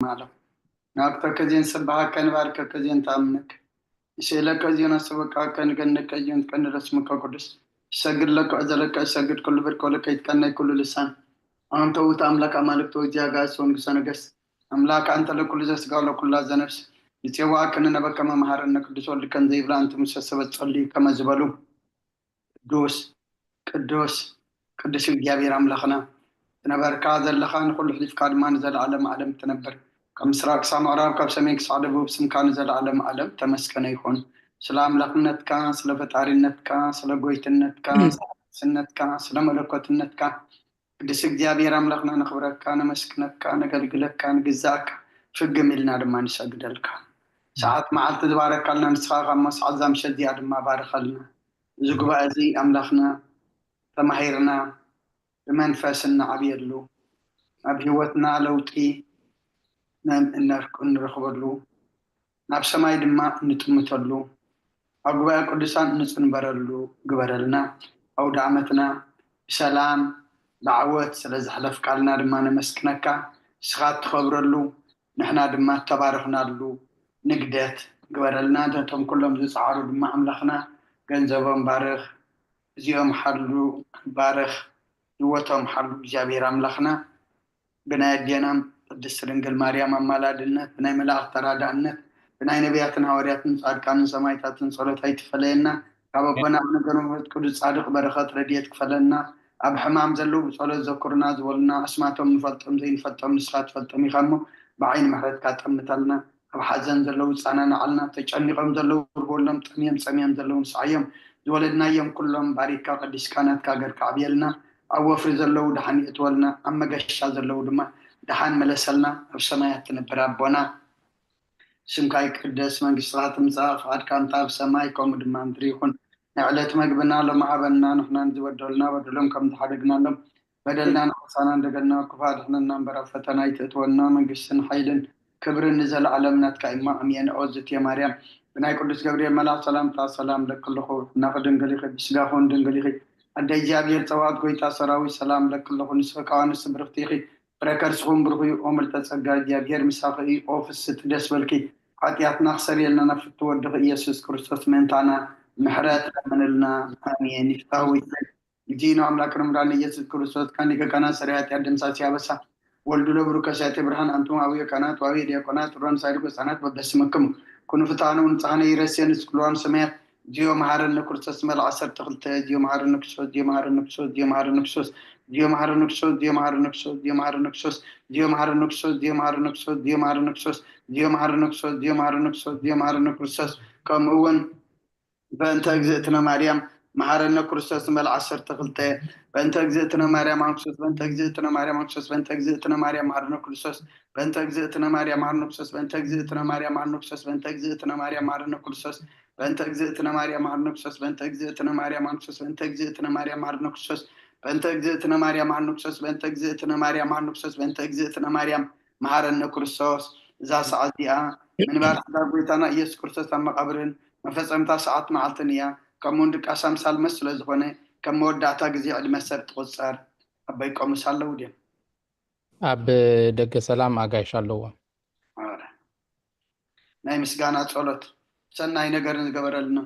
ማለፍ ናብተከዜን ስብሃከ ንባርከከዜን ተኣምነክ ንስእለከ እዚዮን ኣስበቃከ ንገነከ እዚዮን ትቀንደ ስምከ ቅዱስ እሰግድ ለከ እዘለከ እሰግድ ኩሉ ብርከ ለከ ይትቀነይ ኩሉ ልሳን ኣንተ ውእቱ ኣምላክ ኣማልክት ወእግዚአ አጋእዝት ወንጉሰ ነገስት አምላክ አንተ ለኩሉ ዘስጋ ለኩላ ዘነፍስ ንጼዋከ ንነበከ መምሃረነ ቅዱስ ወልድ ከም ዘይብላ እንተ ሙሴ ሰበት ጸልዩ ከመ ዝበሉ ቅዱስ ቅዱስ ቅዱስ እግዚኣብሔር ኣምላኽና ትነበርካ ዘለኻ ንኹሉ ሕሊፍካ ድማ ንዘለዓለም ዓለም ትነብር ካብ ምስራቅ ክሳብ ምዕራብ ካብ ሰሜን ክሳዕ ደቡብ ስምካ ንዘለዓለም ዓለም ተመስገነ ይኹን ስለ ኣምላኽነትካ ስለ ፈጣሪነትካ ስለ ጎይትነትካ ስለ ንግስነትካ ስለ መለኮትነትካ ቅዱስ እግዚኣብሔር ኣምላኽና ነኽብረካ ነመስግነካ ነገልግለካ ንግዛእካ ፍግም ኢልና ድማ ንሰግደልካ ሰዓት መዓልቲ ዝባረካልና ንስኻ ካብ መስዓት ዛምሸት እዚኣ ድማ ባርኸልና እዚ ጉባኤ እዚ ኣምላኽና ተማሂርና ብመንፈስ እናዓብየሉ ኣብ ህይወትና ለውጢ እንረኽበሉ ናብ ሰማይ ድማ እንጥምተሉ ኣብ ጉባኤ ቅዱሳን እንፅንበረሉ ግበረልና ኣውደ ዓመትና ብሰላም ብዓወት ስለ ዘሕለፍካልና ድማ ነመስግነካ ንስኻ እትኸብረሉ ንሕና ድማ እተባረኽናሉ ንግደት ግበረልና ነቶም ኩሎም ዝፀዓሩ ድማ ኣምላኽና ገንዘቦም ባርኽ እዚኦም ሓሉ ባርኽ ህይወቶም ሓሉ እግዚኣብሔር ኣምላኽና ብናይ ኣዴናም ቅድስት ድንግል ማርያም ኣማላድነት ብናይ መላእኽት ተራዳእነት ብናይ ነቢያትን ሃዋርያትን ጻድቃንን ሰማይታትን ጸሎት ኣይትፈለየና ካብ ኣቦና ኣቡነ ገብረ መንፈስ ቅዱስ ጻድቅ በረኸት ረድኤት ክፈለና ኣብ ሕማም ዘለዉ ብጸሎት ዘኩርና ዝበሉና ኣስማቶም ንፈልጦም ዘይንፈልጦም ንስኻ ትፈልጦም ኢኻ እሞ ብዓይኒ ምሕረትካ ጠምተልና ኣብ ሓዘን ዘለዉ ፃናናዓልና ተጨኒቆም ዘለዉ ርቦሎም ጠምዮም ፀምዮም ዘለዉ ንስዓዮም ዝወለድናዮም ኩሎም ባሪካ ቀዲስካ ናትካ ገርካ ዕብየልና ኣብ ወፍሪ ዘለዉ ደሓን ይእትወልና ኣብ መገሻ ዘለዉ ድማ ደሓን መለሰልና ኣብ ሰማያት ትነብር ኣቦና ስምካ ይቅደስ መንግስትካ ትምፃእ ፍቃድካ እንተ ኣብ ሰማይ ከምኡ ድማ ምድሪ ይኹን ናይ ዕለት መግብና ሎም ሃበና ንሕናን ዝበደሉና በደሎም ከም ዝሓደግናሎም በደልና ንሓሳና እንደገና ክፉ ኣድሕነና እምበር ኣብ ፈተና ኣይትእትወና መንግስትን ሓይልን ክብርን ንዘለዓለም ናትካ እማ ኣሜን ኦ ዝትየ ማርያም ብናይ ቅዱስ ገብርኤል መልኣክ ሰላምታ ሰላም ለክልኹ ናኺ ድንግል ኢኺ ብስጋኹን ድንግል ኢኺ ኣደ እግዚኣብሔር ፀዋት ጎይታ ሰራዊት ሰላም ለክልኹ ንስኺ ከዋንስ ብርክቲ ኢኺ ፍረ ከርስኹም ብሩኽ እዩ ኦ ምልተ ጸጋ እግዚኣብሔር ምሳኺ እዩ ኦ ፍስቲ ደስ በልኪ ሓጢኣትና ክሰርየልና ናብ ፍትወድኺ ኢየሱስ ክርስቶስ ምእንታና ምሕረት ለምንልና ኣሜን ይፍታዊ ጊዜ ነው አምላክ ረምዳን ኢየሱስ ክርስቶስ ካን ሊቀ ካህናት ሰሪያት ያደምሳሲ ያበሳ ወልዱ ለብሩ ከሳቴ ብርሃን አንቱም አብየ ካህናት ዋብየ ዲያቆናት ሮን ሳይድጎ ህፃናት በበስምክሙ ኩኑ ፍትሐነ ወንጽሐነ ይረሴን እስክልዋን ሰማያት ዚዮ መሐረነ ክርስቶስ መልዓ ዓሰርተ ክልተ ዚዮ መሐረነ ክርስቶስ ዚዮ መሐረነ ክርስቶስ ዚዮ መሐረነ ክርስቶስ ዚዮ መሐረነ ክርስቶስ ዚዮ መሐረነ ክርስቶስ ዚዮ መሐረነ ክርስቶስ ዚዮ መሐረነ ክርስቶስ ዚዮ መሐረነ ክርስቶስ ዚዮ መሐረነ ክርስቶስ ዚዮ መሐረነ ክርስቶስ ዚዮ መሐረነ ክርስቶስ ከምኡ እውን በእንተ እግዝእትነ ማርያም መሐረነ ክርስቶስ ንበል ዓሰርተ ክልተ በእንተ እግዝእትነ ማርያም ኣንክሶስ በእንተ እግዝእትነ ማርያም ኣንክሶስ በእንተ እግዝእትነ ማርያም መሐረነ ክርስቶስ በእንተ እግዝእትነ ማርያም መሐረነ ክርስቶስ በእንተ እግዝእትነ ማርያም መሐረነ ክርስቶስ በእንተ እግዝእትነ ማርያም መሐረነ ክርስቶስ በእንተ እግዝእትነ ማርያም መሐረነ ክርስቶስ በእንተ እግዝእትነ ማርያም ኣንክሶስ በእንተ እግዝእትነ ማርያም መሐረነ ክርስቶስ በእንተ እግዝእትነ ማርያም መሐረነ ክርስቶስ በእንተ እግዝእትነ ማርያም መሐረነ ክርስቶስ በእንተ እግዝእትነ ማርያም መሐረነ ክርስቶስ እዛ ሰዓት እዚኣ ምንባር ስጋ ጎይታና ኢየሱስ ክርስቶስ ኣብ መቓብርን መፈጸምታ ሰዓት መዓልትን እያ። ከምኡውን ድቃስ ኣምሳል መስ ስለ ዝኾነ ከም መወዳእታ ግዜ ዕድመ ሰብ ትቑጸር። ኣበይ ቆምስ ኣለዉ ድዮም? ኣብ ደገ ሰላም ኣጋይሽ ኣለዎም። ናይ ምስጋና ጸሎት ሰናይ ነገርን ዝገበረልና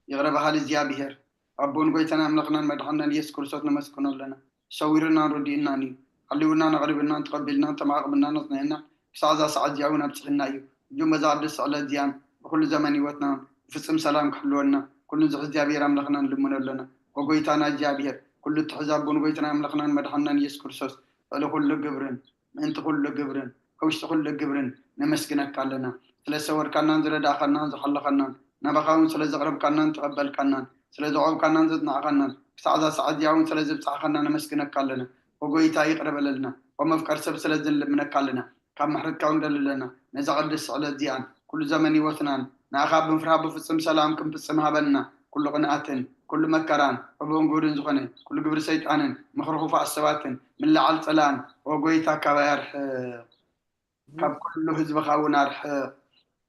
ይቕረ በሃሊ እግዚኣብሔር ኣቦን ጎይታን ኣምላኽናን መድሓንናን ኢየሱስ ክርስቶስ ነመስግኖ ኣለና። ሰዊሩናን ረዲኡናን እዩ። ሓልዩናን ኣቕሪቡናን ተቐቢልናን ተማዕቕብናን ኣጽኒዕናን ክሳዕ እዛ ሰዓት እዚኣ እውን ኣብጽሕና እዩ። እጁም በዛ ቅድስቲ ዕለት እዚኣን ብኩሉ ዘመን ህይወትና ብፍጽም ሰላም ክሕልወና ኩሉ ንዝሕ እግዚኣብሔር ኣምላኽና ንልምኖ ኣለና። ኦ ጎይታና እግዚኣብሔር ኩሉ እትሕዝ ኣቦን ጎይታና ኣምላኽናን መድሓንናን ኢየሱስ ክርስቶስ ልዕሊ ኩሉ ግብርን ምእንቲ ኩሉ ግብርን ኣብ ውሽጢ ኩሉ ግብርን ነመስግነካ ኣለና። ስለ ዝሰወርካናን ዝረዳእኻናን ዝሓለኻናን ናባኻ እውን ስለ ዘቕረብካናን ተቐበልካናን ስለ ዘቖምካናን ዘጽናዕኻናን ክሳዕ እዛ ሰዓት እዚኣ እውን ስለ ዝብጻሕኻና ነመስግነካ ኣለና። ኦ ጎይታ ይቕረ በለልና። ኦ መፍቀር ሰብ ስለዚ ንልምነካ ኣለና። ካብ ምሕረትካ እውን ደሊ ኣለና። ነዛ ቅድስቲ ዕለት እዚኣን ኩሉ ዘመን ህይወትናን ንኣኻ ብምፍራህ ብፍጹም ሰላም ክንፍጽም ሃበና። ኩሉ ቅንኣትን ኩሉ መከራን ዕቡን ጉህድን ዝኾነ ኩሉ ግብሪ ሰይጣንን ምኽሪ ክፉኣት ሰባትን ምልዓል ጸላእን ኦ ጎይታ ካባይ ኣርሕቕ። ካብ ኩሉ ህዝብኻ እውን ኣርሕቕ።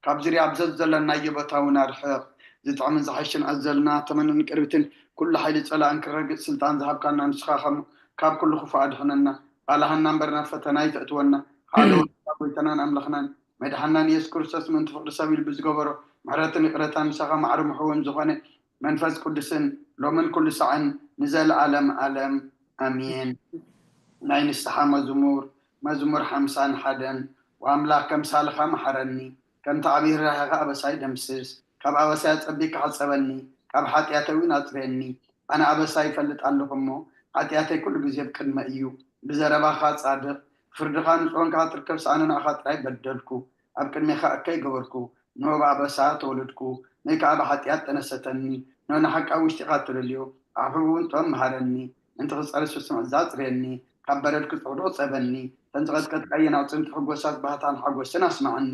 ካብ ዙርያ ኣብ ዘዘለናዮ ቦታ እውን ኣርሕቕ። ዝጥዕምን ዝሓይሽን ኣዘልና ተመንን ቅርብትን ኩሉ ሓይሊ ጸላእን ክረግጽ ስልጣን ዝሃብካና ንስኻ ከም ካብ ኩሉ ክፉእ ኣድሕነና። ባልሃና እምበር ናብ ፈተና ኣይተእትወና። ሓደ ወዳ ጎይታናን ኣምላኽናን መድሓናን የሱስ ክርስቶስ ምእንቲ ፍቕሪ ሰብ ኢሉ ብዝገበሮ ምሕረትን ይቕረታን ምሳኻ ማዕረ ምሕውን ዝኾነ መንፈስ ቅዱስን ሎምን ኩሉ ሳዕን ንዘለኣለም ኣለም ኣሜን። ናይ ንስሓ መዝሙር። መዝሙር ሓምሳን ሓደን። ወኣምላኽ ከምሳልኻ መሓረኒ፣ ከምቲ ዓብዪ ርህራሄኻ ኣበሳይ ደምስስ። ካብ ኣበሳይ ኣጸቢቕካ ሕጸበኒ፣ ካብ ሓጢኣተይ እውን ኣጽርየኒ። ኣነ ኣበሳይ ይፈልጥ ኣለኹ እሞ፣ ሓጢኣተይ ኩሉ ግዜ ብቅድመይ እዩ። ብዘረባኻ ጻድቕ፣ ብፍርድኻ ንጹህ ኳንካ ክትርከብ ኣነ ንዓኻ ጥራይ በደልኩ። ኣብ ቅድሜኻ እከይ ገበርኩ። ንሆ ብኣበሳ ተወለድኩ፣ ንእይ ከኣ ብሓጢኣት ጠነሰተኒ። ንሆ ንሓቂ ኣብ ውሽጢኻ ተደልዮ፣ ኣብ ሕብኡ እውን ጥበብ መሃረኒ። ምእንቲ ክጸሪ ስሱዕ እዛ ኣጽርየኒ፣ ካብ በረድ ክጽዕዶ ጸበኒ። እተን ዝቐጥቀጥካየን ኣዕጽምቲ ሕጎሳት ባህታን ሓጎስን ኣስምዓኒ።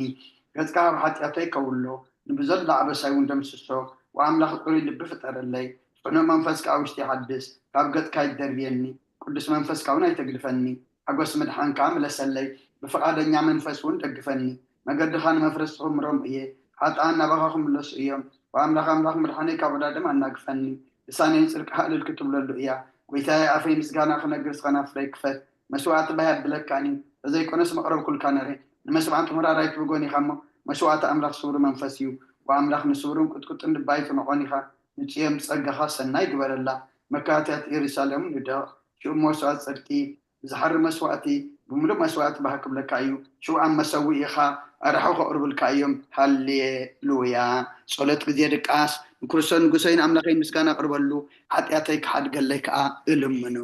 ገጽካ ካብ ሓጢኣተይ ከውሎ፣ ንብዘሎ ኣበሳይ እውን ደምስሶ። ወኣምላኽ ጽሩይ ልቢ ፍጠረለይ፣ ጽኑዕ መንፈስ ከኣ ኣብ ውሽጢ ሓድስ። ካብ ገጽካ ኣይትደርብየኒ፣ ቅዱስ መንፈስካ እውን ኣይተግድፈኒ። ሓጎስ ምድሓንካ ምለሰለይ፣ ብፍቓደኛ መንፈስ እውን ደግፈኒ። መገድኻ ንመፍረስቲ ክምሮም እየ፣ ሓጥኣን ናባኻ ክምለሱ እዮም። ወኣምላኽ ኣምላኽ ምድሓነይ ካብ ዕዳደም ኣናግፈኒ። ልሳነይ ንጽድቅኻ እልል ክትብለሉ እያ። ጐይታየ ኣፈይ ምስጋና ክነግር እስኸ ናፍረይ ክፈት። መስዋእቲ ባህ የብለካን እዩ፣ ተዘይኮነስ መቕረብኩልካ ነይረ። ንመስማዕቲ ምራር ኣይትብጎን ኢኻ እሞ፣ መስዋእቲ ኣምላኽ ስውር መንፈስ እዩ። ወኣምላኽ ንስውርን ቁጥቁጥን ልባ ኣይትንዖን ኢኻ። ንጽዮን ብጸጋኻ ሰናይ ግበረላ። መካትያት ኢየሩሳሌም ንደቕ። ሽኡ መስዋእቲ ጽድቂ ብዝሓሪ መስዋእቲ ብምሉእ መስዋእቲ ባህ ክብለካ እዩ። ሽኡ ኣብ መሰውኢኻ ኣርሑ ከቕርቡልካ እዮም። ሃሌሉያ። ጸሎት ግዜ ድቃስ። ንክርስቶስ ንጉሰይን ኣምላኸይን ምስጋና ኣቕርበሉ፣ ሓጢኣተይ ክሓድገለይ ከኣ እልምኖ።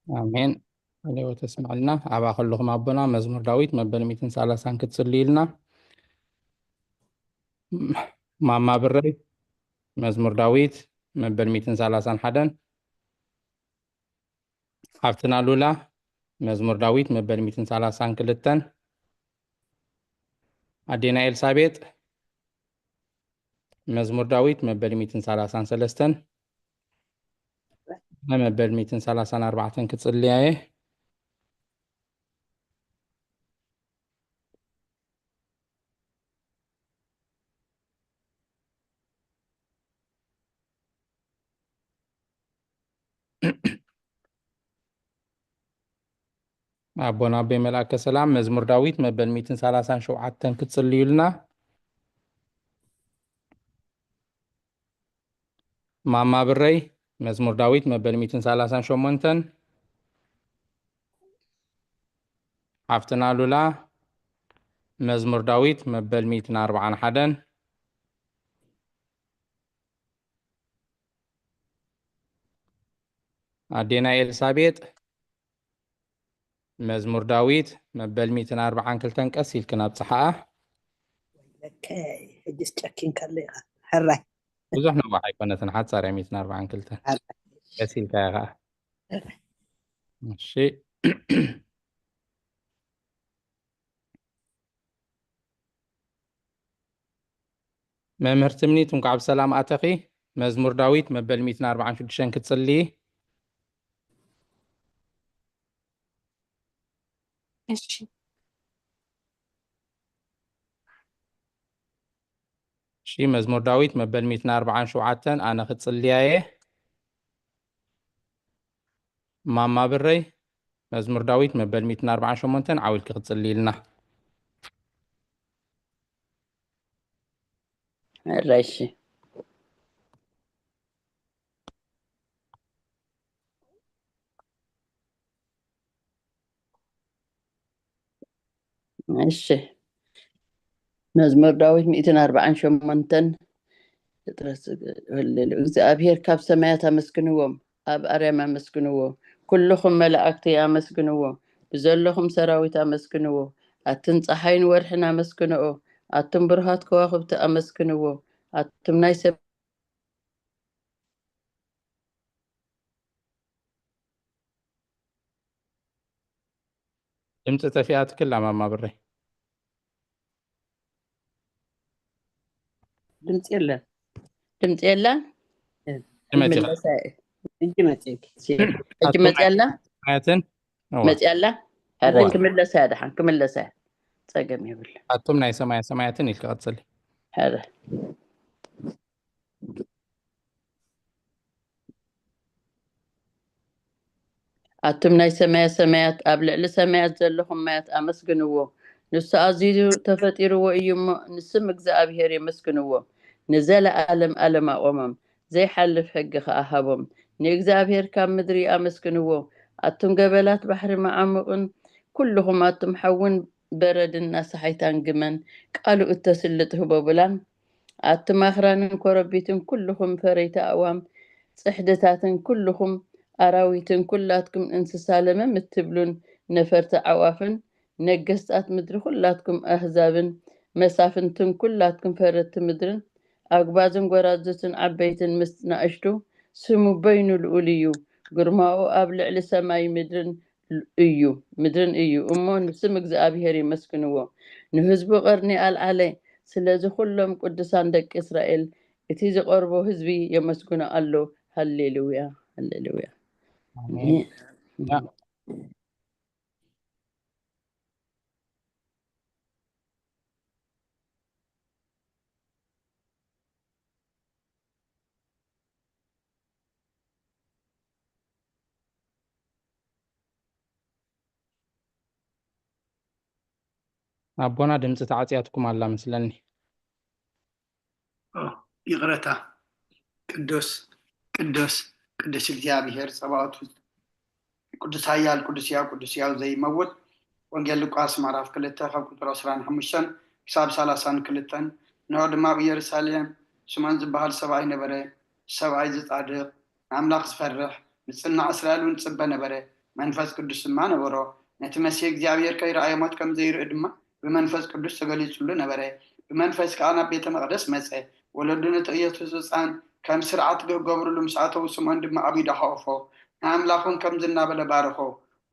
ኣሜን። ሃሌዎ ተስምዐልና። ኣብኣ ከለኹም ኣቦና መዝሙር ዳዊት መበል ሚእትን ሰላሳን ክትጽልዩልና። ማማ ብረይ መዝሙር ዳዊት መበል ሚእትን ሰላሳን ሓደን። ሓፍትና ሉላ መዝሙር ዳዊት መበል ሚእትን ሰላሳን ክልተን። ኣዴና ኤልሳቤጥ መዝሙር ዳዊት መበል ሚእትን ሰላሳን ሰለስተን። መበል ሚእትን ሰላሳን ኣርባዕተን ክጽልያ እየ። ኣቦና ኣቦይ መልኣከ ሰላም መዝሙር ዳዊት መበል ሚእትን ሰላሳን ሸውዓተን ክትጽልዩልና። ማማ ብረይ መዝሙር ዳዊት መበል ሚእትን ሰላሳን ሸሞንተን። ሓፍትና ሉላ መዝሙር ዳዊት መበል ሚእትን ኣርባዓን ሓደን። ኣዴና ኤልሳቤጥ መዝሙር ዳዊት መበል ሚእትን ኣርባዓን ክልተን ቀስ ኢልክን ኣብጽሓኣ። ለከይ ሕጅስ ጨኪንካለ ኢኻ። ሕራይ ብዙሕ ነዋሕ ኣይኮነትን፣ ሓጻር እያ። ሚእትን ኣርባዓን ክልተን ሕራይ። ቀስ ኢልካ ኢኻ። ሕራይ። እሺ። መምህር ትምኒት እንኳዕ ብሰላም ኣተኺ። መዝሙር ዳዊት መበል ሚእትን ኣርባዓን ሽዱሽተን ክትጽልዪ። እሺ። እሺ፣ መዝሙር ዳዊት መበል ሚእትን ኣርባዓን ሸውዓተን ኣነ ክጽልያ እየ። ማማ ብረይ መዝሙር ዳዊት መበል ሚእትን ኣርባዓን ሸሞንተን ዓው ኢልኪ ክትጽልይልና። ሕራይ እሺ። እሺ። መዝሙር ዳዊት ሚእትን ኣርባዓን ሸሞንተን። ፍጥረት ዝግ-፣ ህልል-፣ እግዚኣብሔር ካብ ሰማያት ኣመስግንዎም፣ ኣብ ኣርያም ኣመስግንዎ፣ ኩልኹም መላእክቲ ኣመስግንዎ፣ ብዘለኹም ሰራዊት ኣመስግንዎ፣ ኣትን ጸሓይን ወርሕን ኣመስግንኦ፣ ኣቱም ብሩሃት ከዋኽብቲ ኣመስግንዎ፣ ኣቱም ናይ ሰብ ድምፂ ጠፊኣትኪ ኣላ ማማ ብረይ። ድምፂ የለን። ድምፂ የለን። ሕጂ መፂኻ። ይምለሳ እየ። ሕጂ መፂእኪ። ሕጂ መፂ ኣላ። ሰማያትን እዋ። መፂ ኣላ። ሕረ ክምለሳ እያ፣ ደሓን ክምለሳ እያ። ፀገም የብሉ። ኣቱም ናይ ሰማያ ሰማያትን ኢልኪ ቀፅሊ። ሕረ ኣቱም ናይ ሰማያ ሰማያት፣ ኣብ ልዕሊ ሰማያት ዘለኹም ማያት ኣመስግንዎ። ንሱ ኣዝዩ ተፈጢርዎ እዩ እሞ፣ ንስም እግዚኣብሔር የመስግንዎ። ንዘለኣለም ኣለም ኣቖሞም፣ ዘይሓልፍ ሕጊ ኸኣ ሃቦም። ንእግዚኣብሔር ካብ ምድሪ ኣመስግንዎ። ኣቱም ገበላት ባሕሪ መዓሙቕን፣ ኩልኹም ኣቱም ሓውን በረድን ናሳሓይታን ግመን፣ ቃሉ እተስልጥ ህቦብላን፣ ኣቱም ኣኽራንን ኮረቢትን፣ ኩልኹም ፈረይቲ ኣእዋም፣ ጽሕድታትን፣ ኩልኹም ኣራዊትን፣ ኩላትኩም እንስሳ ለመም እትብሉን ነፈርቲ ኣዕዋፍን፣ ነገስታት ምድሪ፣ ኩላትኩም ኣህዛብን መሳፍንትን፣ ኩላትኩም ፈረድቲ ምድርን፣ ኣግባዝን ጎራዙትን ዓበይትን ምስ ናእሽቱ፣ ስሙ በይኑ ልኡል እዩ። ግርማኡ ኣብ ልዕሊ ሰማይ ምድርን እዩ፣ ምድርን እዩ። እሞ ንስም እግዚኣብሔር የመስግንዎ። ንህዝቡ ቀርኒ ኣልዓለ። ስለዚ ኩሎም ቅዱሳን ደቂ እስራኤል፣ እቲ ዝቐርቦ ህዝቢ የመስግኖ ኣሎ። ሃሌሉያ፣ ሃሌሉያ። ኣሜን። ኣቦና፣ ድምፂ ተዓፅያትኩም ኣላ መስለኒ። ኦ፣ ይቕረታ። ቅዱስ ቅዱስ ቅዱስ እግዚኣብሔር ጸባኦት፣ ቅዱስ ኃያል፣ ቅዱስ ሕያው፣ ቅዱስ ሕያው ዘይመውት። ወንጌል ሉቃስ ምዕራፍ ክልተ ካብ ቁጽሪ ዕስራን ሓሙሽተን ክሳብ ሰላሳን ክልተን። ንሆ ድማ ኣብ ኢየሩሳሌም ስምዖን ዝበሃል ሰብኣይ ነበረ። ሰብኣይ ዝጻድቕ፣ ንኣምላኽ ዝፈርሕ፣ ንጽናዕ እስራኤል እውን ዝጽበ ነበረ። መንፈስ ቅዱስ ድማ ነበሮ። ነቲ መሲሕ እግዚኣብሔር ከይረኣየ ሞት ከም ዘይርኢ ድማ ብመንፈስ ቅዱስ ተገሊጹሉ ነበረ። ብመንፈስ ከኣ ናብ ቤተ መቕደስ መጸ። ወለዱ ነቲ ኢየሱስ ህጻን ከም ስርዓት ክገብሩሉ ምስ ኣተዉ፣ ስምዖን ድማ ኣብ ኢዱ ሓቖፎ። ንኣምላኽ እውን ከምዚ እናበለ ባረኾ፣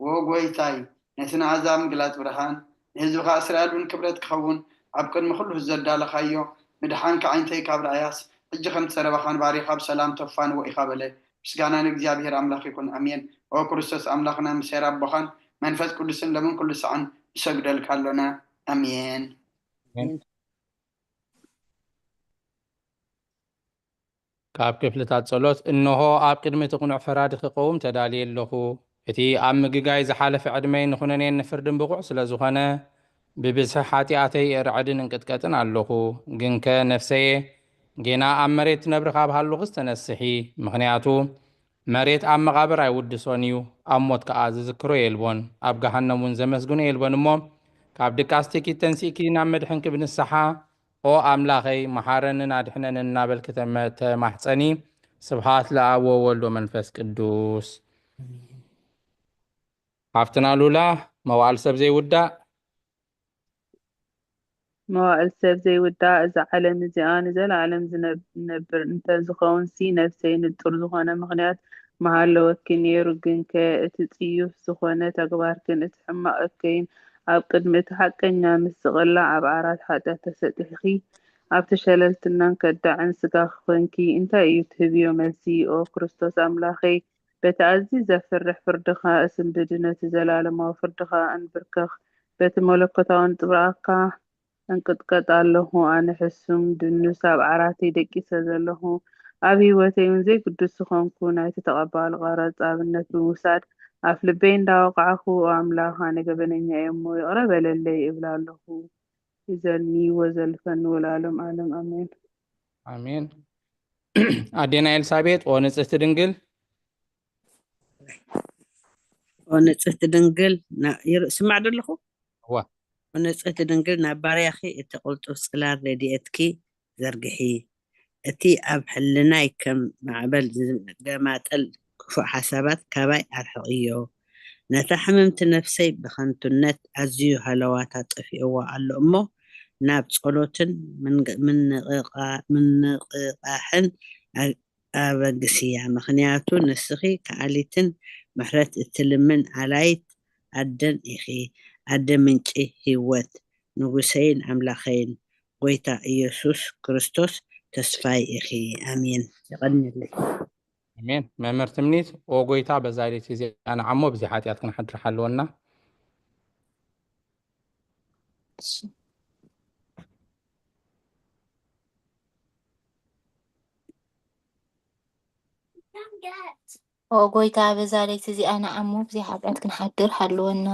"ዎ ጐይታይ፣ ነቲ ንኣሕዛብ ምግላጽ ብርሃን፣ ንህዝብኻ እስራኤል እውን ክብረት ክኸውን፣ ኣብ ቅድሚ ኩሉ ዘዳለኻዮ ምድሓን ከዓይንተይ ካብ ረኣያስ፣ ሕጂ ከምቲ ዘረባኻ ንባሪኻ ብሰላም ተፋንዎ ኢኻ" በለ። ምስጋና ንእግዚኣብሔር ኣምላኽ ይኹን፣ ኣሜን። ኦ ክርስቶስ ኣምላኽና፣ ምስ ኄር ኣቦኻን መንፈስ ቅዱስን ሎምን ኩሉ ሳዕን ንሰግደልካ ኣሎና፣ ኣሜን። ካብ ክፍልታት ጸሎት። እንሆ፣ ኣብ ቅድሚ እቲ ቅኑዕ ፈራዲ ክቐውም ተዳልየ ኣለኹ። እቲ ኣብ ምግጋይ ዝሓለፈ ዕድመይ ንኹነኔን ንፍርድን ብቑዕ ስለ ዝኾነ፣ ብብዝሒ ሓጢኣተይ እርዕድን እንቅጥቀጥን ኣለኹ። ግንከ ነፍሰየ፣ ጌና ኣብ መሬት ትነብሪ ካብ ሃለኹስ ተነስሒ። ምኽንያቱ፣ መሬት ኣብ መቓብር ኣይውድሶን እዩ፣ ኣብ ሞት ከኣ ዝዝክሮ የልቦን፣ ኣብ ገሃነም እውን ዘመስግኖ የልቦን። እሞ፣ ካብ ድቃስ ትኪት ተንሲእኪ ናብ መድሕንኪ ብንስሓ፣ "ኦ ኣምላኸይ፣ መሓረንን ኣድሕነንን" እናበልኪ ተመ-፣ ተማሕጸኒ። ስብሃት ለኣብ ወወልድ ወመንፈስ ቅዱስ። ሓፍትና ሉላ፣ መዋዕል ሰብ ዘይውዳእ። መዋዕል ሰብ ዘይውዳእ፣ እዛ ዓለም እዚኣ ንዘለኣለም ዝነብ-፣ ዝነብር እንተዝኸውንሲ፣ ነፍሰይ ንጹር ዝኾነ ምኽንያት ምሃለወኪ ነይሩ። ግንከ እቲ ጽዩፍ ዝኾነ ተግባርክን እቲ ሕማቕ እከይን ኣብ ቅድሚ እቲ ሓቀኛ ምስቕላ ኣብ ዓራት ሓጢኣት ተሰጢሕኺ፣ ኣብቲ ሸለልትናን ከዳዕን ስጋኺ ኮንኪ፣ እንታይ እዩ ትህብዮ መልሲ? ኦ ክርስቶስ ኣምላኸይ፣ በቲ ኣዝዩ ዘፍርሕ ፍርድኻ እስንብዲ፣ ነቲ ዘላለማዊ ፍርድኻ እንብርከኽ፣ በቲ መለኮታዊ ነጸብራቕካ እንቅጥቀጥ ኣለኹ። ኣነ ሕሱም ድኑስ ኣብ ዓራተይ ደቂሰ ዘለኹ። ኣብ ህይወተይ እውን ዘይግዱስ ዝኾንኩ ናይቲ ተቐባሊ ቀረጽ ኣብነት ብምውሳድ፣ ኣፍ ልበይ እንዳወቃዕኩ፣ "ኦ ኣምላኽ፣ ኣነ ገበነኛ እየ እሞ ይቕረ በለለይ" እብል ኣለኹ። ይዘልኒ ወዘልፈኒ ወለዓለም ዓለም ኣሜን። ኣሜን። ኣዴና ኤልሳቤጥ፣ ኦ ንጽህቲ ድንግል። ኦ ንጽህቲ ድንግል፣ ና-፣ ይር-፣ ስማዕ ዶ ኣለኹ? እዋ። ኦ ንጽህቲ ድንግል፣ ናብ ባርያኺ እቲ ቅልጡፍ ጽላል ረድኤትኪ ዘርግሒ። እቲ ኣብ ሕልናይ ከም ማዕበል ዝገማጠል ክፉእ ሓሳባት ካባይ ኣርሕቕዮ። ነታ ሕምምቲ ነፍሰይ ብኸንቱነት ኣዝዩ ሃለዋታ ጠፊእዋ ኣሎ እሞ፣ ናብ ጸሎትን ምንግ-፣ ምንቕቓ-፣ ምንቕቓሕን ኣ-፣ ኣበግስያ። ምኽንያቱ ንስኺ ከኣሊትን ምሕረት እትልምን ኣላይት ኣደን ኢኺ። ኣደ ምንጪ ህይወት፣ ንጉሰይን ኣምላኸይን፣ ጎይታ ኢየሱስ ክርስቶስ ተስፋይ ኢኺ። ኣሜን። የቐንየለይ። ኣሜን። መምህር ትምኒት፣ ኦ ጎይታ፣ በዛ ሌሊት እዚኣ ንዓሞ ብዘይ ሓጢኣት ክንሓድር ሓልወና። ኦ ጎይታ፣ በዛ ለይቲ እዚኣ ንዓሙ ብዘይ ሓጢኣት ክንሓድር ሓልወና።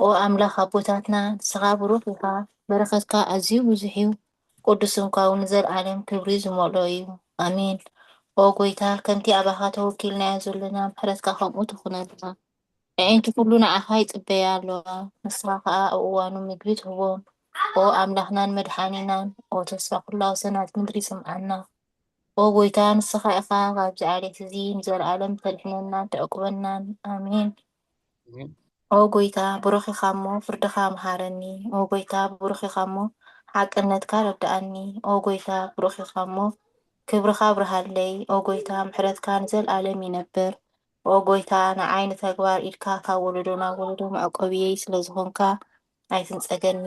ኦ ኣምላኽ ኣቦታትና፣ ንስኻ ብሩኽ ኢኻ፣ በረኸትካ ኣዝዩ ብዙሕ እዩ። ቅዱስ ስምካውን ንዘለኣለም ክብሪ ዝመልኦ እዩ። ኣሜን። ኦ ጎይታ፣ ከምቲ ኣባኻ ተወኪልናዮ ዘለና፣ ምሕረትካ ከምኡ ትኹነልና። ኣዒንቲ ኩሉ ንዓኻ ይጽበያ ኣለዋ፣ ንስኻ ኸኣ ኣብ እዋኑ ምግቢ ትህቦም። ኦ ኣምላኽናን መድሓኒናን፣ ኦ ተስፋ ኩላ ወሰናት ምድሪ ስምዓና። ኦ ጎይታ፣ ንስኻ ኢኻ ካብዚ ዓሌት እዚ ንዘለኣለም ተድሕነናን ተዕቁበናን። ኣሜን። ኣሜን። ኦ ጎይታ፣ ብሩኽ ኢኻ እሞ ፍርድኻ መሃረኒ። ኦ ጎይታ፣ ብሩኽ ኢኻ እሞ ሓቅነትካ ረድኣኒ። ኦ ጎይታ፣ ብሩኽ ኢኻ እሞ ክብርኻ ኣብርሃለይ። ኦ ጎይታ፣ ምሕረትካ ንዘለኣለም ይነብር። ኦ ጎይታ፣ ንዓይ ንተግባር ኢድካ ካብ ወለዶ ናብ ወለዶ መዕቆብየይ ስለ ዝኾንካ ኣይትንጸገኒ።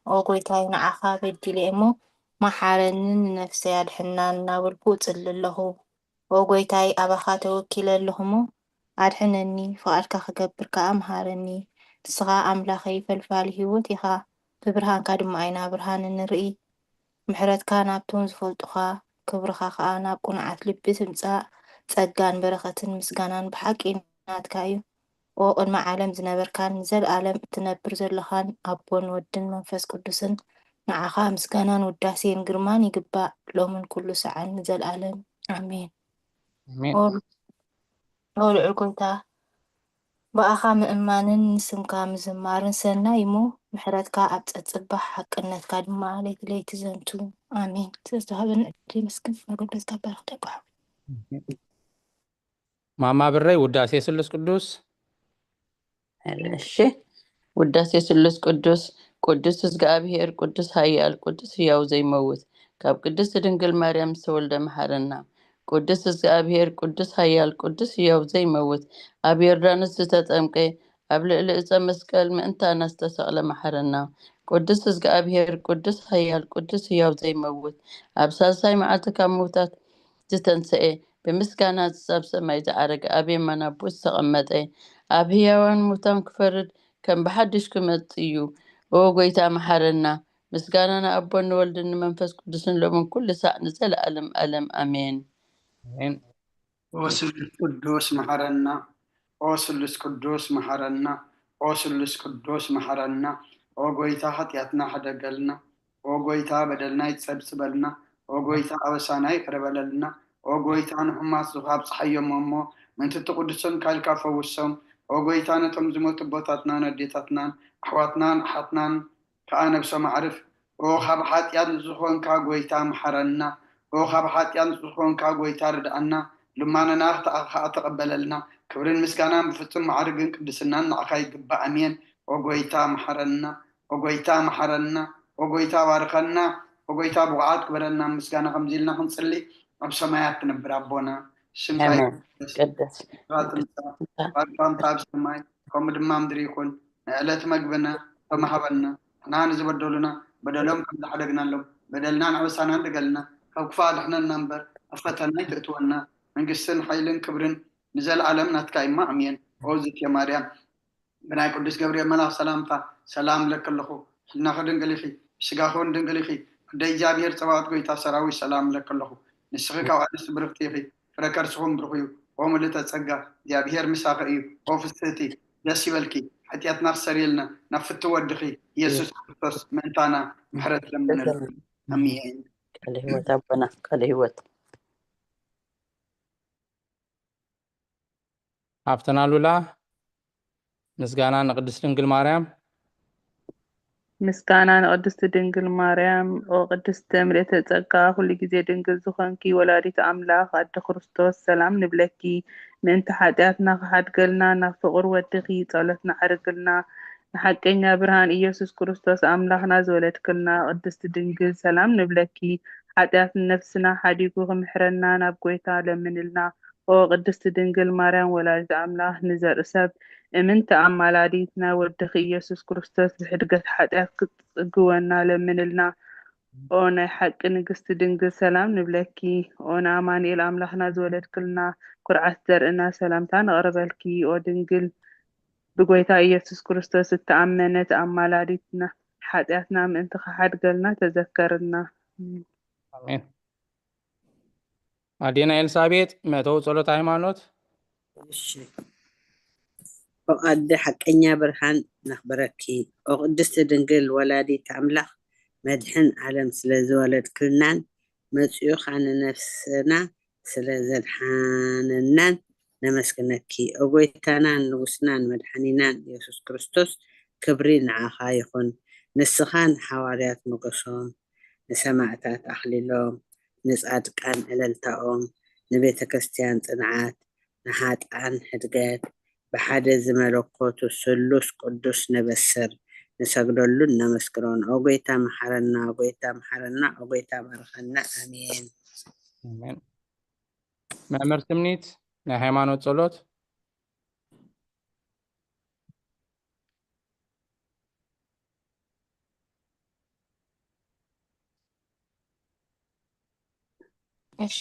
ኦ ጎይታይ፣ ንዓኻ በዲለ እሞ መሓረንን ንነፍሰይ ኣድሕናን እናበልኩ እጽሊ ኣለኹ። ኦ ጎይታይ፣ ኣባኻ ተወኪለ ኣለኹ እሞ ኣድሕነኒ፣ ፍቓድካ ክገብር ከኣ መሃረኒ። ንስኻ ኣምላኸይ ፈልፋሊ ህይወት ኢኻ፣ ብብርሃንካ ድማ ኢና ብርሃን እንርኢ። ምሕረትካ ናብቶም ዝፈልጡኻ፣ ክብርኻ ከኣ ናብ ቅኑዓት ልቢ ትምጻእ። ጸጋን በረኸትን ምስጋናን ብሓቂ ናትካ እዩ። ኦ ቅድሚ ዓለም ዝነበርካን ንዘለኣለም እትነብር ዘለኻን ኣቦን ወድን መንፈስ ቅዱስን፣ ንዓኻ ምስጋናን ውዳሴን ግርማን ይግባእ፣ ሎምን ኩሉ ሰዓን ንዘለኣለም። ኣሜን። ኣሜን። ኦ ኦ ልዑል ጎይታ፣ ብኣኻ ምእማንን ንስምካ ምዝማርን ሰናይ እሞ፣ ምሕረትካ ኣብ ጸጽባሕ፣ ሓቅነትካ ድማ ለይቲ ለይቲ ዘንቱ። ኣሜን። ስለዝተዋህበኒ ዕድል የመስግን። መጎደልካ ባርኽ ደቅሖ። ማማ ብረይ፣ ውዳሴ ስሉስ ቅዱስ። እሺ። ውዳሴ ስሉስ ቅዱስ። ቅዱስ እግዚኣብሔር፣ ቅዱስ ኃያል፣ ቅዱስ ሕያው ዘይመውት፣ ካብ ቅድስት ድንግል ማርያም ዝተወልደ መሓረና። ቅዱስ እግዚኣብሔር፣ ቅዱስ ኃያል፣ ቅዱስ ሕያው ዘይመውት፣ ኣብ ዮርዳኖስ ዝተጠምቀ፣ ኣብ ልዕሊ ዕፀ መስቀል ምእንታና ዝተሰቕለ መሓረና። ቅዱስ እግዚኣብሔር፣ ቅዱስ ኃያል፣ ቅዱስ ሕያው ዘይመውት፣ ኣብ ሳልሳይ መዓልቲ ካብ ምውታት ዝተንሰኤ፣ ብምስጋና ኣብ ሰማይ ዝዓረገ፣ ኣብ የማን ኣቦ ዝተቐመጠ፣ ኣብ ሕያዋን ሙታን ክፈርድ ከም ብሓድሽ ክመጽእ እዩ። ኦ ጎይታ መሓረና። ምስጋና ንኣቦን ንወልድን ንመንፈስ ቅዱስን ሎምን ኩሉ ሳዕ ንዘለኣለም ኣለም ኣሜን። ኣሜን። ኦ ስሉስ ቅዱስ መሓረና። ኦ ስሉስ ቅዱስ መሓረና። ኦ ስሉስ ቅዱስ መሓረና። ኦ ጎይታ ሓጢኣትና ሕደገልና። ኦ ጎይታ በደልና ይጸብጽበልና። ኦ ጎይታ ኣበሳና ይቕረ በለልና። ኦ ጎይታ ንሕሙማት ዝኻብ ጸሓዮም እሞ ምእንቲ እቲ ቅዱስ ስምካ ኢልካ ፈውሶም። ኦ ጎይታ ነቶም ዝሞቱ ኣቦታትናን ኣዴታትናን ኣሕዋትናን ኣሓትናን ከኣ ነብሶም ኣዕርፍ። ኦ ካብ ሓጢኣት ንዝኾንካ ጎይታ መሓረና። ኦ ካብ ሓጢኣት ንዝኾንካ ጎይታ ርድኣና። ልማኖና ከኣ ተቐበለልና። ክብርን ምስጋናን ብፍጹም ማዕርግን ቅድስናን ንዓኻ ይግባእ። ኣሜን። ኦ ጎይታ መሓረና። ኦ ጎይታ መሓረና። ኦ ጎይታ ባርኸና። ኦ ጎይታ ብቑዓት ግበረና። ምስጋና ከምዚ ኢልና ክንጽሊ፣ ኣብ ሰማያት ትነብር ኣቦና፣ ስምካ ኣሜን። ይቀደስ። ቅዱስ። ስምካ ትምጻእ። ፍቃድካ ኣብ ሰማይ ከምኡ ድማ ምድሪ ይኹን። ንዕለት መግብና ተማሃበና። ንሕና ንዝበደሉና በደሎም ከም ዝሓደግናሎም በደልናን ኣበሳናን ድገልና። ካብ ክፉእ ኣድሕነና እምበር ኣብ ፈተና ኣይተእትወና። መንግስትን ሓይልን ክብርን ንዘለኣለም ናትካ እማ። ኣሜን። ኦ ዝትየ ማርያም፣ ብናይ ቅዱስ ገብርኤል መልኣኽ ሰላምታ ሰላም እብለኪ ኣለኹ። ሕልናኺ ድንግል ኢኺ፣ ስጋኺ እውን ድንግል ኢኺ። ኣደ እግዚኣብሔር ጸባኦት ጎይታ ሰራዊት ሰላም እብለኪ ኣለኹ። ንስኺ ካብ ኣንስቲ ብርኽቲ ኢኺ፣ ፍረ ከርስኹም ብሩኽ እዩ። ኦ ምልእተ ጸጋ፣ እግዚኣብሔር ምሳኺ እዩ። ኦ ፍስህቲ፣ ደስ ይበልኪ፣ ሓጢኣትና ክሰርየልና ናብ ፍትው ወድኺ ኢየሱስ ክርስቶስ ምእንታና ምሕረት ለምነሉ። ኣሜን። ቃለ ህይወት ኣቦና፣ ቃለ ህይወት። ሃፍትና ሉላ፣ ምስጋና ንቅድስት ድንግል ማርያም። ምስጋና ንቅድስት ድንግል ማርያም። ኦ ቅድስተ ምልእተ ጸጋ፣ ኩሉ ግዜ ድንግል ዝኾንኪ ወላዲት ኣምላኽ ኣደ ክርስቶስ፣ ሰላም ንብለኪ። ምእንቲ ሓጢኣትና ክሓድገልና ናብ ፍቕር ወድኺ ጸሎትና ዓርግልና። ንሓቀኛ ብርሃን ኢየሱስ ክርስቶስ ኣምላኽና ዝወለድክልና ቅድስት ድንግል፣ ሰላም ንብለኪ። ሓጢኣት ነፍስና ሓዲጉ ክምሕረና ናብ ጎይታ ለምንልና። ኦ ቅድስት ድንግል ማርያም ወላዲት ኣምላኽ፣ ንዘርኢ ሰብ እምንቲ ኣማላዲት ናይ ወድኺ ኢየሱስ ክርስቶስ ዝሕድገት ሓጢኣት ክትጽግወና ለምንልና። ኦ ናይ ሓቂ ንግስቲ ድንግል፣ ሰላም ንብለኪ። ኦ ንኣማኑኤል ኣምላኽና ዝወለድክልና፣ ኩርዓት ዘርእና፣ ሰላምታ ነቕርበልኪ። ኦ ድንግል ብጎይታ ኢየሱስ ክርስቶስ እተኣመነት ኣማላዲትና፣ ሓጢኣትና ምእንቲ ክሓድገልና ተዘከርና። ኣሜን። ኣዴና ኤልሳቤጥ መእተዊ ጸሎት ሃይማኖት። እሺ። ኦ ኣደ ሓቀኛ ብርሃን ነኽብረኪ። ኦ ቅድስቲ ድንግል ወላዲት ኣምላኽ መድሕን ዓለም ስለ ዝወለድክልናን መጺኡ ኸኣ ንነፍስና ስለ ዘድሓነናን ነመስግነኪ። ኦ ጎይታናን ንጉስናን መድሓኒናን ኢየሱስ ክርስቶስ ክብሪ ንዓኻ ይኹን። ንስኻ ንሓዋርያት ሞገሶም፣ ንሰማዕታት ኣኽሊሎም፣ ንጻድቃን እለልታኦም፣ ንቤተ ክርስቲያን ጽንዓት፣ ንሓጥኣን ሕድገት፣ ብሓደ ዝመለኮቱ ስሉስ ቅዱስ ነበስር፣ ንሰግደሉን ነመስግኖን። ኦ ጎይታ መሓረና፣ ኦ ጎይታ መሓረና፣ ኦ ጎይታ ባርኸና። ኣሜን። ኣሜን። መምህር ትምኒት ናይ ሃይማኖት ጸሎት። እሺ።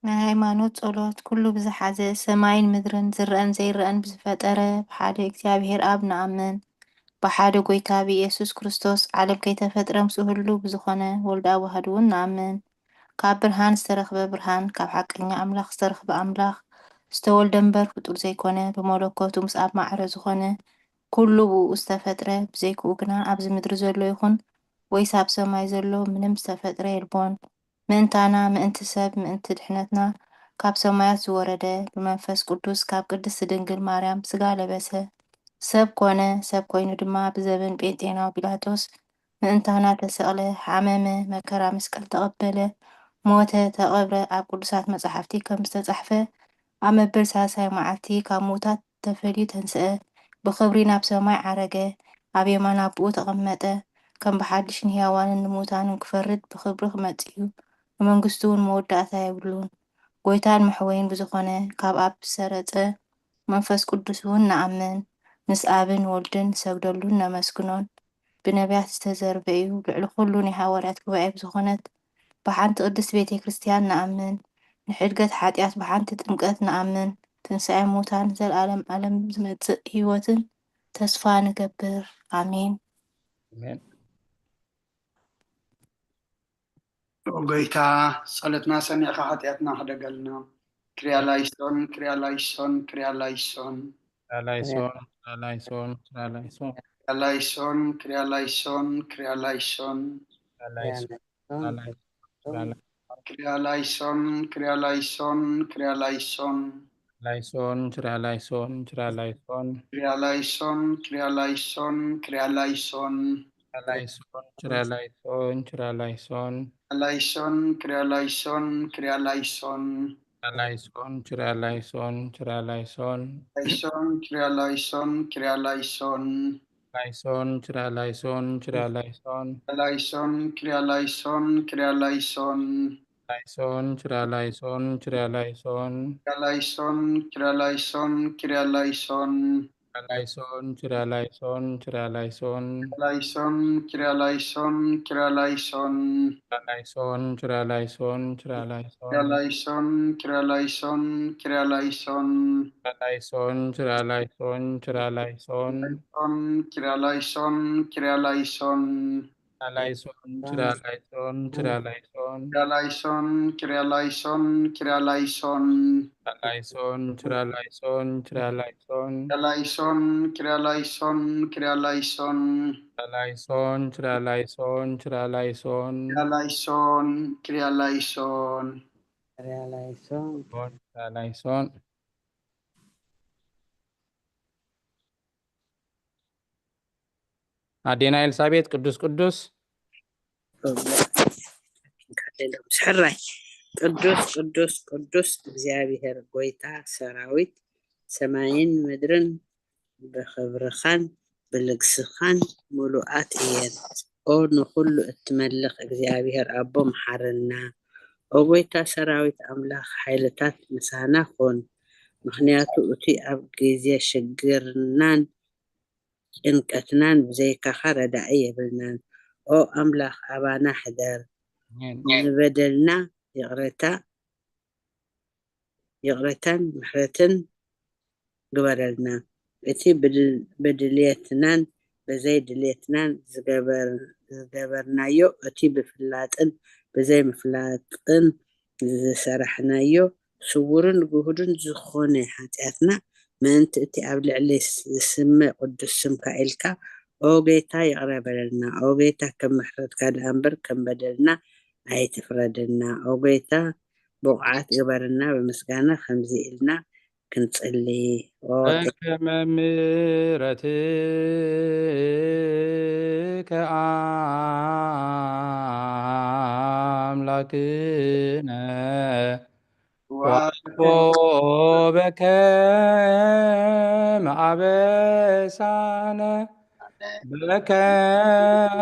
ናይ ሃይማኖት ጸሎት። ኩሉ ብዝሓዘ ሰማይን ምድርን ዝረኣን ዘይረኣን ብዝፈጠረ ብሓደ እግዚኣብሔር ኣብ ንኣምን። ብሓደ ጎይታ ብኢየሱስ ክርስቶስ ዓለም ከይተፈጥረ ምስኡ ህሉ ብዝኾነ ወልድ ኣዋህድ እውን ንኣምን። ካብ ብርሃን ዝተረኽበ ብርሃን፣ ካብ ሓቀኛ ኣምላኽ ዝተረኽበ ኣምላኽ፣ ዝተወልደ እምበር ፍጡር ዘይኮነ፣ ብመለኮቱ ምስ ኣብ ማዕረ ዝኾነ ኩሉ ብኡ ዝተፈጥረ፣ ብዘይክኡ ግና ኣብዚ ምድሪ ዘሎ ይኹን ወይስ ኣብ ሰማይ ዘሎ ምንም ዝተፈጥረ የልቦን። ምእንታና፣ ምእንቲ ሰብ፣ ምእንቲ ድሕነትና ካብ ሰማያት ዝወረደ፣ ብመንፈስ ቅዱስ ካብ ቅድስቲ ድንግል ማርያም ስጋ ለበሰ። ሰብ ኮነ፣ ሰብ ኮይኑ ድማ ብዘበን ጴንጤናዊ ጲላጦስ ምእንታና ተሰቕለ፣ ሓመመ፣ መከራ መስቀል ተቐበለ፣ ሞተ፣ ተቐብረ። ኣብ ቅዱሳት መጻሕፍቲ ከም ዝተጻሕፈ ኣብ መበል ሳልሳይ መዓልቲ ካብ ምዉታት ተፈልዩ ተንስአ፣ ብኽብሪ ናብ ሰማይ ዓረገ፣ ኣብ የማን ኣቦኡ ተቐመጠ። ከም ብሓድሽን ህያዋንን ንምዉታንን ክፈርድ ብኽብሪ ክመጽእ እዩ። ንመንግስቱ እውን መወዳእታ የብሉን። ጎይታን መሕወይን ብዝኾነ ካብ ኣብ ዝሰረጸ መንፈስ ቅዱስ እውን ንኣምን። ምስ ኣብን ወልድን ንሰግደሉን ነመስግኖን። ብነቢያት ዝተዘርበ እዩ። ልዕሊ ኩሉ ናይ ሃዋርያት ጉባኤ ብዝኾነት ብሓንቲ ቅድስት ቤተ ክርስቲያን ንኣምን። ንሕድገት ሓጢኣት ብሓንቲ ጥምቀት ንኣምን። ትንሳኤ ሙታን፣ ዘልኣለም ኣለም ዝመጽእ ህይወትን ተስፋ ንገብር። ኣሜን። ኣሜን። ኦ ጎይታ፣ ጸሎትና ሰሚዕካ ሓጢኣትና ሕደገልና። ክሪያ ላይሶን፣ ክሪያ ላይሶን፣ ክሪያ ላይሶን። ክሪያ ላይሶን፣ ክሪያ ላይሶን፣ ክሪያ ላይሶን። ክሪያ ላይሶን፣ ክሪያ ላይሶን፣ ክሪያ ላይሶን። ክሪያ ላይሶን፣ ክሪያ ላይሶን፣ ክሪያ ላይሶን። ክሪያ ላይሶን፣ ክሪያ ላይሶን፣ ክሪያ ላይሶን። ላይሶን፣ ክሪያ ላይሶን፣ ክሪያ ላይሶን። ክሪያ ላይሶን፣ ክሪያ ላይሶን፣ ክሪያ ላይሶን። ክሪያ ላይሶን፣ ክሪያ ላይሶን፣ ክሪያ ላይሶን። ላይሶን፣ ክሪያ ላይሶን፣ ክሪያ ላይሶን። ክሪያ ላይሶን፣ ክሪያ ላይሶን፣ ክሪያ ላይሶን። ላይሶን፣ ክሪያ ላይሶን፣ ክሪያ ላይሶን። ላይሶን፣ ክሪያ ላይሶን፣ ክሪያ ላይሶን። ላይሶን፣ ክሪያ ላይሶን፣ ክሪያ ላይሶን። ላይሶን፣ ክሪያ ላይሶን፣ ክሪያ ላይሶን። ክሪያ ላይሶን፣ ክሪያ ላይሶን፣ ክሪያ ላይሶን። ክሪያ ላይሶን፣ ክሪያ ላይሶን፣ ክሪያ ላይሶን። ላይሶን፣ ክሪያ ላይሶን፣ ክሪያ ላይሶን። ክሪያ ላይሶን፣ ክሪያ ላይሶን፣ ክሪያ ላይሶን። ክሪያ ላይሶን፣ ክሪያ ላይሶን፣ ክሪያ ላይሶን። ክሪያ ላይሶን፣ ክሪያ ላይሶን፣ ክሪያ ላይሶን። ሶን፣ ክሪያ ላይሶን፣ ክሪያ ላይሶን። ክሪያ ላይሶን፣ ክሪያ ላይሶን፣ ክሪያ ላይሶን። ክሪያ ላይሶን፣ ክሪያ ላይሶን፣ ክሪያ ላይሶን። ክሪያ ላይሶን፣ ክሪያ ላይሶን፣ ክሪያ ላይሶን። ክሪያ ላይሶን፣ ክሪያ ላይሶን፣ ክሪያ ላይሶን። ክሪያ ላይሶን፣ ክሪያ ላይሶን፣ ክሪያ ላይሶን። ክሪያ ላይሶን፣ ክሪያ ላይሶን። ክሪያ ላይሶን። ክሪያ ላይሶን። ኣዴና ኤልሳቤጥ ቅዱስ ቅዱስ። ካደሎም ስሕራይ። ቅዱስ ቅዱስ ቅዱስ እግዚኣብሔር ጎይታ ሰራዊት፣ ሰማይን ምድርን ብኽብርኻን ብልግስኻን ምሉኣት እየን። ኦ ንኹሉ እትመልኽ እግዚኣብሔር ኣቦ፣ መሓረና። ኦ ጎይታ ሰራዊት ኣምላኽ፣ ሓይልታት ምሳና ኩን። ምኽንያቱ እቲ ኣብ ግዜ ሽግርናን ጭንቀትናን ብዘይካኻ ረዳኢ የብልናን። ኦ ኣምላኽ፣ ኣባና ሕደር። ኣሜን። ንበደልና ይቕረታ ይቕረታን ምሕረትን ግበረልና። እቲ ብድል- ብድልየትናን ብዘይ ድልየትናን ዝገበር- ዝገበርናዮ፣ እቲ ብፍላጥን ብዘይ ምፍላጥን ዝሰራሕናዮ ስዉርን ግሁድን ዝኾነ ሓጢኣትና ምእንቲ እቲ ኣብ ልዕሊ ዝስመ ቅዱስ ስምካ ኢልካ፣ ኦ ጎይታ፣ ይቕረ በለልና። ኦ ጎይታ፣ ከም ምሕረትካ ደኣ እምበር ከም በደልና ኣይትፍረደና። ኦ ጎይታ፣ ብቑዓት ግበረና። ብምስጋና ከምዚ ኢልና ክንጽሊ። ኦ በከመ ምሕረትከ ኣምላክነ ወአኮ በከመ አበሳነ በከመ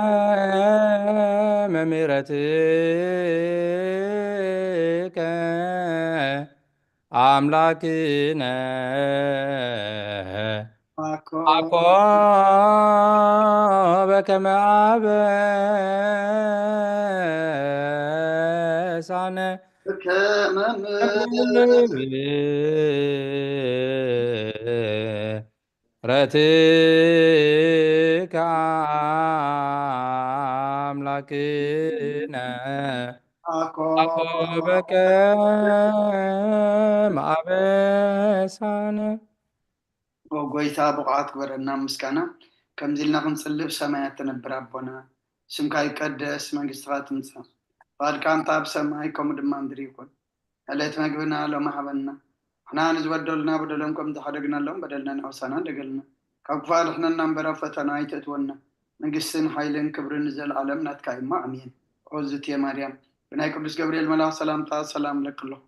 ምሕረትከ አምላክነ አኮ በከመ አበሳነ በከመ ምሕረትከ አምላክነ አኮ አኮ በከመ አበሳነ። ኦ ጎይታ፣ ብቑዓት ግበረና ምስጋና። ከምዚ ኢልና ክንጽሊ። ብሰማያት ትነብር ኣቦና፣ ስምካ ይቀደስ፣ መንግስትኻ ትምጻእ፣ ፍቓድካ እንተ ኣብ ሰማይ ከምኡ ድማ ምድሪ ይኹን። ዕለት መግብና ሎሚ ሃበና፣ ንሕና ንዝበደሉና በደሎም ከም ዝሓደግናሎም በደልና ንኣውሳና እንደገልና፣ ካብ ክፉእ ኣድሕነና እምበር ኣብ ፈተና ኣይተእትወና። መንግስትን ሓይልን ክብርን ንዘለኣለም ናትካ እሞ ኣሜን። ኦ ዝትየ ማርያም፣ ብናይ ቅዱስ ገብርኤል መልኣኽ ሰላምታ ሰላም እለኪ ኣለኹ።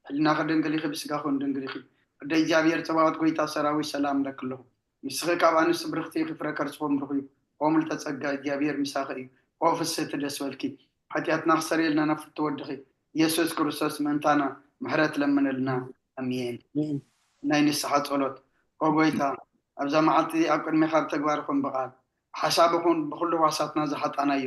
ሕሊናኺ ድንግል ኢኺ፣ ብስጋኺ እውን ድንግል ኢኺ። ወደ እግዚኣብሔር ጸባኦት ጎይታ ሰራዊት ሰላም እለኪ ኣለኹ። ንስኺ ካብ ኣንስቲ ብርኽቲ ኢኺ፣ ፍረ ከርስኺ እውን ብሩኽ እዩ። ኦ ምልዕተ ጸጋ፣ እግዚኣብሔር ምሳኺ እዩ። ኦ ፍስህቲ፣ ደስ በልኪ። ሓጢኣትና ክሰርየልና ናብ ፍትው ወድኺ ኢየሱስ ክርስቶስ ምእንታና ምሕረት ለምነልና። ኣሜን። ኣሜን። ናይ ንስሓ ጸሎት። ኦ ጎይታ፣ ኣብዛ መዓልቲ ኣብ ቅድሜኻ ብተግባር ይኹን ብቓል፣ ብሓሳብ ይኹን ብኹሉ ህዋሳትና ዝሓጣናዮ፣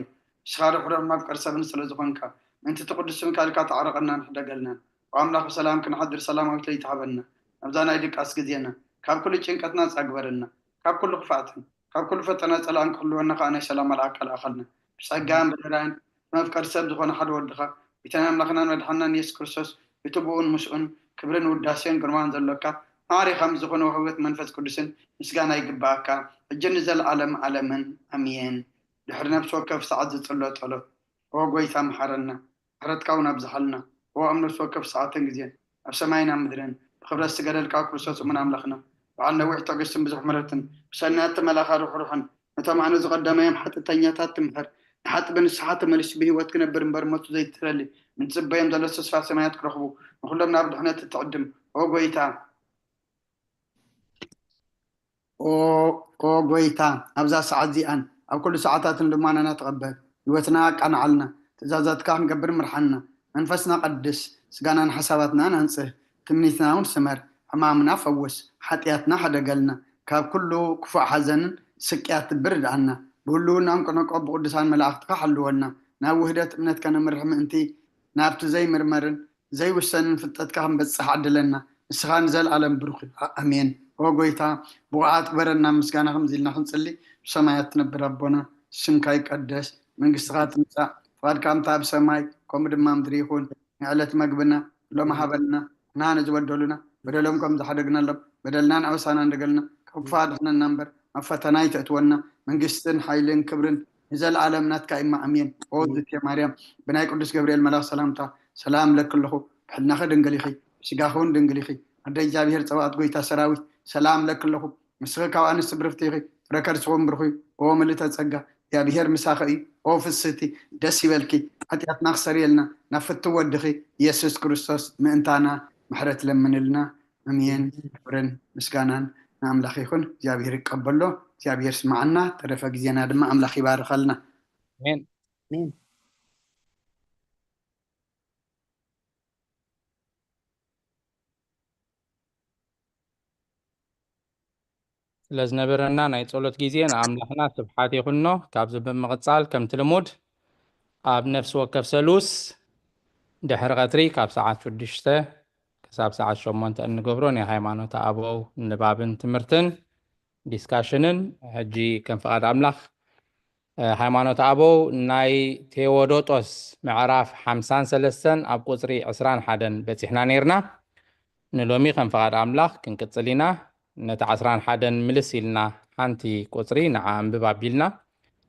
ንስኻ ርሕሩሕ መፍቀር ሰብን ስለ ዝኾንካ፣ ምእንቲ እቲ ቅዱስ ስምካ ኢልካ ተዓረቐናን ሕደገልናን። ኦ ኣምላኽ፣ ብሰላም ክንሓድር ሰላማዊት ለይቲ ሃበና። ኣብዛ ናይ ድቃስ ግዜና፣ ካብ ኩሉ ጭንቀት ናጻ ግበረና። ካብ ኩሉ ክፍኣትን ካብ ኩሉ ፈተና ጸላእን ክህልወና ከኣ ናይ ሰላም መልኣክ ኣልኣኸልና። ብጸጋን ብርህራሄን መፍቀር ሰብ ዝኾነ ሓደ ወድኻ፣ ጌታና ኣምላኽናን መድሓንናን የሱስ ክርስቶስ፣ እቲ ብኡን ምስኡን ክብርን ውዳሴን ግርማን ዘሎካ፣ መሓሪ ከም ዝኾነ ውህበት መንፈስ ቅዱስን ምስጋና ይግብኣካ፣ ሕጂ ንዘለኣለም ኣለምን። ኣሜን። ድሕሪ ነፍሲ ወከፍ ሰዓት ዝጽሎ ጸሎት። ኦ ጎይታ፣ መሓረና፣ ምሕረትካ እውን ኣብዝሓልና። ኦ ኣብ ነፍሲ ወከፍ ሰዓትን ግዜን፣ ኣብ ሰማይን ኣብ ምድርን ብኽብረት ዝተገደልካ ክርስቶስ እሙን ኣምላኽና፣ በዓል ነዊሕ ትዕግስትን ብዙሕ ምሕረትን፣ ብሰናይ እተመልኣኻ ርሑሩሕን፣ ነቶም ኣነ ዝቐደመዮም ሓጢኣተኛታት ትምሕር፣ ንሓጢ ብንስሓ ተመሊሱ ብህይወት ክነብር እምበር ሞቱ ዘይትደሊ፣ ንትጽበዮም ዘሎ ተስፋ ሰማያት ክረኽቡ፣ ንኹሎም ናብ ድሕነት እትዕድም፣ ኦ ጎይታ፣ ኦ፣ ኦ ጎይታ፣ ኣብዛ ሰዓት እዚኣን ኣብ ኩሉ ሰዓታትን ልማናና ተቐበል። ህይወትና ኣቃንዓልና፣ ትእዛዛትካ ክንገብር ምርሓና። መንፈስና ቀድስ፣ ስጋናን ሓሳባትናን ኣንጽህ፣ ትምኒትና እውን ስመር። ሕማምና ፈውስ፣ ሓጢኣትና ሓደገልና፣ ካብ ኩሉ ክፉእ ሓዘንን ስቅያት ትብር ርድኣና። ብህልውናን ቅንዕቆ ብቅዱሳን መላእኽትካ ሓልወና። ናብ ውህደት እምነት ከነምርሕ ምእንቲ ናብቲ ዘይምርመርን ዘይውሰንን ፍልጠትካ ክንበጽሕ ዓድለና። ንስኻ ንዘለኣለም ብሩኽ ኢኻ። ኣሜን። ኦ ጎይታ፣ ብቑዓት ግበረና ምስጋና ከምዚ ኢልና ክንጽሊ። ብሰማያት ትነብር ኣቦና፣ ስምካ ይቀደስ፣ መንግስትኻ ትምጻእ፣ ፍቓድካ ከምታ ኣብ ሰማይ ከምኡ ድማ ምድሪ ይኹን። ንዕለት መግብና ሎሚ ሃበና፣ ንሕና ንዝበደሉና በደሎም ከም ዝሓደግናሎም በደልና ንኣበሳና እንደገልና፣ ካብ ክፉእ ኣድሕነና እምበር ኣብ ፈተና ኣይተእትወና። መንግስትን ሓይልን ክብርን ንዘለኣለም ናትካ እማ። ኣሜን። ኦ ዝትየ ማርያም፣ ብናይ ቅዱስ ገብርኤል መልኣኽ ሰላምታ ሰላም እለኪ ኣለኹ። ብሕልናኺ ድንግል ኢኺ፣ ብስጋኺ እውን ድንግል ኢኺ። ኣደ እግዚኣብሔር ጸባኦት፣ ጎይታ ሰራዊት፣ ሰላም እለኪ ኣለኹ። ንስኺ ካብ ኣንስቲ ብርኽቲ ኢኺ፣ ፍረ ከርስኺ እውን ብሩኽ እዩ። ኦ ምልእተ ጸጋ፣ እግዚኣብሔር ምሳኺ እዩ። ኦ ፍስህቲ፣ ደስ ይበልኪ። ሓጢኣትና ክሰርየልና ናብ ፍትው ወድኺ ኢየሱስ ክርስቶስ ምእንታና ምሕረት ለምንልና። ኣሜን። ክብርን ምስጋናን ንኣምላኽ ይኹን። እግዚኣብሔር ይቀበሎ። እግዚኣብሔር ስማዓና። ተረፈ ግዜና ድማ ኣምላኽ ይባርኸልና። ኣሜን። ኣሜን። ስለ ዝነበረና ናይ ጸሎት ግዜ ንኣምላኽና ስብሓት ይኹኖ። ካብዚ ብምቕጻል ከምቲ ልሙድ ኣብ ነፍሲ ወከፍ ሰሉስ ድሕሪ ቀትሪ ካብ ሰዓት ሽዱሽተ ክሳብ ሰዓት ሸሞንተ እንገብሮ ናይ ሃይማኖት ኣበው ንባብን ትምህርትን ዲስካሽንን፣ ሕጂ ከም ፍቓድ ኣምላኽ፣ እ፣ ሃይማኖት ኣበው ናይ ቴዎዶጦስ ምዕራፍ ሓምሳን ሰለስተን ኣብ ቁጽሪ ዕስራን ሓደን በጺሕና ነይርና። ንሎሚ ከም ፍቓድ ኣምላኽ ክንቅጽል ኢና። ነቲ ዓስራን ሓደን ምልስ ኢልና ሓንቲ ቁጽሪ ንዓ ኣንብብ ኣቢልና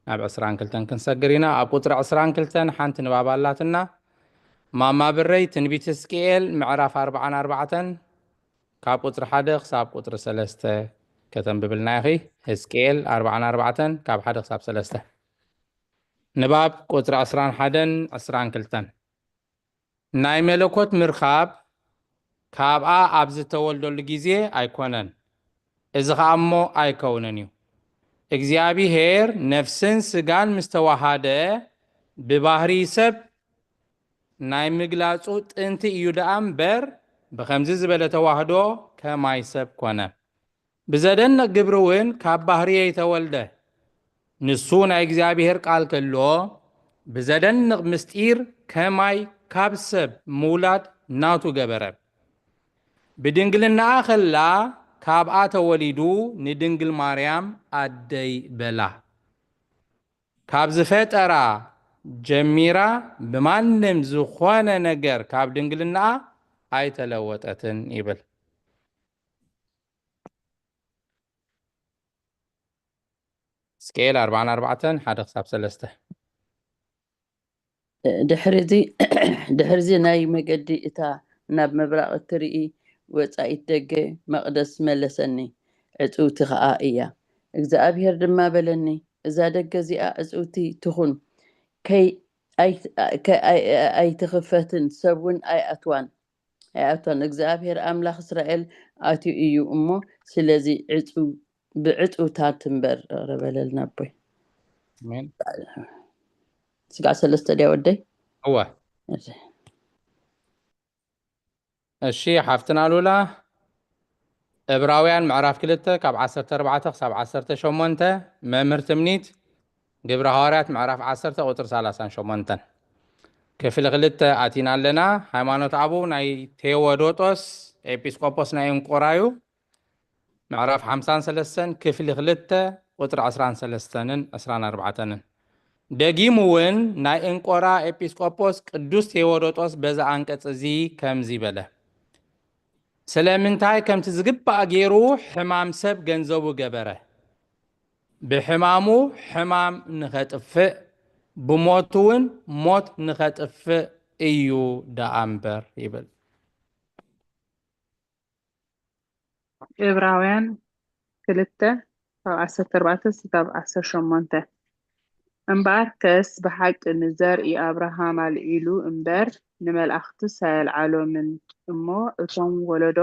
ናብ ዕስራን ክልተን ክንሰግር ኢና። ኣብ ቁጽሪ ዕስራን ክልተን ሓንቲ ንባብ ኣላትና። ማማ ብረይ ትንቢት ሕዝቅኤል ምዕራፍ ኣርባዓን ኣርባዕተን ካብ ቁጽሪ ሓደ ክሳብ ቁጽሪ ሰለስተ ከተንብብልና ኢኺ። ሕዝቅኤል ኣርባዓን ኣርባዕተን ካብ ሓደ ክሳብ ሰለስተ። ንባብ ቁጽሪ ዕስራን ሓደን ዕስራን ክልተን። ናይ መለኮት ምርኻብ ካብኣ ኣብ ዝተወልደሉ ግዜ ኣይኮነን። እዚ ኸኣ እሞ ኣይከውንን እዩ። እግዚኣብሔር ነፍስን ስጋን ምስ ተዋሃደ ብባህሪ ሰብ ናይ ምግላጹ ጥንቲ እዩ ደኣ እምበር ብኸምዚ ዝበለ ተዋህዶ ከማይ ሰብ ኮነ። ብዘደንቕ ግብሪ እውን ካብ ባህርየይ ተወልደ። ንሱ ናይ እግዚኣብሔር ቃል ከሎ ብዘደንቕ ምስጢር ከማይ ካብ ሰብ ምውላድ ናቱ ገበረ። ብድንግልናኣ ከላ ካብኣ ተወሊዱ ንድንግል ማርያም ኣደይ በላ። ካብ ዝፈጠራ ጀሚራ ብማንም ዝኾነ ነገር ካብ ድንግልናኣ ኣይተለወጠትን ይብል። ሕዝቅኤል ኣርባዓን ኣርባዕተን ሓደ ክሳብ ሰለስተ። ድሕርዚ ድሕርዚ ናይ መገዲ እታ ናብ ምብራቕ እትርኢ ወጻኢት ደገ መቕደስ መለሰኒ፣ ዕጽውቲ ኸኣ እያ። እግዚኣብሔር ድማ በለኒ፣ እዛ ደገ እዚኣ ዕጽውቲ ትኹን፣ ከይ- ኣይ- ከ- ኣይ- ኣይትኽፈትን፣ ሰብ እውን ኣይኣትዋን ኣይኣትዋን። እግዚኣብሔር ኣምላኽ እስራኤል ኣትዩ እዩ እሞ፣ ስለዚ ዕጹ- ብዕጹውታ ትንበር። ቕረ በለልና ኣቦይ። ኣሜን። ስጋዕ ሰለስተ ድያ ወደይ? እወ። እሺ። እሺ ሓፍትና ሉላ፣ ዕብራውያን ምዕራፍ ክልተ ካብ ዓሰርተ ኣርባዕተ ክሳብ ዓሰርተ ሸሞንተ። መምህር ትምኒት፣ ግብረ ሃዋርያት ምዕራፍ ዓሰርተ ቁጽሪ ሰላሳን ሸሞንተን። ክፍሊ ክልተ ኣቲና ኣለና። ሃይማኖት ኣቡ ናይ ቴዎዶጦስ ኤጲስቆጶስ ናይ እንቆራዩ ምዕራፍ ሓምሳን ሰለስተን ክፍሊ ክልተ ቁጽሪ ዕስራን ሰለስተንን ዕስራን ኣርባዕተንን። ደጊሙ እውን ናይ እንቆራ ኤጲስቆጶስ ቅዱስ ቴዎዶጦስ በዛ ኣንቀጽ እዚ ከምዚ በለ፣ ስለምንታይ ከምቲ ዝግባእ ገይሩ ሕማም ሰብ ገንዘቡ ገበረ? ብሕማሙ ሕማም ንኸጥፍእ፣ ብሞቱ እውን ሞት ንኸጥፍእ እዩ ደኣ እምበር ይብል። ዕብራውያን ክልተ ካብ ዓሰርተ ኣርባዕተ ክሳብ ዓሰርተ ሸሞንተ። እምበኣርከስ ብሓቂ ንዘርኢ ኣብርሃም ኣልዒሉ እምበር ንመላእኽትስ ኣየልዓሎምን እሞ፣ እቶም ወለዶ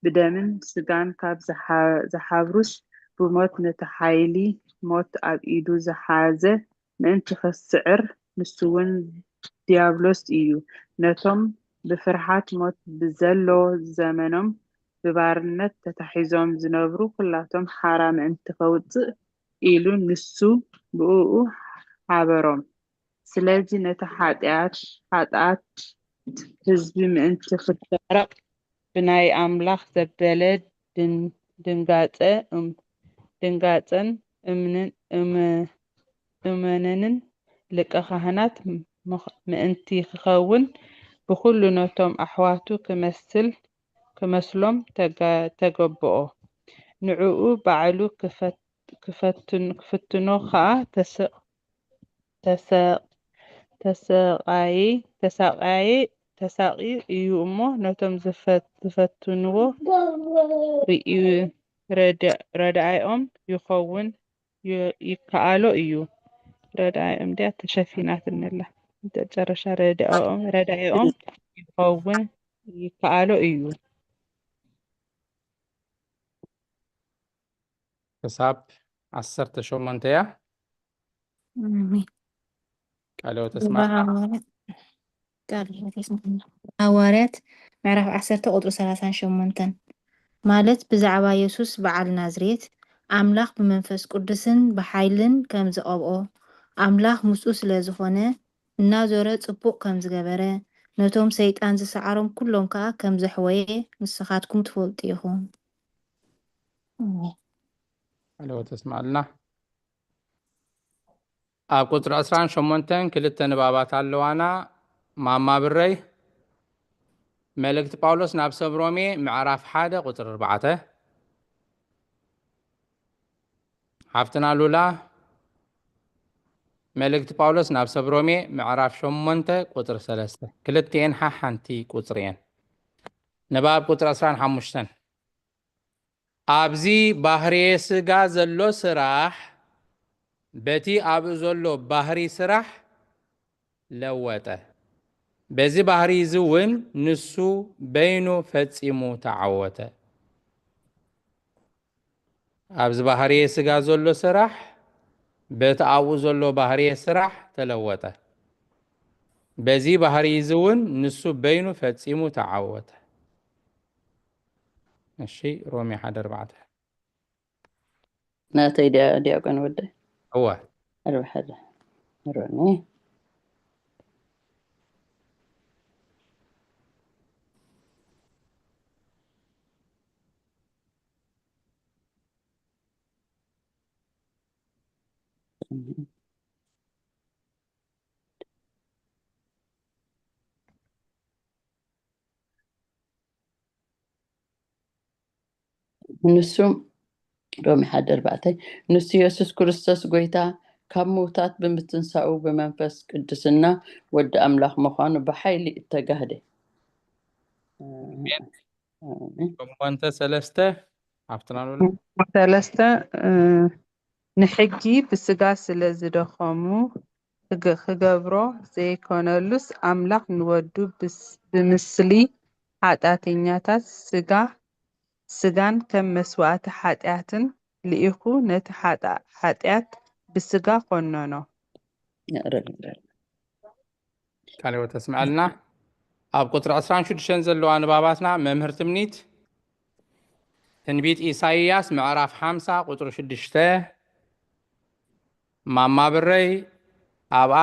ብደምን ስጋን ካብ ዝሓ- ዝሓብሩስ፣ ብሞት ነቲ ሓይሊ ሞት ኣብ ኢዱ ዝሓዘ ምእንቲ ኽስዕር፣ ንሱ እውን ድያብሎስ እዩ። ነቶም ብፍርሃት ሞት ብዘሎ ዘመኖም ብባርነት ተታሒዞም ዝነብሩ ኹላቶም ሓራ ምእንቲ ኸውጽእ ኢሉ ንሱ ብእኡ ሓበሮም። ስለዚ ነቲ ሓጢኣት፣ ሓጥኣት ህዝቢ ምእንቲ ኽታረቕ፣ ብናይ ኣምላኽ ዘበለ ድን- ድንጋጸ እም- ድንጋጸን እምንን እም- እመነንን ሊቀ ካህናት ምኽ- ምእንቲ ክኸውን ብኹሉ ነቶም ኣሕዋቱ ክመስል ክመስሎም ተጋ- ተገብኦ። ንዕኡ ባዕሉ ክፈት- ክፈትን- ክፍትኖ ኸኣ ተሰ- ተሰ- ተሰቃየ ተሳቃየ ተሳቅዩ እዩ እሞ ነቶም ዝፈ- ዝፈትንዎ ርእዩ ረዳ- ረዳኢኦም ይኸውን ይ- ይከኣሎ እዩ። ረዳኢኦም ድያ ተሸፊናትኒ ኣላ። መጨረሻ ረዳኦም ረዳኢኦም ይኸውን ይከኣሎ እዩ። ክሳብ ዓሰርተ ሸሞንተ እያ። ኣሜን። ቃለ ሕይወት ተስማዕ። ግብረ ሃዋርያት ቃል ሕይወት የስምዓና። ሃዋርያት ምዕራፍ ዓሰርተ ቁጽሪ ሰላሳን ሸሞንተን። ማለት ብዛዕባ የሱስ በዓል ናዝሬት ኣምላኽ ብመንፈስ ቅዱስን ብሓይልን ከም ዝቐብኦ ኣምላኽ ምስኡ ስለ ዝኾነ እናዞረ ጽቡቕ ከም ዝገበረ ነቶም ሰይጣን ዝሰዓሮም ኩሎም ከኣ ከም ዘሕወየ ንስኻትኩም ትፈልጡ ኢኹም። ኣሜን። ቃለ ሕይወት ተስማዕልና። ኣብ ቁጽሪ ዕስራን ሸሞንተን ክልተ ንባባት ኣለዋና። ማማ ብረይ መልእክቲ ጳውሎስ ናብ ሰብ ሮሜ ምዕራፍ ሓደ ቁጽሪ ኣርባዕተ። ሓፍትና ሉላ፣ መልእክቲ ጳውሎስ ናብ ሰብ ሮሜ ምዕራፍ ሸሞንተ ቁጽሪ ሰለስተ። ክልቲኤን ሓሓንቲ ቁጽሪ እየን። ንባብ ቁጽሪ ዕስራን ሓሙሽተን። ኣብዚ ባህርየ ስጋ ዘሎ ስራሕ በቲ ኣብኡ ዘሎ ባህሪ ስራሕ ለወጠ። በዚ ባህሪ እዚ እውን ንሱ በይኑ ፈጺሙ ተዓወተ። ኣብዚ ባህርየ ስጋ ዘሎ ስራሕ በቲ ኣብኡ ዘሎ ባህርየ ስራሕ ተለወጠ። በዚ ባህሪ እዚ እውን ንሱ በይኑ ፈጺሙ ተዓወተ። እሺ፣ ሮሜ ሓደ ኣርባዕተ። ናተይ ድያ ዲያቆን ወደ? እወ። ኣርባዕተ። ሮሜ። ንሱ፣ ሮሜ ሓደ ኣርባዕተ፣ ንሱ የሱስ ክርስቶስ ጐይታ ካብ ምውታት ብምትንሳኡ ብመንፈስ ቅዱስና ወዲ ኣምላኽ ምዃኑ ብሓይሊ እተጋህደ። ኣሜን። ኣሜን። ሸሞንተ ሰለስተ፣ ሓፍትና ሉላ። ሰለስተ፣ እ፣ ንሕጊ ብስጋ ስለ ዝደኸሙ ክገ-፣ ክገብሮ ዘይኮነሉስ፣ ኣምላኽ ንወዱ ብስ-፣ ብምስሊ ሓጢኣተኛታት ስጋ፣ ስጋን ከም መስዋእቲ ሓጢኣትን ልኢኹ ነቲ ሓጣ-፣ ሓጢኣት ብስጋ ኮነኖ። የዕረል፣ የዕረል። ቃለ ሕይወት ተስምዐልና። ኣብ ቁጽሪ ዕስራን ሽዱሽተን ዘለዋ ንባባትና መምህር ትምኒት፣ ትንቢት ኢሳይያስ ምዕራፍ ሓምሳ ቁጽሪ ሽዱሽተ፣ ማማ ብረይ ኣብኣ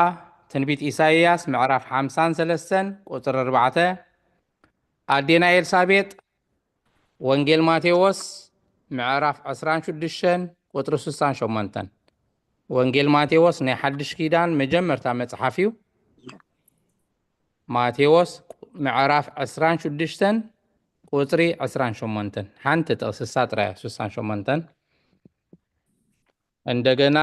ትንቢት ኢሳይያስ ምዕራፍ ሓምሳን ሰለስተን ቁጽሪ ኣርባዕተ፣ ኣዴና ኤልሳቤጥ ወንጌል ማቴዎስ ምዕራፍ ዕስራን ሽዱሽተን ቁጽሪ ስሳን ሸሞንተን። ወንጌል ማቴዎስ ናይ ሓድሽ ኪዳን መጀመርታ መጽሓፍ እዩ። ማቴዎስ ምዕራፍ ዕስራን ሽዱሽተን ቁጽሪ ዕስራን ሸሞንተን። ሓንቲ ጥቕሲ እሳ ጥራይ እያ፣ ስሳን ሸሞንተን። እንደገና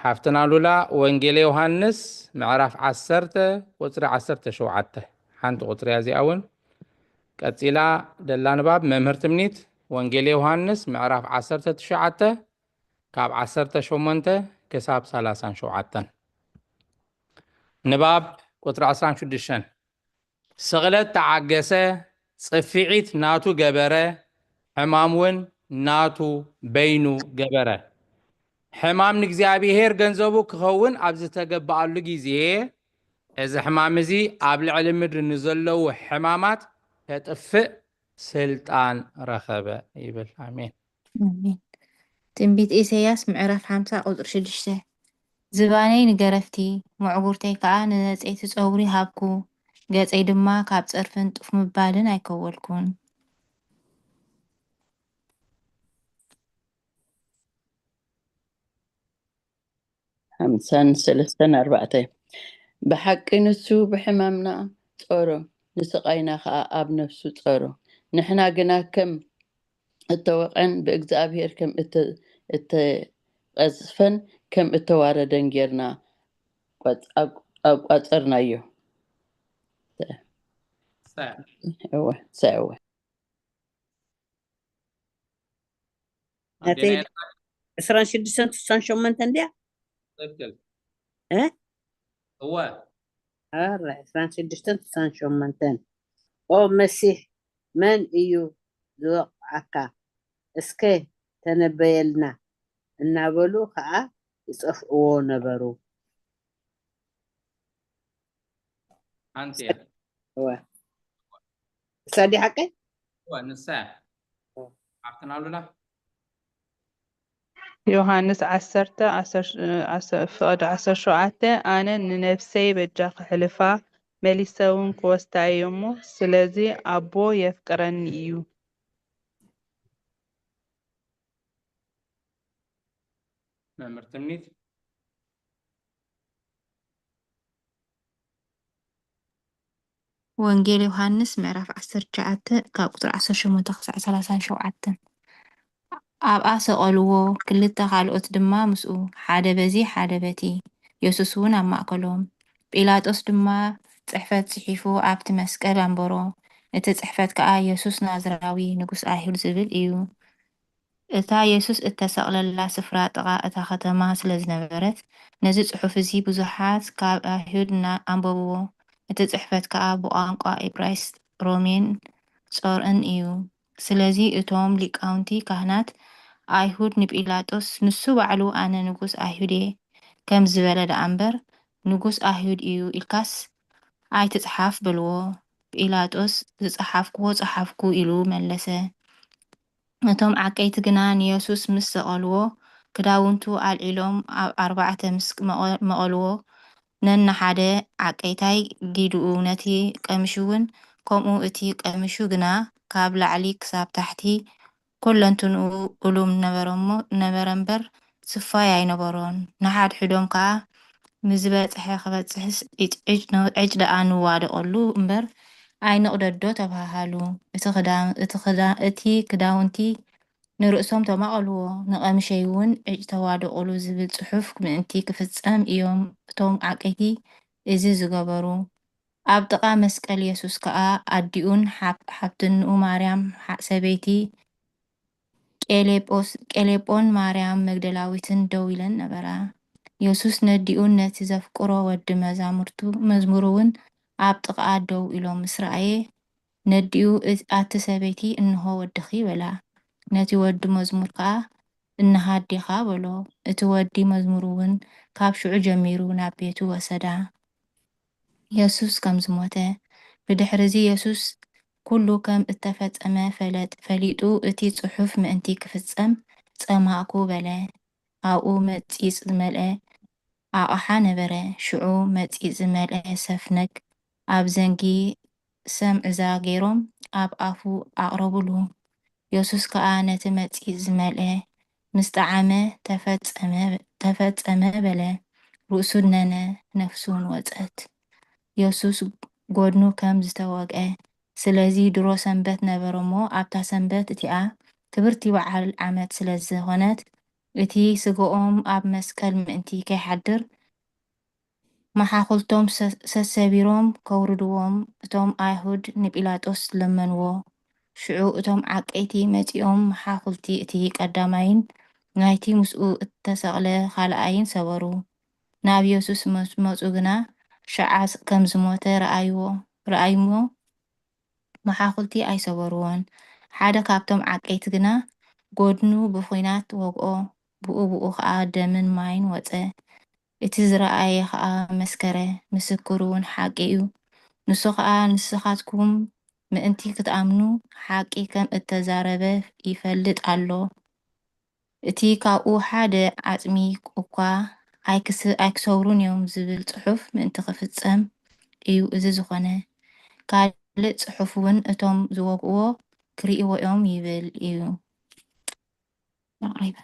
ሓፍትና ሉላ ወንጌል ዮሃንስ ምዕራፍ ዓሰርተ ቁጽሪ ዓሰርተ ሸውዓተ። ሓንቲ ቁጽሪ እያ እዚኣ እውን። ቀጺላ ደላ ንባብ መምህር ትምኒት ወንጌል ዮሃንስ ምዕራፍ ዓሰርተ ትሽዓተ ካብ ዓሰርተ ሸሞንተ ክሳብ ሰላሳን ሸውዓተን። ንባብ ቁጽሪ ዕስራን ሽዱሽተን። ስቕለት ተዓገሰ፣ ጽፍዒት ናቱ ገበረ፣ ሕማም እውን ናቱ በይኑ ገበረ። ሕማም ንእግዚኣብሔር ገንዘቡ ክኸውን ኣብ ዝተገበኣሉ ግዜ፣ እዚ ሕማም እዚ ኣብ ልዕሊ ምድሪ ንዘለዉ ሕማማት ከጥፍእ ስልጣን ረኸበ ይብል። ኣሜን። ኣሜን። ትንቢት ኢሳይያስ ምዕራፍ ሓምሳ ቁጽሪ ሽዱሽተ። ዝባነይ ንገረፍቲ፣ ምዕጉርተይ ከኣ ንነጸይቲ ጸጉሪ ሃብኩ፣ ገጸይ ድማ ካብ ጸርፍን ጡፍ ምባልን ኣይከወልኩን። ሓምሳን ሰለስተን ኣርባዕተ። ብሓቂ ንሱ ብሕማምና ጾሮ፣ ንስቓይና ኸኣ ኣብ ነፍሱ ጾሮ። ንሕና ግና ከም እተወቕዐን ብእግዚኣብሔር ከም እተ-፣ እተቐዝፈን ከም እተዋረደን ጌርና ቋጽ-፣ ኣብ-፣ ኣብ ቋጸርናዮ። ሰ-፣ እወ፣ ሰ-፣ እወ። ናተይ ኣዴና ዕስራን ሽዱሽተን ስሳን ሸሞንተን ድያ? ትክክል። እ? እወ። ኣረ፣ ዕስራን ሽዱሽተን ስሳን ሸሞንተን። ኦ መሲሕ፣ መን እዩ ዝወቕዓካ? እስከ ተነበየልና፣ እናበሉ ኸኣ ይጸፍዕዎ ነበሩ። ሓንቲ እያ። እወ። እሳ ድያ ሓቀይ? እወ፣ ንሳ እያ። እወ። ሓፍትና ሉላ? ዮሃንስ ዓሰርተ፣ ዓሰርተ፣ ዓሰርተ፣ ፍቕዲ ዓሰርተ ሸውዓተ፣ ኣነ ንነፍሰይ በጃ ክሕልፋ፣ መሊሰ እውን ክወስዳ እየ እሞ፣ ስለዚ ኣቦ የፍቅረኒ እዩ። መምህር ትምኒት። ወንጌል ዮሃንስ ምዕራፍ ዓሰርተ ትሽዓተ ካብ ቁጽሪ ዓሰርተ ሸሞንተ ክሳዕ ሰላሳን ሸውዓተን። ኣብኣ ሰቐልዎ፣ ክልተ ካልኦት ድማ ምስኡ፣ ሓደ በዚ ሓደ በቲ። የሱስ እውን ኣብ ማእከሎም። ጲላጦስ ድማ ጽሕፈት ጽሒፉ ኣብቲ መስቀል ኣንበሮ። እቲ ጽሕፈት ከኣ፣ የሱስ ናዝራዊ፣ ንጉስ ኣይሁድ ዝብል እዩ። እታ የሱስ እተሰቕለላ ስፍራ ጥቓ እታ ኸተማ ስለ ዝነበረት፣ ነዚ ጽሑፍ እዚ ብዙሓት ካብ ኣይሁድ ኣንበብዎ። እቲ ጽሕፈት ከኣ ብቋንቋ እብራይስጥ፣ ሮሜን ጾርዕን እዩ። ስለዚ እቶም ሊቃውንቲ ካህናት ኣይሁድ ንጲላጦስ፣ "ንሱ ባዕሉ 'ኣነ ንጉስ ኣይሁድ እየ' ከም ዝበለ ደኣ እምበር፣ 'ንጉስ ኣይሁድ እዩ' ኢልካስ ኣይትጽሓፍ" በልዎ። ጲላጦስ፣ "ዝጸሓፍክዎ ጸሓፍኩ" ኢሉ መለሰ። እቶም ዓቀይቲ ግና ንየሱስ ምስ ሰቐልዎ፣ ክዳውንቱ ኣልዒሎም ኣብ ኣርባዕተ ምስ መቐ-፣ መቐልዎ፣ ነንሓደ ዓቀይታይ ጊድኡ ነቲ ቀሚሹ እውን ከምኡ፣ እቲ ቀሚሹ ግና ካብ ላዕሊ ክሳብ ታሕቲ ኰለንትንኡ እሉም ነበረ እሞ፣ ነበረ እምበር፣ ስፋይ ኣይነበሮን። ንሓድሕዶም ከኣ፣ "ንዝበጽሐ ክበጽሕስ ዕጭ፣ ዕጭ፣ ዕጭ ደኣ ንዋደቐሉ እምበር፣ ኣይንቕደዶ" ተባሃሃሉ። እቲ ክዳ-፣ እቲ ክዳ-፣ እቲ ክዳውንቲ ንርእሶም ተማቐልዎ፣ ንቐምሸይ እውን ዕጭ ተዋደቑሉ ዝብል ጽሑፍ ምእንቲ ክፍጸም እዮም እቶም ዓቀይቲ እዚ ዝገበሩ። ኣብ ጥቓ መስቀል የሱስ ከኣ ኣዲኡን ሓብ-፣ ሓብትንኡ ማርያም ሓ-፣ ሰበይቲ ቄሌጶስ-፣ ቄሌጶን ማርያም መግደላዊትን ደው ኢለን ነበራ። የሱስ ነዲኡን ነቲ ዘፍቅሮ ወዲ መዛሙርቱ፣ መዝሙሩ እውን ኣብ ጥቓኣ ደው ኢሎም ምስ ረኣየ፣ ነዲኡ፣ "እት-፣ ኣቲ ሰበይቲ፣ እንሆ ወድኺ" በላ። ነቲ ወዲ መዝሙር ከኣ፣ "እንሃ ኣዴኻ" በሎ። እቲ ወዲ መዝሙር እውን ካብ ሽዑ ጀሚሩ ናብ ቤቱ ወሰዳ። የሱስ ከም ዝሞተ። ብድሕርዚ የሱስ ኩሉ ከም እተፈጸመ ፈለጥ-፣ ፈሊጡ፣ እቲ ጽሑፍ ምእንቲ ክፍጸም ጸማእኩ በለ። ኣብኡ መጺጽ ዝመልአ ኣቕሓ ነበረ። ሽዑ መጺጽ ዝመልአ ሰፍነግ ኣብ ዘንጊ ሰምዕዛ ገይሮም ኣብ ኣፉ ኣቕረቡሉ። የሱስ ከኣ ነቲ መጺጽ ዝመልአ ምስ ጠዓመ፣ "ተፈጸመ፣ ተፈጸመ" በለ። ርእሱ ድነነ፣ ነፍሱ እውን ወጸት። የሱስ ጐድኑ ከም ዝተወግአ። ስለዚ ድሮ ሰንበት ነበረ እሞ፣ ኣብታ ሰንበት እቲኣ ክብርቲ በዓል ዓመት ስለ ዝኾነት፣ እቲ ስጋኦም ኣብ መስቀል ምእንቲ ከይሓድር፣ መሓኹልቶም ሰ-፣ ሰሰቢሮም ከውርድዎም እቶም ኣይሁድ ንጲላጦስ ለመንዎ። ሽዑ እቶም ዓቀይቲ መጺኦም መሓኹልቲ እቲ ቀዳማይን ናይቲ ምስኡ እተሰቕለ ካልኣይን ሰበሩ። ናብ የሱስ ምስ መጹ ግና፣ ሽዓ ከም ዝሞተ ረኣይዎ፣ ረኣይሞ፣ መሓኹልቲ ኣይሰበርዎን። ሓደ ካብቶም ዓቀይቲ ግና ጐድኑ ብኲናት ወግኦ፣ ብኡ ብኡ ኸኣ ደምን ማይን ወጸ። እቲ ዝረኣየ ኸኣ መስከረ፣ ምስክር እውን ሓቂ እዩ። ንሱ ኸኣ፣ ንስኻትኩም ምእንቲ ክትኣምኑ፣ ሓቂ ከም እተዛረበ ይፈልጥ ኣሎ። እቲ ካብኡ ሓደ ዓጽሚ እኳ ኣይክስ-፣ ኣይክሰብሩን እዮም ዝብል ጽሑፍ ምእንቲ ክፍጸም እዩ እዚ ዝኾነ። ካልእ ጽሑፍ እውን፣ እቶም ዝወግእዎ ክርእይዎ እዮም ይብል እዩ። ኣቕሪበ።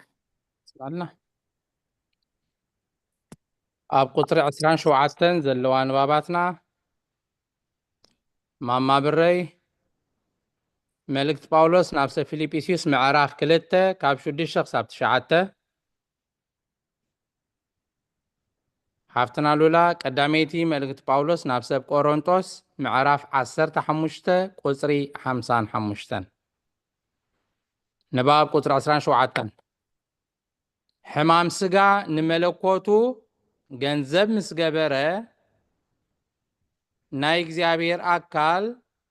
ስማልና። ኣብ ቁጽሪ ዕስራን ሸውዓተን ዘለዋ ንባባትና፣ ማማ ብረይ፣ መልእክቲ ጳውሎስ ናብ ሰብ ፊልጵስዩስ ምዕራፍ ክልተ ካብ ሽዱሽተ ክሳብ ትሽዓተ። ሓፍትና ሉላ፣ ቀዳመይቲ መልእክቲ ጳውሎስ ናብ ሰብ ቆሮንጦስ ምዕራፍ ዓሰርተ ሓሙሽተ ቁጽሪ ሓምሳን ሓሙሽተን። ንባብ ቁጽሪ ዕስራን ሸውዓተን። ሕማም ስጋ ንመለኮቱ ገንዘብ ምስ ገበረ፣ ናይ እግዚኣብሔር ኣካል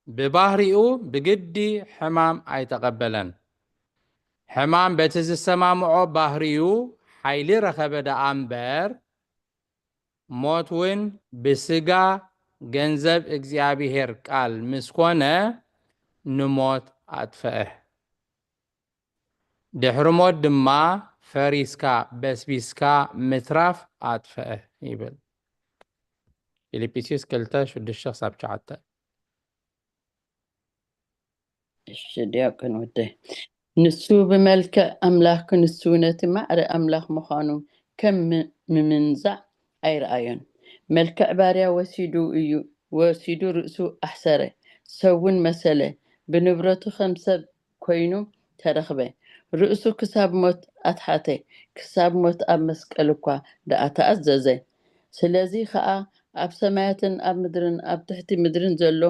ብባህሪኡ ብግዲ ሕማም ኣይተቐበለን። ሕማም በቲ ዝሰማምዖ ባህሪኡ ሓይሊ ረኸበ ደኣ እምበር፣ ሞት እውን ብስጋ ገንዘብ እግዚኣብሔር ቃል ምስ ኮነ፣ ንሞት ኣጥፈአ። ድሕሪ ሞት ድማ ፈሪስካ በስቢስካ ምትራፍ ኣጥፈአ ይብል። ፊልጵስዩስ ክልተ ሽዱሽተ ክሳብ ትሽዓተ። እሺ ዲያቆን ወደይ፣ ንሱ ብመልክዕ ኣምላኽ ክንሱ ነቲ ማዕረ ኣምላኽ ምዃኑ ከም ም-፣ ምምንዛዕ ኣይረኣዮን። መልክዕ ባርያ ወሲዱ እዩ ወሲዱ ርእሱ ኣሕሰረ። ሰብ እውን መሰለ፣ ብንብረቱ ከም ሰብ ኮይኑ ተረኽበ። ርእሱ ክሳብ ሞት ኣትሓተ፣ ክሳብ ሞት ኣብ መስቀል እኳ ደኣ ተኣዘዘ። ስለዚ ኸኣ ኣብ ሰማያትን ኣብ ምድርን ኣብ ትሕቲ ምድርን ዘሎ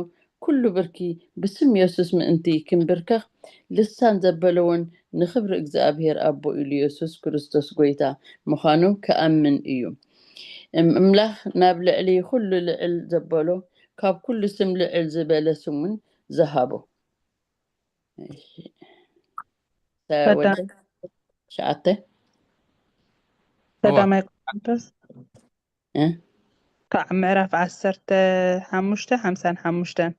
ኩሉ ብርኪ ብስም የሱስ ምእንቲ ክንብርከኽ ልሳን ዘበለውን ንኽብሪ እግዚኣብሔር ኣቦ ኢሉ የሱስ ክርስቶስ ጐይታ ምዃኑ ክኣምን እዩ። እም-፣ እምላኽ ናብ ልዕሊ ኩሉ ልዕል ዘበሎ ካብ ኩሉ ስም ልዕል ዝበለ ስሙን ዝሃቦ። እሺ። ሰ-፣ ቀዳም- ወደ ትሽዓተ። ቀዳማይ ቆሮንቶስ እ? ካብ ምዕራፍ ዓሰርተ ሓሙሽተ ሓምሳን ሓሙሽተን።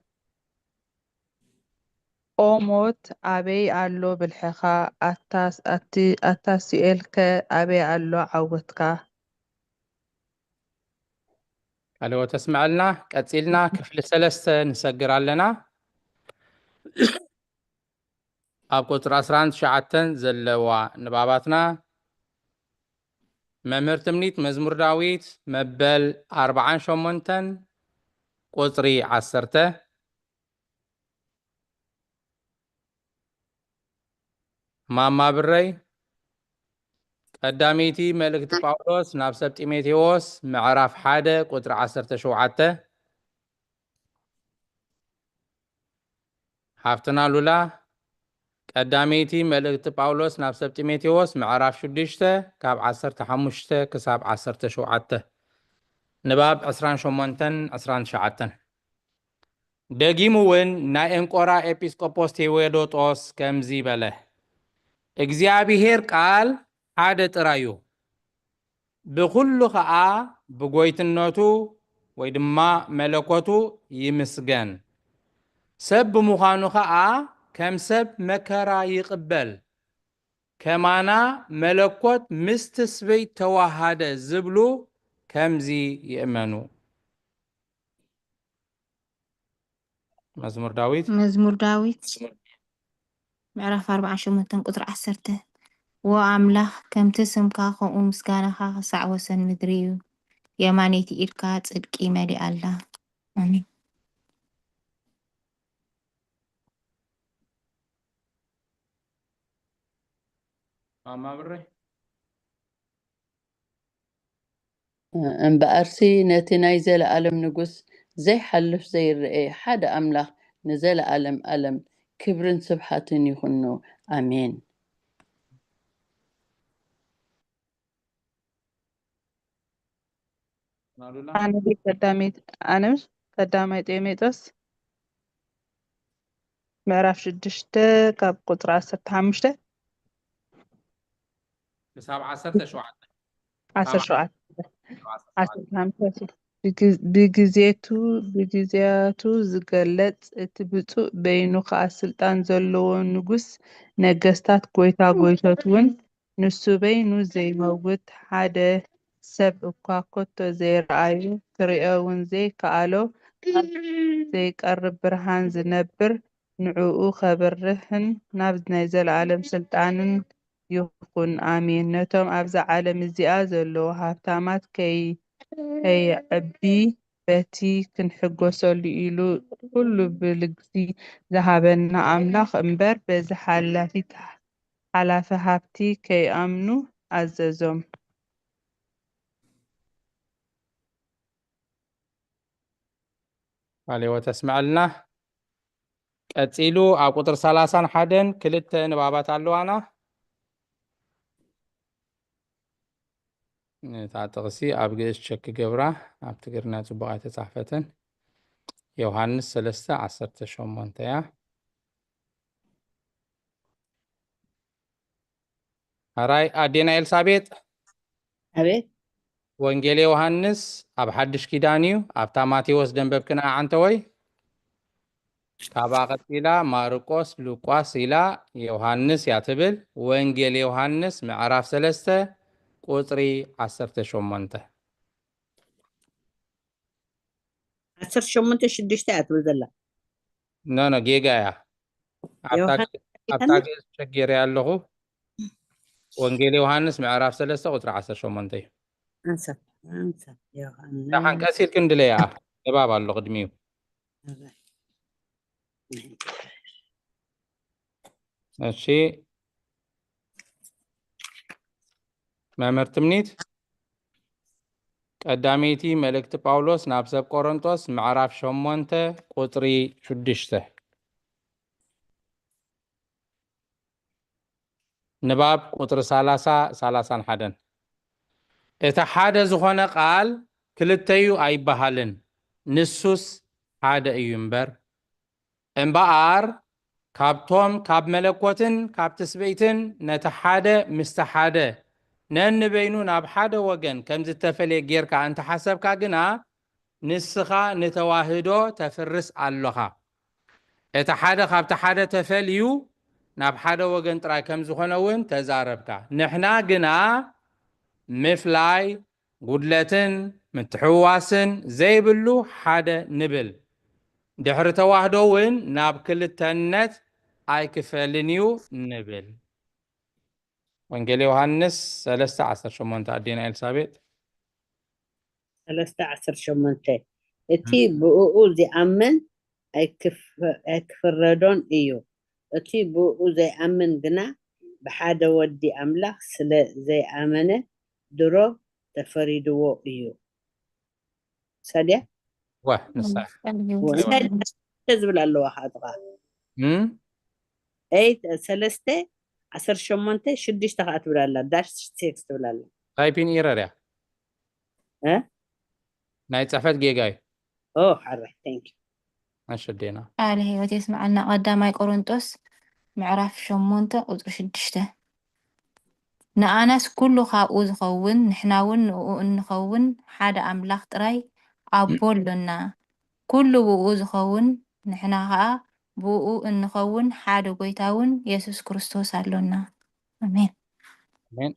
ኦ ሞት ኣበይ ኣሎ ብልሕኻ? ኣታ፣ ኣቲ-፣ ኣታ ሲኦል ከ ኣበይ ኣሎ ዓወትካ? ቃለ ሕይወት ተስምዐልና። ቀጺልና ክፍሊ ሰለስተ ንሰግር ኣለና። ኣብ ቁጽሪ ዓሰርተ ትሽዓተ ዘለዋ ንባባትና መምህር ትምኒት መዝሙር ዳዊት መበል ኣርባዓን ሸሞንተን ቁጽሪ ዓሰርተ። ማማ ብረይ፣ ቀዳመይቲ መልእክቲ ጳውሎስ ናብ ሰብ ጢሞቴዎስ ምዕራፍ ሓደ ቁጽሪ ዓሰርተ ሸውዓተ። ሓፍትና ሉላ፣ ቀዳመይቲ መልእክቲ ጳውሎስ ናብ ሰብ ጢሞቴዎስ ምዕራፍ ሽዱሽተ ካብ ዓሰርተ ሓሙሽተ ክሳብ ዓሰርተ ሸውዓተ፣ ንባብ ዕስራን ሸሞንተን ዕስራን ትሽዓተን። ደጊሙ እውን ናይ እንቆራ ኤጲስቆጶስ ቴዎዶጦስ ከምዚ በለ፣ እግዚኣብሄር ቃል ሓደ ጥራይ እዩ፣ ብኹሉ ኸኣ ብጎይትነቱ ወይ ድማ መለኮቱ ይምስገን። ሰብ ብምዃኑ ኸኣ ከም ሰብ መከራ ይቕበል፣ ከማና መለኮት ምስ ትስብእቲ ተዋሃደ ዝብሉ ከምዚ ይእመኑ። መዝሙር ዳዊት። መዝሙር ዳዊት ምዕራፍ ኣርባዓን ሸሞንተን ቁጽሪ ዓሰርተ። ዎ ኣምላኽ፣ ከምቲ ስምካ ከምኡ ምስጋናኻ ክሳዕ ወሰን ምድሪ እዩ። የማነይቲ ኢድካ ጽድቂ መሊኣ ኣላ። ኣሜን። ማማ ብረይ። እምበኣርሲ ነቲ ናይ ዘለኣለም ንጉስ ዘይሓልፍ ዘይረኤ ሓደ ኣምላኽ ንዘለኣለም ኣለም ክብርን ስብሓትን ይኹኖ። ኣሜን። ኣነ ቀዳመይ፣ ኣነ ቀዳማይ ጢሞቴዎስ ምዕራፍ ሽዱሽተ ካብ ቁጽሪ ዓሰርተ ሓሙሽተ ክሳብ ዓሰርተ ሸውዓተ። ዓሰርተ ሸውዓተ። ዓሰርተ ሓሙሽተ። ብግ-፣ ብግዜቱ፣ ብግዜያቱ ዝገለጽ እቲ ብፁዕ በይኑ ኸኣ ስልጣን ዘለዎ ንጉስ ነገስታት ጐይታ ጐይቶት እውን ንሱ በይኑ ዘይመውት ሓደ ሰብ እኳ ከቶ ዘይረኣዩ ክርእዮ እውን ዘይከኣሎ ኣብ ዘይቀርብ ብርሃን ዝነብር ንዕኡ ከብርህን ናብ ናይ ዘለኣለም ስልጣንን ይኹን። ኣሜን። ነቶም ኣብዛ ዓለም እዚኣ ዘለዉ ሃብታማት ከይ-፣ ከየዕቢ በቲ ክንሕጎሰሉ ኢሉ ኩሉ ብልግሲ ዝሃበና ኣምላኽ እምበር በዚ ሓላፊ፣ ሓላፊ ሃብቲ ከይኣምኑ ኣዘዞም። ቃለ ሕይወት ተስምዐልና። ቀጺሉ ኣብ ቁጽሪ ሰላሳን ሓደን ክልተ ንባባት ኣለዋና። ነታ ጥቕሲ ኣብ ግእዝ ቸክ ክገብራ፣ ኣብ ትግርኛ ጽቡቕ ኣይተጻሕፈትን። ዮሃንስ ሰለስተ ዓሰርተ ሸሞንተ እያ። ኣራይ ኣዴና ኤልሳቤጥ። ኣቤት። ወንጌል ዮሃንስ ኣብ ሓድሽ ኪዳን እዩ። ኣብታ ማቴዎስ ደንበብክና ዓንተወይ። ካብኣ ቀጺላ ማርቆስ፣ ሉቃስ ኢላ ዮሃንስ እያ ትብል። ወንጌል ዮሃንስ ምዕራፍ ሰለስተ ቁጽሪ ዓሰርተ ሸሞንተ። ዓሰርተ ሸሞንተ ሽዱሽተ እያ ትብል ዘላ። ኖ፣ ኖ፣ ጌጋ እያ። ኣብታ ዮሃንስ ግ-፣ ኣብታ ዮሃንስ? ግእዝ ቸጌረ ኣለኹ። ወንጌል ዮሃንስ ምዕራፍ ሰለስተ ቁጽሪ ዓሰርተ ሸሞንተ እዩ። ኣንሳ፣ ኣንሳ፣ ዮሃንስ። ደሓን ቀስ ኢልክን ድለያ። ንባብ ኣሎ ቅድሚኡ። እሺ፣ መምህር ትምኒት፣ ቀዳመይቲ መልእክቲ ጳውሎስ ናብ ሰብ ቆሮንቶስ ምዕራፍ ሸሞንተ ቁጽሪ ሽዱሽተ። ንባብ ቁጽሪ ሰላሳ፣ ሰላሳን ሓደን። እቲ ሓደ ዝኾነ ቃል ክልተዩ ኣይበሃልን፣ ንሱስ ሓደ እዩ እምበር። እምበኣር ካብቶም ካብ መለኮትን ካብ ትስብእትን ነቲ ሓደ ምስቲ ሓደ ነንበይኑ ናብ ሓደ ወገን ከም ዝተፈልየ ጌርካ እንተሓሰብካ ግና፣ ንስኻ ንተዋህዶ ተፍርስ ኣሎኻ። እቲ ሓደ ካብቲ ሓደ ተፈልዩ ናብ ሓደ ወገን ጥራይ ከም ዝኾነ እውን ተዛረብካ። ንሕና ግና ምፍላይ፣ ጉድለትን ምትሕውዋስን ዘይብሉ ሓደ ንብል። ድሕሪ ተዋህዶ እውን ናብ ክልተነት ኣይክፈልን እዩ ንብል። ወንጌል ዮሃንስ ሰለስተ ዓሰርተ ሸሞንተ። ኣዴና ኤልሳቤጥ። ሰለስተ ዓሰርተ ሸሞንተ። እቲ ብእኡ ዚኣምን ኣይክፍ-፣ ኣይክፍረዶን እዩ። እቲ ብእኡ ዘይኣምን ግና ብሓደ ወዲ ኣምላኽ ስለ ዘይኣመነ ድሮ ተፈሪድዎ እዩ። ሰድያ? ዋ፣ ንሳ። ሰድያ ዝብል ኣለዋ ከዓ ጥቓ። እም? ኤይት፣ ሰለስተ፣ ዓሰርተ ሸሞንተ፣ ሽዱሽተ ከዓ ትብል ኣላ። ዳሽ ሴክስ ትብል ኣላ። ታይፒን ኢረር እያ። እ? ናይ ጽሕፈት ጌጋ እዩ። ኦ፣ ሓራይ፣ ቴንክ ዩ። ኣሸዴና። ቃለ ሕይወት የስምዓልና። ቀዳማይ ቆሮንጦስ ምዕራፍ ሸሞንተ ቁጽሪ ሽዱሽተ። ንኣናስ ኩሉ ካብኡ ዝኸውን፣ ንሕና እውን ንእኡ እንኸውን ሓደ ኣምላኽ ጥራይ ኣቦ ኣሎና። ኩሉ ብእኡ ዝኸውን፣ ንሕና ኸኣ ብእኡ እንኸውን ሓደ ጐይታ እውን የሱስ ክርስቶስ ኣሎና። ኣሜን። ኣሜን።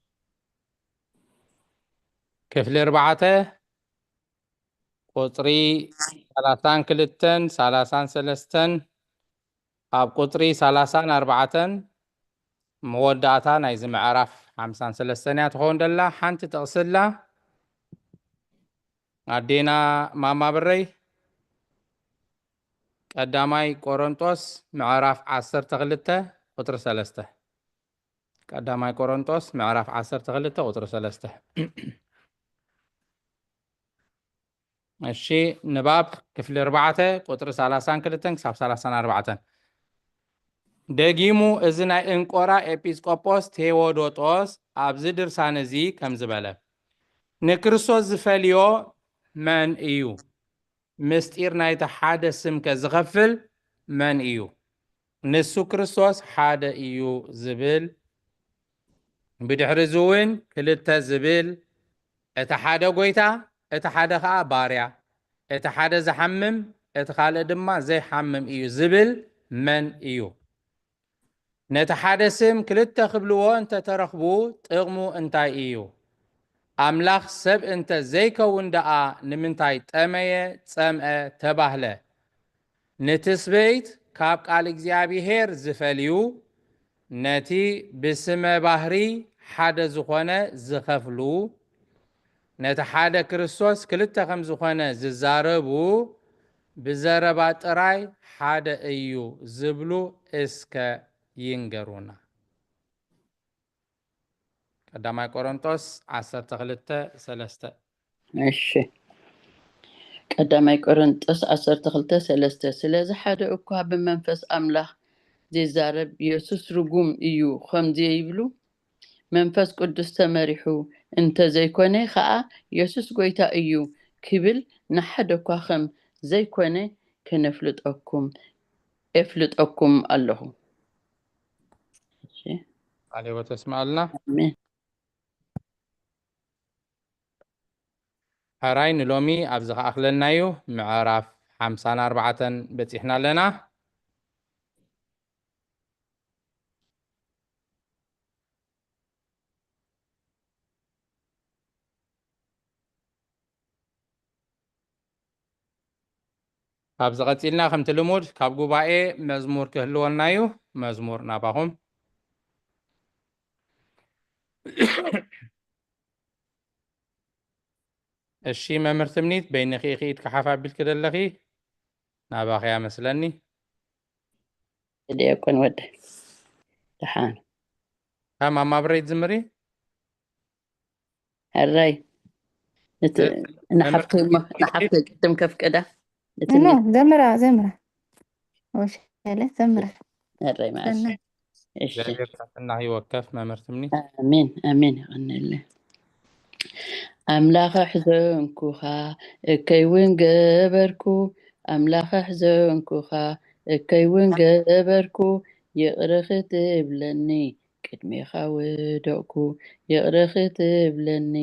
ክፍሊ ኣርባዕተ ቁጽሪ ሰላሳን ክልተን፣ ሰላሳን ሰለስተን፣ ኣብ ቁጽሪ ሰላሳን ኣርባዕተን መወዳእታ ናይዚ ምዕራፍ ሓምሳን ሰለስተን እያ ትኸውን ደላ። ሓንቲ ጥቕሲ ኣላ። ኣዴና ማማ ብረይ፣ ቀዳማይ ቆሮንጦስ ምዕራፍ ዓሰርተ ክልተ ቁጽሪ ሰለስተ። ቀዳማይ ቆሮንጦስ ምዕራፍ ዓሰርተ ክልተ ቁጽሪ ሰለስተ። እሺ፣ ንባብ ክፍሊ ኣርባዕተ ቁጽሪ ሰላሳን ክልተን ክሳብ ሰላሳን ኣርባዕተን። ደጊሙ እዚ ናይ እንቆራ ኤጲስቆጶስ ቴዎዶጦስ ኣብዚ ድርሳን እዚ ከምዚ በለ፣ ንክርስቶስ ዝፈልዮ መን እዩ? ምስጢር ናይቲ ሓደ ስምከ ዝኸፍል መን እዩ? ንሱ ክርስቶስ ሓደ እዩ ዝብል፣ ብድሕሪ እዚ እውን ክልተ ዝብል፣ እቲ ሓደ ጐይታ፣ እቲ ሓደ ኸኣ ባርያ፣ እቲ ሓደ ዝሓምም፣ እቲ ካልእ ድማ ዘይሓምም እዩ ዝብል መን እዩ? ነቲ ሓደ ስም ክልተ ክብልዎ እንተ ተረኽቡ ጥቕሙ እንታይ እዩ? ኣምላኽ ሰብ እንተ ዘይከውን ደኣ ንምንታይ ጠመየ፣ ጸምአ፣ ተባህለ? ንትስብእት ካብ ቃል እግዚኣብሔር ዝፈልዩ፣ ነቲ ብስመ ባህሪ ሓደ ዝኾነ ዝኸፍሉ፣ ነቲ ሓደ ክርስቶስ ክልተ ከም ዝኾነ ዝዛረቡ፣ ብዘረባ ጥራይ ሓደ እዩ ዝብሉ እስከ ይንገሩና። ቀዳማይ ቆሮንጦስ ዓሰርተ ክልተ ሰለስተ። እሺ፣ ቀዳማይ ቆሮንጦስ ዓሰርተ ክልተ ሰለስተ። ስለዚ ሓደ እኳ ብመንፈስ ኣምላኽ ዘይዛረብ የሱስ ርጉም እዩ ከም ዘይብሉ፣ መንፈስ ቅዱስ ተመሪሑ እንተ ዘይኮነ ኸኣ፣ የሱስ ጐይታ እዩ ክብል ንሓደ እኳ ከም ዘይኮነ ከነፍልጠኩም፣ ኤፍልጠኩም ኣለኹ። እሺ። ቃለ ሕይወት የስምዓልና። ኣሜን። ሕራይ ንሎሚ ኣብዚ ከኣኽለና እዩ። ምዕራፍ ሓምሳን ኣርባዕተን በጺሕና ኣለና። ካብዚ ቀጺልና ከምቲ ልሙድ ካብ ጉባኤ መዝሙር ክህልወና እዩ። መዝሙር ናባኹም። እሺ መምህር ትምኒት፣ በይንኺ ኢኺ ኢድኪ ሓፍ ኣቢልኪ ዘለኺ? ናባኺ እያ መስለኒ። ዲያቆን ወደ ደሓን። ካብ ማማ ብረይ ትዝምሪ? ሕራይ። እቲ ንሓፍተይ እሞ፣ ንሓፍተይ ቅድም ከፍቅዳ። እቲ ኖ፣ ዘምራ፣ ዘምራ። ወሸለ፣ ዘምራ። ሕራይ መዓስ። ሰናይ። እሺ። እግዚኣብሔር ጥዕና ይወከፍ መምህር ትምኒት። ኣሜን፣ ኣሜን። ይቐንለ። ኣምላኽ ኣሕዘንኩኻ፣ እከይ እውን ገበርኩ። ኣምላኽ ኣሕዘንኩኻ፣ እከይ እውን ገበርኩ። ይቕረ ክትብለኒ፣ ቅድሜኻ ወደቕኩ። ይቕረ ክትብለኒ፣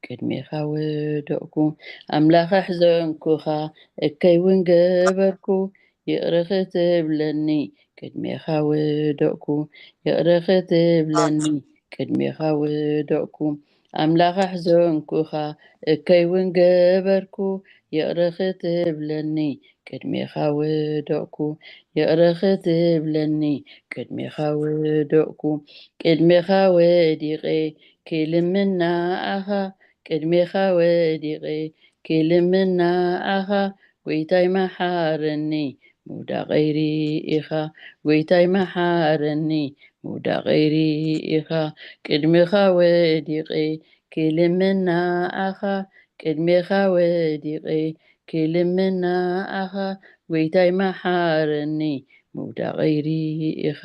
ቅድሜኻ ወደቕኩ። ኣምላኽ ኣሕዘንኩኻ፣ እከይ እውን ገበርኩ። ይቕረ ክትብለኒ፣ ቅድሜኻ ወደቕኩ። ይቕረ ክትብለኒ፣ ቅድሜኻ ወደቕኩ። ኣምላኽ ኣሕዘንኩኻ፣ እከይ እውን ገበርኩ። ይቕረ ክትብለኒ፣ ቅድሜኻ ወደቕኩ። ይቕረ ክትብለኒ፣ ቅድሜኻ ወደቕኩ። ቅድሜኻ ወዲቐ፣ ክልምን ንኣኻ። ቅድሜኻ ወዲቐ፣ ክልምን ንኣኻ። ጎይታይ መሓረኒ፣ ምውዳቐይ ርኢኻ። ጎይታይ መሓረኒ፣ ምውዳቐይ ርኢኻ። ቅድሜኻ ወዲቐ፣ ክልምን ንኣኻ። ቅድሜኻ ወዲቐ፣ ክልምን ንኣኻ። ጎይታይ መሓረኒ፣ ምውዳቐይ ርኢኻ።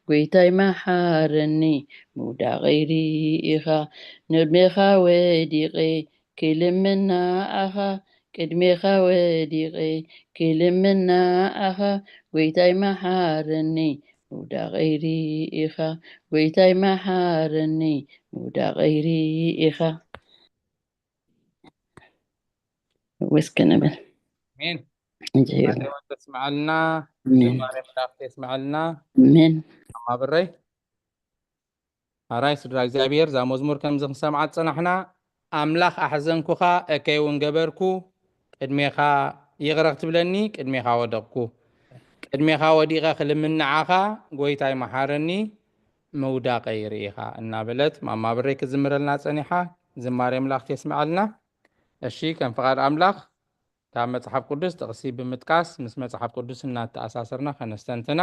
ጎይታይ መሓረኒ፣ ምውዳቐይ ርኢኻ። ቅድሜኻ ወዲቐ፣ ክልምን ንኣኻ። ቅድሜኻ ወዲቐ፣ ክልምን ንኣኻ። ጎይታይ መሓረኒ፣ ምውዳቐይ ርኢኻ። ጎይታይ መሓረኒ፣ ምውዳቐይ ርኢኻ። ወስከ ንብል። ኣሜን። እንጀራ። ቃለ ሕይወት የስምዓልና። ኣሜን። ዝማሬ መላእክቲ የስምዓልና። ኣሜን። ማማ ብረይ። ኣራይ ስድራ እግዚኣብሔር፣ እዛ መዝሙር ከምዚ ክንሰምዓ ዝጸናሕና፣ ኣምላኽ ኣሕዘንኩኻ፣ እከይ እውን ገበርኩ፣ ቅድሜኻ ይቕረ ክትብለኒ፣ ቅድሜኻ ወደቕኩ። ቅድሜኻ ወዲቐ ክልምን ንዓኻ፣ ጎይታይ መሓረኒ፣ ምውዳቐይ ርኢኻ እናበለት ማማ ብረይ ክዝምረልና ጸኒሓ፣ ዝማሬ መላእክቲ የስምዓልና። እሺ፣ ከም ፍቓድ ኣምላኽ ካብ መጽሓፍ ቅዱስ ጥቕሲ ብምጥቃስ ምስ መጽሓፍ ቅዱስ እናተኣሳሰርና ከነስተንትና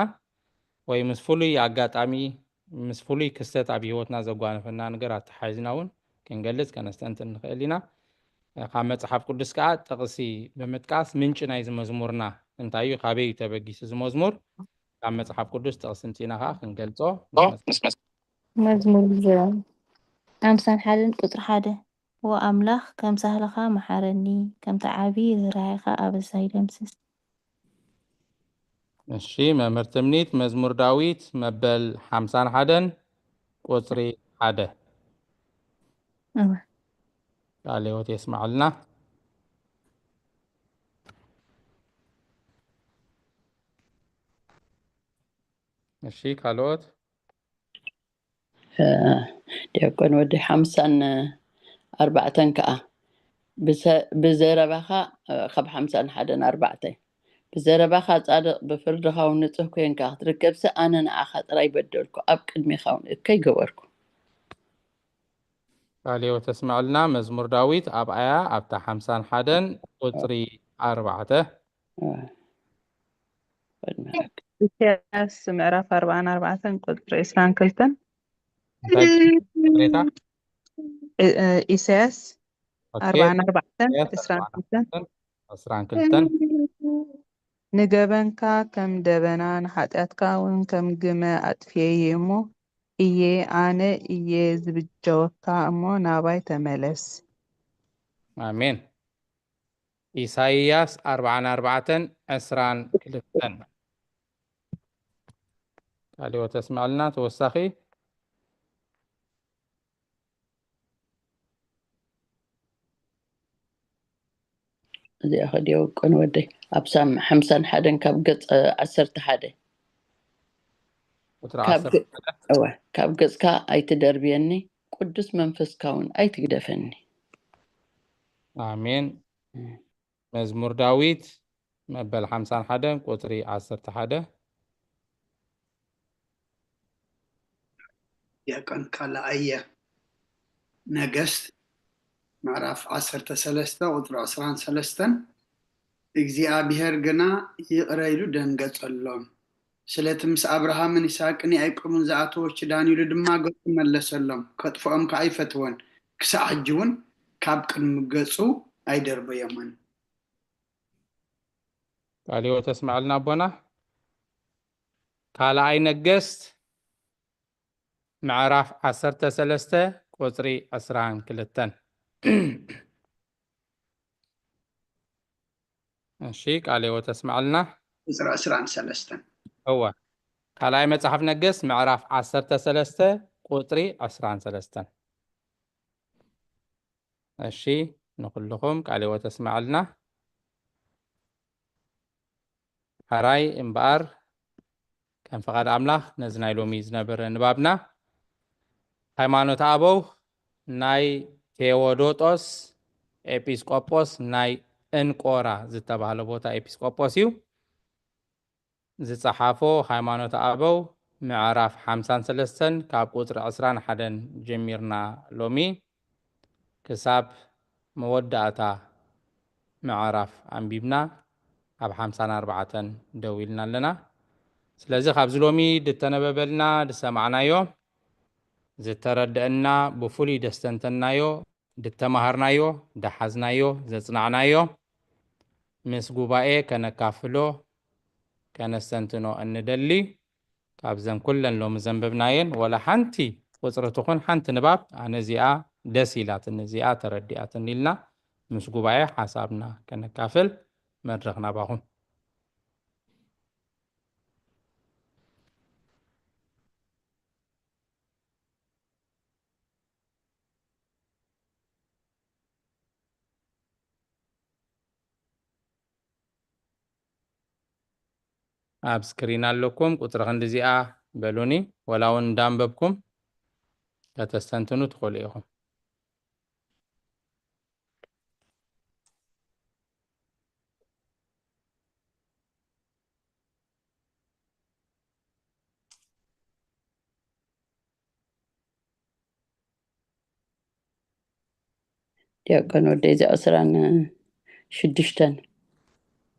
ወይ ምስ ፍሉይ ኣጋጣሚ፣ ምስ ፍሉይ ክስተት ኣብ ህይወትና ዘጓነፈና ነገር ኣተሓሒዝና እውን ክንገልጽ ከነስተንትን ንኽእል ኢና። ካብ መጽሓፍ ቅዱስ ከኣ ጥቕሲ ብምጥቃስ ምንጪ ናይዚ መዝሙርና እንታይ እዩ፣ ካበይ እዩ ተበጊሱ እዚ መዝሙር፣ ካብ መጽሓፍ ቅዱስ ጥቕሲ ምጺና ከኣ ክንገልጾ። መዝሙር ዝ-፣ ሓምሳን ሓደን ቁጽሪ ሓደ። ዎ ኣምላኽ፣ ከም ሳህልኻ መሓረኒ፣ ከምቲ ዓቢ ርህራሄኻ ኣበሳይ ደምስስ። እሺ፣ መምህር ትምኒት፣ መዝሙር ዳዊት መበል ሓምሳን ሓደን ቁጽሪ ሓደ። እወ። ቃለ ሕይወት የስምዓልና። እሺ፣ ካልኦት? እ፣ ዲያቆን ወዲ ሓምሳን ኣርባዕተን ከኣ ብሰ-፣ ብዘረባኻ፣ እ፣ ካብ ሓምሳን ሓደን ኣርባዕተ፣ ብዘረባኻ ጻድቕ፣ ብፍርድኻ እውን ንጹህ ኮይንካ ክትርከብሲ፣ ኣነ ንዓኻ ጥራይ በደልኩ፣ ኣብ ቅድሜኻ እውን እከይ ገበርኩ። ቃለ ሕይወት የስምዓልና። መዝሙር ዳዊት ኣብኣያ ኣብታ ሓምሳን ሓደን ቁጽሪ ኣርባዕተ። ቅድሚ ኢሳያስ ምዕራፍ ኣርባዓን ኣርባዕተን ቁጽሪ ዕስራን ክልተን። እንታይ ቁጽሪ እታ? እ-፣ እ-፣ ኢሳያስ ኦኬ። ኣርባዓን ኣርባዕተን ኢሳያስ ዕስራን ኣርባዓን ክልተን። ኣርባዕተን ዕስራን ክልተን። ንገበንካ ከም ደበና ንሓጢኣትካ እውን ከም ግመ ኣጥፍኤዮ እሞ እየ፣ ኣነ እየ ዝብጀወካ እሞ ናባይ ተመለስ። ኣሜን። ኢሳይያስ ኣርባዓን ኣርባዕተን ዕስራን ክልተን። ቃለ ሕይወት የስምዓልና። ተወሳኺ? እዚኣ ከ ዲያቆን ወደይ ኣብ ሳም ሓምሳን ሓደን ካብ ገጽ ዓሰርተ ሓደ። ቁጽሪ ካብ ዓሰርተ ገ-፣ እወ፣ ካብ ገጽካ ኣይትደርብየኒ፣ ቅዱስ መንፈስካ እውን ኣይትግደፈኒ። ኣሜን። መዝሙር ዳዊት መበል ሓምሳን ሓደን ቁጽሪ ዓሰርተ ሓደ። ዲያቆን ካልኣየ ነገስት ምዕራፍ ዓሰርተ ሰለስተ ቁጽሪ ዕስራን ሰለስተን፣ እግዚኣብሔር ግና ይቕረ ኢሉ ደንገጸሎም። ስለቲ ምስ ኣብርሃምን ይስሐቅን ያዕቆብን ዝኣተዎ ኪዳን ኢሉ ድማ ገጹ መለሰሎም፣ ከጥፍኦም ከኣ ኣይፈተወን። ክሳዕ ሕጂ እውን ካብ ቅድሚ ገጹ ኣይደርበዮምን። ቃለ ሕይወት የስምዓልና ኣቦና። ካልኣይ ነገስት ምዕራፍ ዓሰርተ ሰለስተ ቁጽሪ ዕስራን ክልተን። እሺ፣ ቃለ ሕይወት የስምዓልና። ቁጽሪ ዕስራን ሰለስተን። እወ፣ ካልኣይ መጽሓፍ ነገስት ምዕራፍ ዓሰርተ ሰለስተ ቁጽሪ ዕስራን ሰለስተን። እሺ፣ ንኹልኹም ቃለ ሕይወት የስምዓልና። ሕራይ እምበኣር፣ ከም ፍቓድ ኣምላኽ ነዚ ናይ ሎሚ ዝነበረ ንባብና፣ ሃይማኖት ኣበው ናይ ቴዎዶጦስ ኤጲስቆጶስ ናይ እንቆራ ዝተባህለ ቦታ ኤጲስቆጶስ እዩ። ዝጸሓፎ ሃይማኖት ኣበው ምዕራፍ ሓምሳን ሰለስተን ካብ ቁጽሪ ዕስራን ሓደን ጀሚርና ሎሚ ክሳብ መወዳእታ ምዕራፍ ኣንቢብና ኣብ ሓምሳን ኣርባዕተን ደው ኢልና ኣለና። ስለዚ ካብዚ ሎሚ ድተነበበልና ድሰማዕናዮ ዝተረደአና ብፍሉይ ደስተንተናዮ ድተማሃርናዮ፣ ድሓዝናዮ፣ ዘጽናዕናዮ ምስ ጉባኤ ከነካፍሎ፣ ከነስተንትኖ እንደሊ። ካብዘን ኩለን ሎሚ ዘንበብናየን ወላ ሓንቲ ቁጽሪ ትኹን ሓንቲ ንባብ ኣነ እዚኣ ደስ ኢላትኒ፣ እዚኣ ተረዲኣትኒ ኢልና ምስ ጉባኤ ሓሳብና ከነካፍል መድረኽ ናባኹም። ኣብ ስክሪን ኣለኩም። ቁጽሪ ክንዲ እዚኣ በሉኒ፣ ወላ እውን እንዳንበብኩም ከተስተንትኑ ትኽእሉ ኢኹም። ዲያቆን ወደይ፣ እዚ ዕስራን ሽዱሽተን።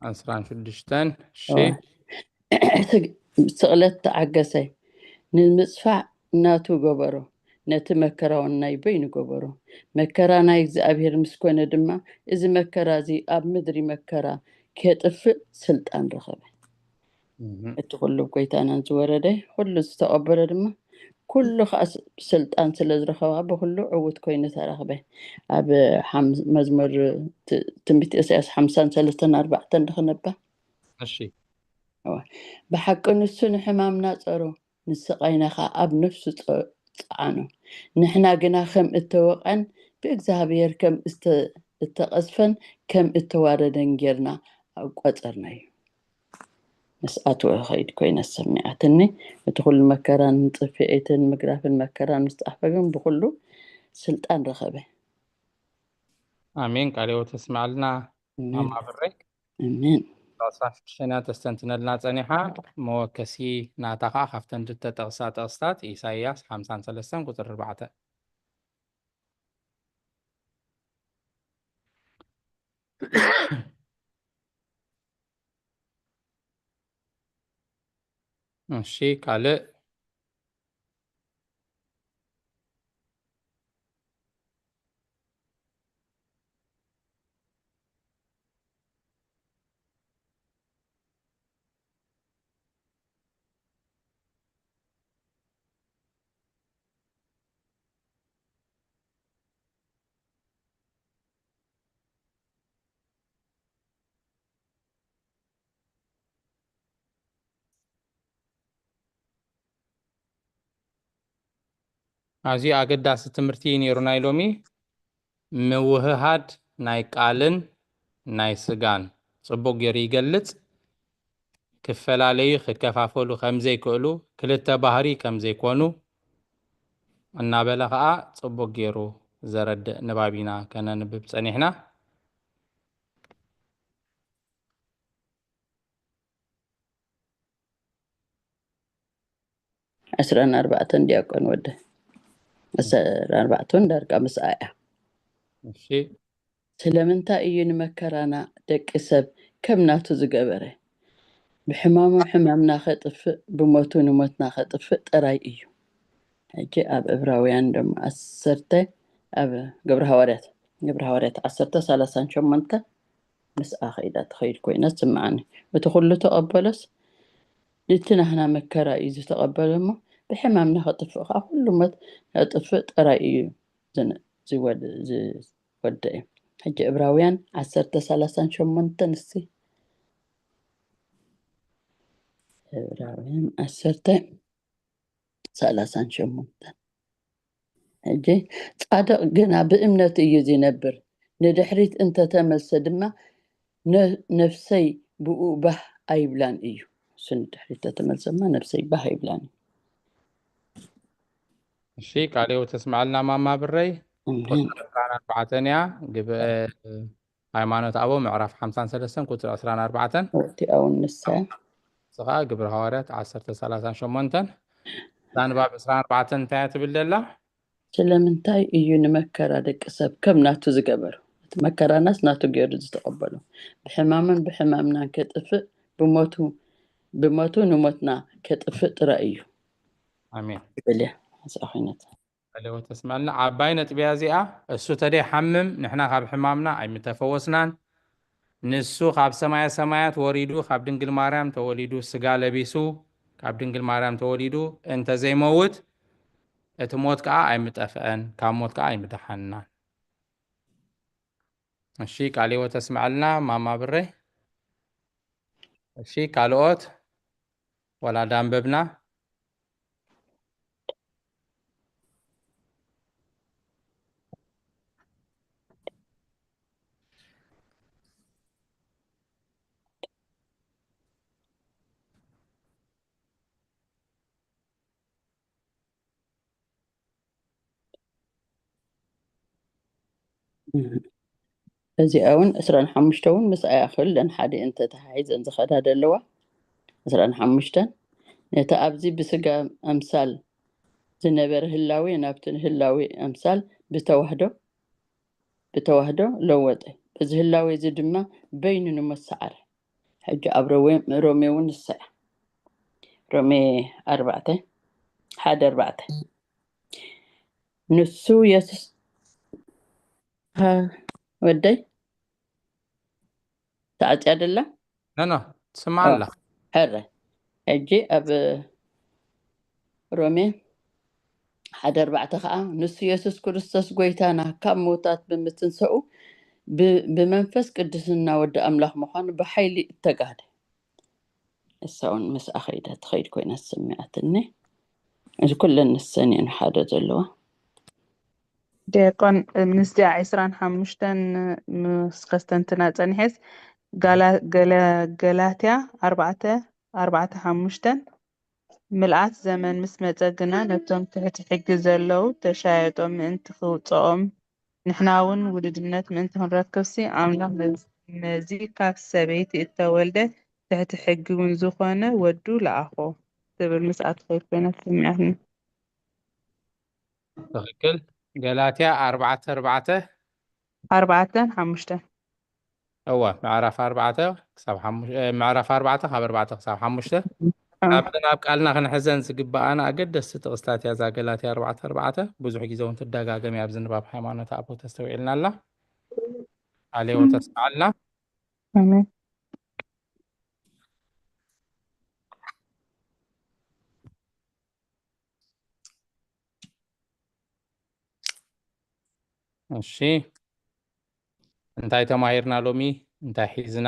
ዕስራን ሽዱሽተን። እሺ። እዋ። ስቕለት ተዓገሰ። ንምጽፋዕ ናቱ ገበሮ፣ ነቲ መከራ እውን ናይ በይኑ ገበሮ። መከራ ናይ እግዚኣብሔር ምስ ኮነ ድማ፣ እዚ መከራ እዚ ኣብ ምድሪ መከራ ኬጥፍእ ስልጣን ረኸበ። እህ። እቲ ኩሉ ኣብ ጎይታና ዝወረደ፣ ኩሉ ዝተቐበሎ ድማ፣ ኩሉ ኸኣ ስ-፣ ስልጣን ስለ ዝረኸበ፣ ብኹሉ ዕዉት ኮይኑ ተረኽበ። ኣብ ሓም-፣ መዝሙር ት-፣ ትንቢት ኢሳያስ ሓምሳን ሰለስተን ኣርባዕተን ድኽነባ? እሺ። እዋ። ብሓቂ ንሱ ንሕማምና ጸሮ፣ ንስቓይና ኸኣ ኣብ ነፍሱ ጸ-፣ ጸዓኖ። ንሕና ግና ከም እተወቕዐን ብእግዚኣብሔር ከም እተ-፣ እተቐዝፈን ከም እተዋረደን ጌርና ኣቆጸርናዮ። ምስኣቱ እኸይድ ኮይና ሰሚዓትኒ። እቲ ኩሉ መከራን ጽፍዒትን ምግዳፍን መከራን ምስ ጸሓፈ ግን ብኹሉ ስልጣን ረኸበ። ኣሜን። ቃለ ሕይወት የስምዓልና። ኣሜን። ማማ ብረይ። ኣሜን። ዕስራን ሽዱሽተን እያ ተስተንትነልና ጸኒሓ። መወከሲ ናታ ኸዓ ካብተን ዝተጠቕሳ ጥቕስታት ኢሳይያስ ሓምሳን ሰለስተን ቁጽሪ ኣርባዕተ። እሺ፣ ካልእ? ኣዝዩ ኣገዳሲ ትምህርቲ እዩ ነይሩ ናይ ሎሚ። ምውህሃድ ናይ ቃልን ናይ ስጋን ጽቡቕ ገይሩ ይገልጽ። ክፈላለዩ፣ ክከፋፈሉ ከም ዘይክእሉ፣ ክልተ ባህሪ ከም ዘይኮኑ እናበለ ኸኣ ጽቡቕ ገይሩ ዘረድእ ንባብ ኢና ከነንብብ ጸኒሕና። ዕስራን ኣርባዕተን ዲያቆን ወደ ዕስራን ኣርባዕተን ዳርጋ ምስኣ እያ። እሺ። ስለምንታይ እዩ ንመከራና ደቂ ሰብ ከም ናቱ ዝገበረ? ብሕማሙ ሕማምና ከጥፍእ፣ ብሞቱ ንሞትና ከጥፍእ ጥራይ እዩ። ሕጂ ኣብ ዕብራውያን ድማ ዓሰርተ፣ ኣብ ግብረ ሃዋርያት፣ ግብረ ሃዋርያት ዓሰርተ ሰላሳን ሸሞንተ ምስኣ ከይዳ ትኸይድ ኮይና ትስምዓኒ። እቲ ኩሉ ተቐበሎስ፣ እቲ ናህና መከራ እዩ ዝተቐበለ እሞ፣ ብሕማምና ከጥፍእ ከዓ ኩሉ ሞት ከጥፍእ ጥራይ እዩ ዝን-፣ ዝወድ-፣ ዝወደእ። ሕጂ ዕብራውያን ዓሰርተ ሰላሳን ሸሞንተን እስቲ። ዕብራውያን ዓሰርተ ሰላሳን ሸሞንተን። ሕጂ ጻድቕ ግና ብእምነት እዩ ዝነብር፣ ንድሕሪት እንተተመልሰ ድማ ነ-፣ ነፍሰይ ብኡ ባህ ኣይብላን እዩ። እሱ ንድሕሪት እንተተመልሰ ድማ ነፍሰይ ባህ ኣይብላን እዩ። እሺ፣ ቃለ ሕይወት ተስምዓልና ማማ ብረይ። ኣሜን። ቁጽሪ ዕስራን ኣርባዕተን እያ። ግብረ ሃይማኖት ኣበው ምዕራፍ ሓምሳን ሰለስተን ቁጽሪ ዕስራን ኣርባዕተን። እቲኣ እውን ንሳ እያ። ንሳ ከዓ ግብረ ሃዋርያት ዓሰርተ ሰላሳን ሸሞንተን። እዛ ንባብ ዕስራን ኣርባዕተን እንታይ እያ ትብል ዘላ? ስለምንታይ እዩ ንመከራ ደቂ ሰብ ከም ናቱ ዝገበሮ? እቲ መከራናስ ናቱ ገይሩ ዝተቐበሎ። ብሕማሙን ብሕማምናን ከጥፍእ፣ ብሞቱ፣ ብሞቱ ንሞትና ከጥፍእ ጥራይ እዩ። ኣሜን። ትብል እያ። ምስኣ ኮይነት። ቃለ ሕይወት ተስምዓልና። ዓባይ ነጥቢ እያ እዚኣ። እሱ ተደይሓምም ንሕና ካብ ሕማምና ኣይምተፈወስናን። ንሱ ካብ ሰማየ ሰማያት ወሪዱ፣ ካብ ድንግል ማርያም ተወሊዱ፣ ስጋ ለቢሱ፣ ካብ ድንግል ማርያም ተወሊዱ እንተዘይመውት፣ እቲ ሞት ከዓ ኣይምጠፍአን፣ ካብ ሞት ከዓ ኣይምደሓንናን። እሺ፣ ቃለ ሕይወት ተስምዓልና ማማ ብረይ። እሺ፣ ካልኦት ወላ ዳንበብና? እዚኣ እውን ዕስራን ሓሙሽተ እውን ምስኣ እያ፣ ኩለን ሓደ እየን ተተሓሒዘን ዝኸዳ ዘለዋ። ዕስራን ሓሙሽተን፣ ነቲ ኣብዚ ብስጋ ኣምሳል ዝነበረ ህላዌ ናብቲ ህላዌ ኣምሳል ብተዋህዶ፣ ብተዋህዶ ለወጠ። በዚ ህላዌ እዚ ድማ በይኑ ንሞት ሰዓረ። ሕጂ ኣብ ሮሜ፣ ሮሜ እውን ንሳ እያ። ሮሜ ኣርባዕተ፣ ሓደ ኣርባዕተ። ንሱ የሱስ፣ ሃ፣ ወደይ፣ ተዓጽያ ደላ? ኖ፣ ኖ፣ ትስማዕ ኣላ። ሕረ። ሕጂ ኣብ ሮሜ ሓደ ኣርባዕተ ኸዓ፣ ንሱ የሱስ ክርስቶስ ጐይታና ካብ ምዉታት ብምትንሳኡ፣ ብ-፣ ብመንፈስ ቅዱስና ወዲ ኣምላኽ ምዃኑ ብሓይሊ እተጋህደ። እሳ እውን ምስኣ ኸይዳ ትኸይድ ኮይና ተሰሚዓትኒ። እዚ ኩለን ንሰን እየን ሓደ ዘለዋ። ዲያቆን፣ ምስዚኣ ዕስራን ሓሙሽተን ምስ ከስተንትና ጸኒሐስ፣ ጋላ-፣ ገለ-፣ ገላትያ ኣርባዕተ፣ ኣርባዕተ ሓሙሽተን፣ ምልኣት ዘመን ምስ መጸ ግና ነቶም ትሕቲ ሕጊ ዘለዉ ተሻየጦም ምእንቲ ክውጽኦም፣ ንሕና እውን ውሉድነት ምእንቲ ክንረክብሲ፣ ኣምላኽ ነዚ፣ ነዚ ካብ ሰበይቲ እተወልደ ትሕቲ ሕጊ እውን ዝኾነ ወዱ ለኣኾ ትብል ምስኣ ትኸይድ ኮይና ተሰሚዓትኒ። ትኽክል። ገላትያ ኣርባዕተ ኣርባዕተ። ኣርባዕተን ሓሙሽተን። እወ፣ ምዕራፍ ኣርባዕተ ክሳብ ሓሙሽተ፣ እ፣ ምዕራፍ ኣርባዕተ ካብ ኣርባዕተ ክሳብ ሓሙሽተ። እ። ካብተን ኣብ ቃልና ክንሕዘን ዝግብኣና ኣገደስቲ ጥቕስታት እያ እዛ ገላትያ ኣርባዕተ ኣርባዕተ። ብዙሕ ግዜ እውን ትደጋገም እያ ኣብዚ ንባብ ሃይማኖት ኣቦ ተስተውዒልና ኣላ። ኣሌዎ ተስምዓልና። ኣሜን። እሺ፣ እንታይ ተማሂርና ሎሚ? እንታይ ሒዝና?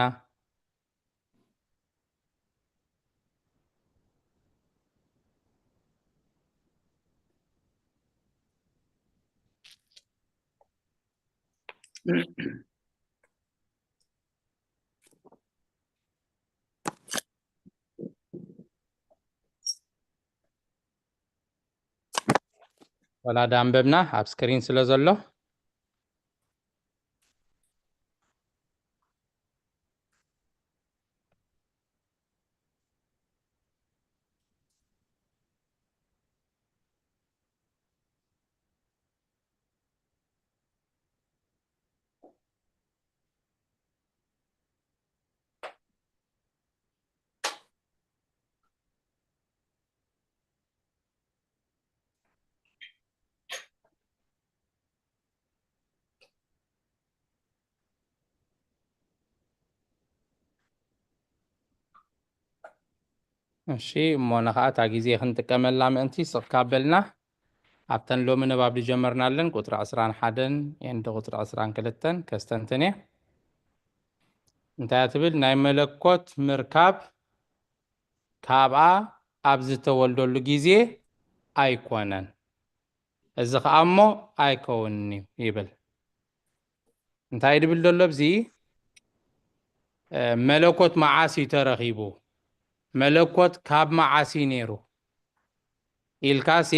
ወላ ዳንበብና ኣብ ስክሪን ስለ ዘሎ። እሺ፣ እሞ ንኸኣ እታ ግዜ ክንጥቀመላ ምእንቲ ስቕ ካበልና ኣብተን ሎሚ ንባብ ዝጀመርናለን ቁጽሪ ዕስራን ሓደን ኤንድ ቁጽሪ ዕስራን ክልተን ከስተንትን እየ። እንታይ እያ ትብል? ናይ መለኮት ምርካብ ካብኣ ኣብ ዝተወልደሉ ግዜ ኣይኮነን። እዚ ኸኣ እሞ ኣይከውንን እዩ ይብል። እንታይ ድብል ዘሎ ኣብዚ? መለኮት መዓስ እዩ ተረኺቡ? መለኮት ካብ መዓስ እዩ ነይሩ ኢልካሲ፣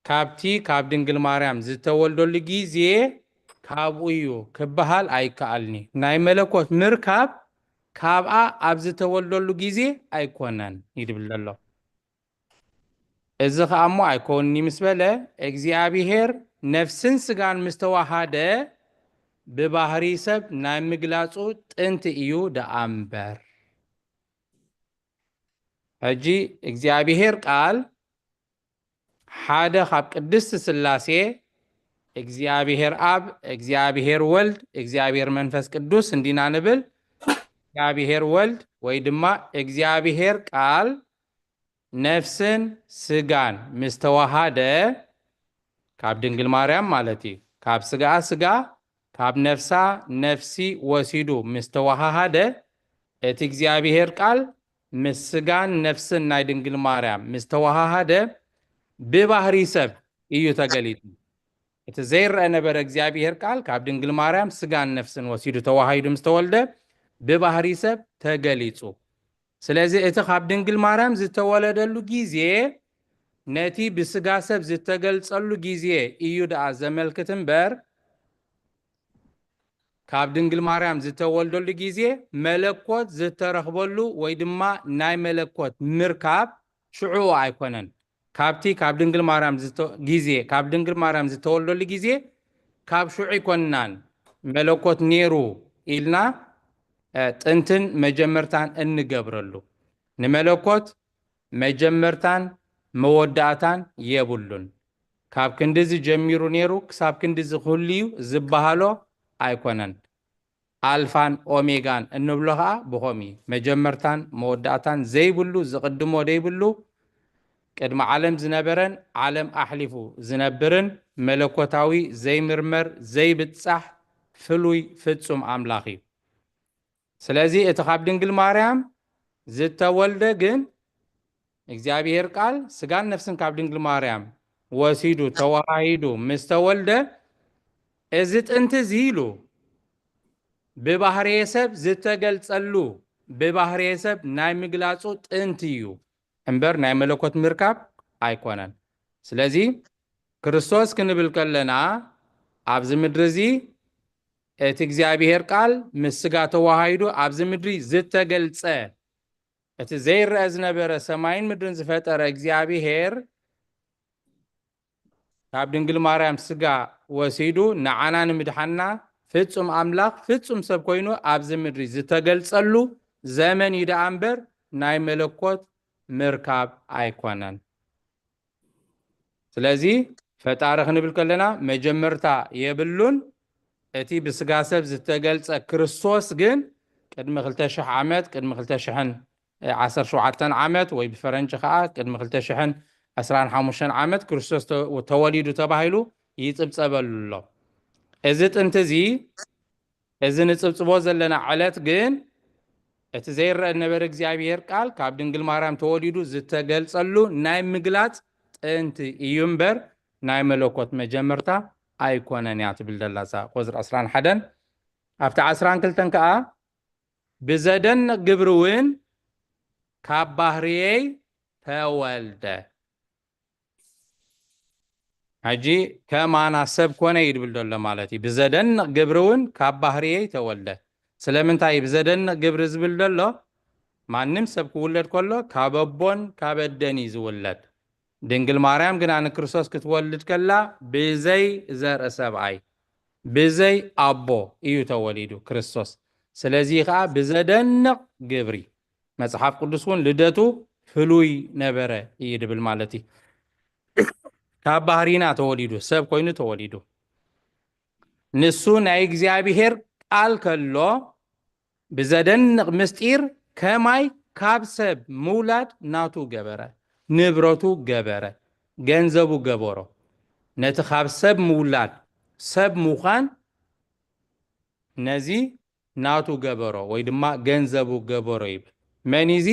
ካብቲ ካብ ድንግል ማርያም ዝተወልደሉ ግዜ ካብኡ እዩ ክበሃል ኣይከኣልኒ። ናይ መለኮት ምርካብ ካብኣ ኣብ ዝተወልደሉ ግዜ ኣይኮነን እዩ ድብል ዘሎ። እዚ ኸኣ እሞ ኣይኮንኒ ምስ በለ፣ እግዚኣብሔር ነፍስን ስጋን ምስ ተዋሃደ ብባህሪ ሰብ ናይ ምግላጹ ጥንቲ እዩ ደኣ እምበር። ሕጂ እግዚኣብሔር ቃል ሓደ ካብ ቅድስቲ ስላሴ እግዚኣብሔር ኣብ፣ እግዚኣብሔር ወልድ፣ እግዚኣብሔር መንፈስ ቅዱስ እንዲና ንብል። እግዚኣብሔር ወልድ ወይ ድማ እግዚኣብሔር ቃል ነፍስን ስጋን ምስ ተዋሃደ ካብ ድንግል ማርያም ማለት እዩ። ካብ ስጋኣ ስጋ ካብ ነፍሳ ነፍሲ ወሲዱ ምስ ተዋሃሃደ እቲ እግዚኣብሔር ቃል ምስ ስጋን ነፍስን ናይ ድንግል ማርያም ምስ ተዋሃሃደ ብባህሪ ሰብ እዩ ተገሊጡ። እቲ ዘይረአ ነበረ እግዚኣብሔር ቃል ካብ ድንግል ማርያም ስጋን ነፍስን ወሲዱ ተዋሃሂዱ ምስ ተወልደ ብባህሪ ሰብ ተገሊጹ። ስለዚ እቲ ካብ ድንግል ማርያም ዝተወለደሉ ግዜ ነቲ ብስጋ ሰብ ዝተገልጸሉ ግዜ እዩ ደኣ ዘመልክት እምበር ካብ ድንግል ማርያም ዝተወልደሉ ግዜ መለኮት ዝተረኽበሉ ወይ ድማ ናይ መለኮት ምርካብ ሽዑ ኣይኮነን። ካብቲ ካብ ድንግል ማርያም ዝተ- ግዜ ካብ ድንግል ማርያም ዝተወልደሉ ግዜ ካብ ሽዑ ኣይኮንናን መለኮት ነይሩ ኢልና እ፣ ጥንትን መጀመርታን እንገብረሉ። ንመለኮት መጀመርታን መወዳእታን የብሉን። ካብ ክንድዚ ጀሚሩ ነይሩ ክሳብ ክንድዚ ክህሉ እዩ ዝበሃሎ ኣይኮነን። ኣልፋን ኦሜጋን እንብሎ ኸኣ ብኸምኡ እዩ። መጀመርታን መወዳእታን ዘይብሉ፣ ዝቕድሞ ዘይብሉ፣ ቅድሚ ዓለም ዝነበረን ዓለም ኣሕሊፉ ዝነብርን መለኮታዊ ዘይምርመር ዘይብጻሕ ፍሉይ ፍጹም ኣምላኽ እዩ። ስለዚ እቲ ካብ ድንግል ማርያም ዝተወልደ ግን እግዚኣብሔር ቃል ስጋን ነፍስን ካብ ድንግል ማርያም ወሲዱ ተዋሃሂዱ ምስ ተወልደ እዚ ጥንቲ እዚ ኢሉ ብባህርየ ሰብ ዝተገልጸሉ ብባህርየ ሰብ ናይ ምግላጹ ጥንቲ እዩ እምበር ናይ መለኮት ምርካብ ኣይኮነን። ስለዚ ክርስቶስ ክንብል ከለና ኣብዚ ምድሪ እዚ እቲ እግዚኣብሔር ቃል ምስ ስጋ ተዋሃሂዱ ኣብዚ ምድሪ ዝተገልጸ እቲ ዘይረአ ዝነበረ ሰማይን ምድርን ዝፈጠረ እግዚኣብሔር ካብ ድንግል ማርያም ስጋ ወሲዱ ንዓና ንምድሓና ፍጹም ኣምላኽ ፍጹም ሰብ ኮይኑ ኣብዚ ምድሪ ዝተገልጸሉ ዘመን እዩ ደኣ እምበር ናይ መለኮት ምርካብ ኣይኮነን። ስለዚ ፈጣሪ ክንብል ከለና መጀመርታ የብሉን። እቲ ብስጋ ሰብ ዝተገልጸ ክርስቶስ ግን ቅድሚ ክልተ ሽሕ ዓመት፣ ቅድሚ ክልተ ሽሕን ዓሰርተ ሸውዓተን ዓመት ወይ ብፈረንጂ ከኣ ቅድሚ ክልተ ሽሕን ዕስራን ሓሙሽተን ዓመት ክርስቶስ ተ- ተወሊዱ ተባሂሉ ይጽብጸበሉ ኣሎ። እዚ ጥንቲ እዚ እዚ ንጽብጽቦ ዘለና ዕለት ግን እቲ ዘይረአ ዝነበረ እግዚኣብሔር ቃል ካብ ድንግል ማርያም ተወሊዱ ዝተገልጸሉ ናይ ምግላጽ ጥንቲ እዩ እምበር ናይ መለኮት መጀመርታ ኣይኮነን እያ ትብል ዘላ እዛ ቁጽሪ ዕስራን ሓደን። ኣብቲ ዓስራን ክልተን ከኣ ብዘደንቕ ግብሪ እውን ካብ ባህርየይ ተወልደ። ሕጂ ከማና ሰብ ኮነ እዩ ዝብል ዘሎ ማለት እዩ። ብዘደንቕ ግብሪ እውን ካብ ባህርየይ ተወልደ። ስለምንታይ እዩ ብዘደንቕ ግብሪ ዝብል ዘሎ? ማንም ሰብ ክውለድ ከሎ ካብ ኣቦን ካብ ኣደን እዩ ዝውለድ። ድንግል ማርያም ግና ንክርስቶስ ክትወልድ ከላ ብዘይ ዘርኢ ሰብኣይ ብዘይ ኣቦ እዩ ተወሊዱ ክርስቶስ። ስለዚ ከዓ ብዘደንቕ ግብሪ መጽሓፍ ቅዱስ እውን ልደቱ ፍሉይ ነበረ እዩ ድብል ማለት እዩ። ካብ ባህሪና ተወሊዱ ሰብ ኮይኑ ተወሊዱ። ንሱ ናይ እግዚኣብሔር ቃል ከሎ ብዘደንቕ ምስጢር ከማይ ካብ ሰብ ምውላድ ናቱ ገበረ፣ ንብረቱ ገበረ፣ ገንዘቡ ገበሮ። ነቲ ካብ ሰብ ምውላድ፣ ሰብ ምዃን፣ ነዚ ናቱ ገበሮ ወይ ድማ ገንዘቡ ገበሮ ይብል። መን እዩ እዚ?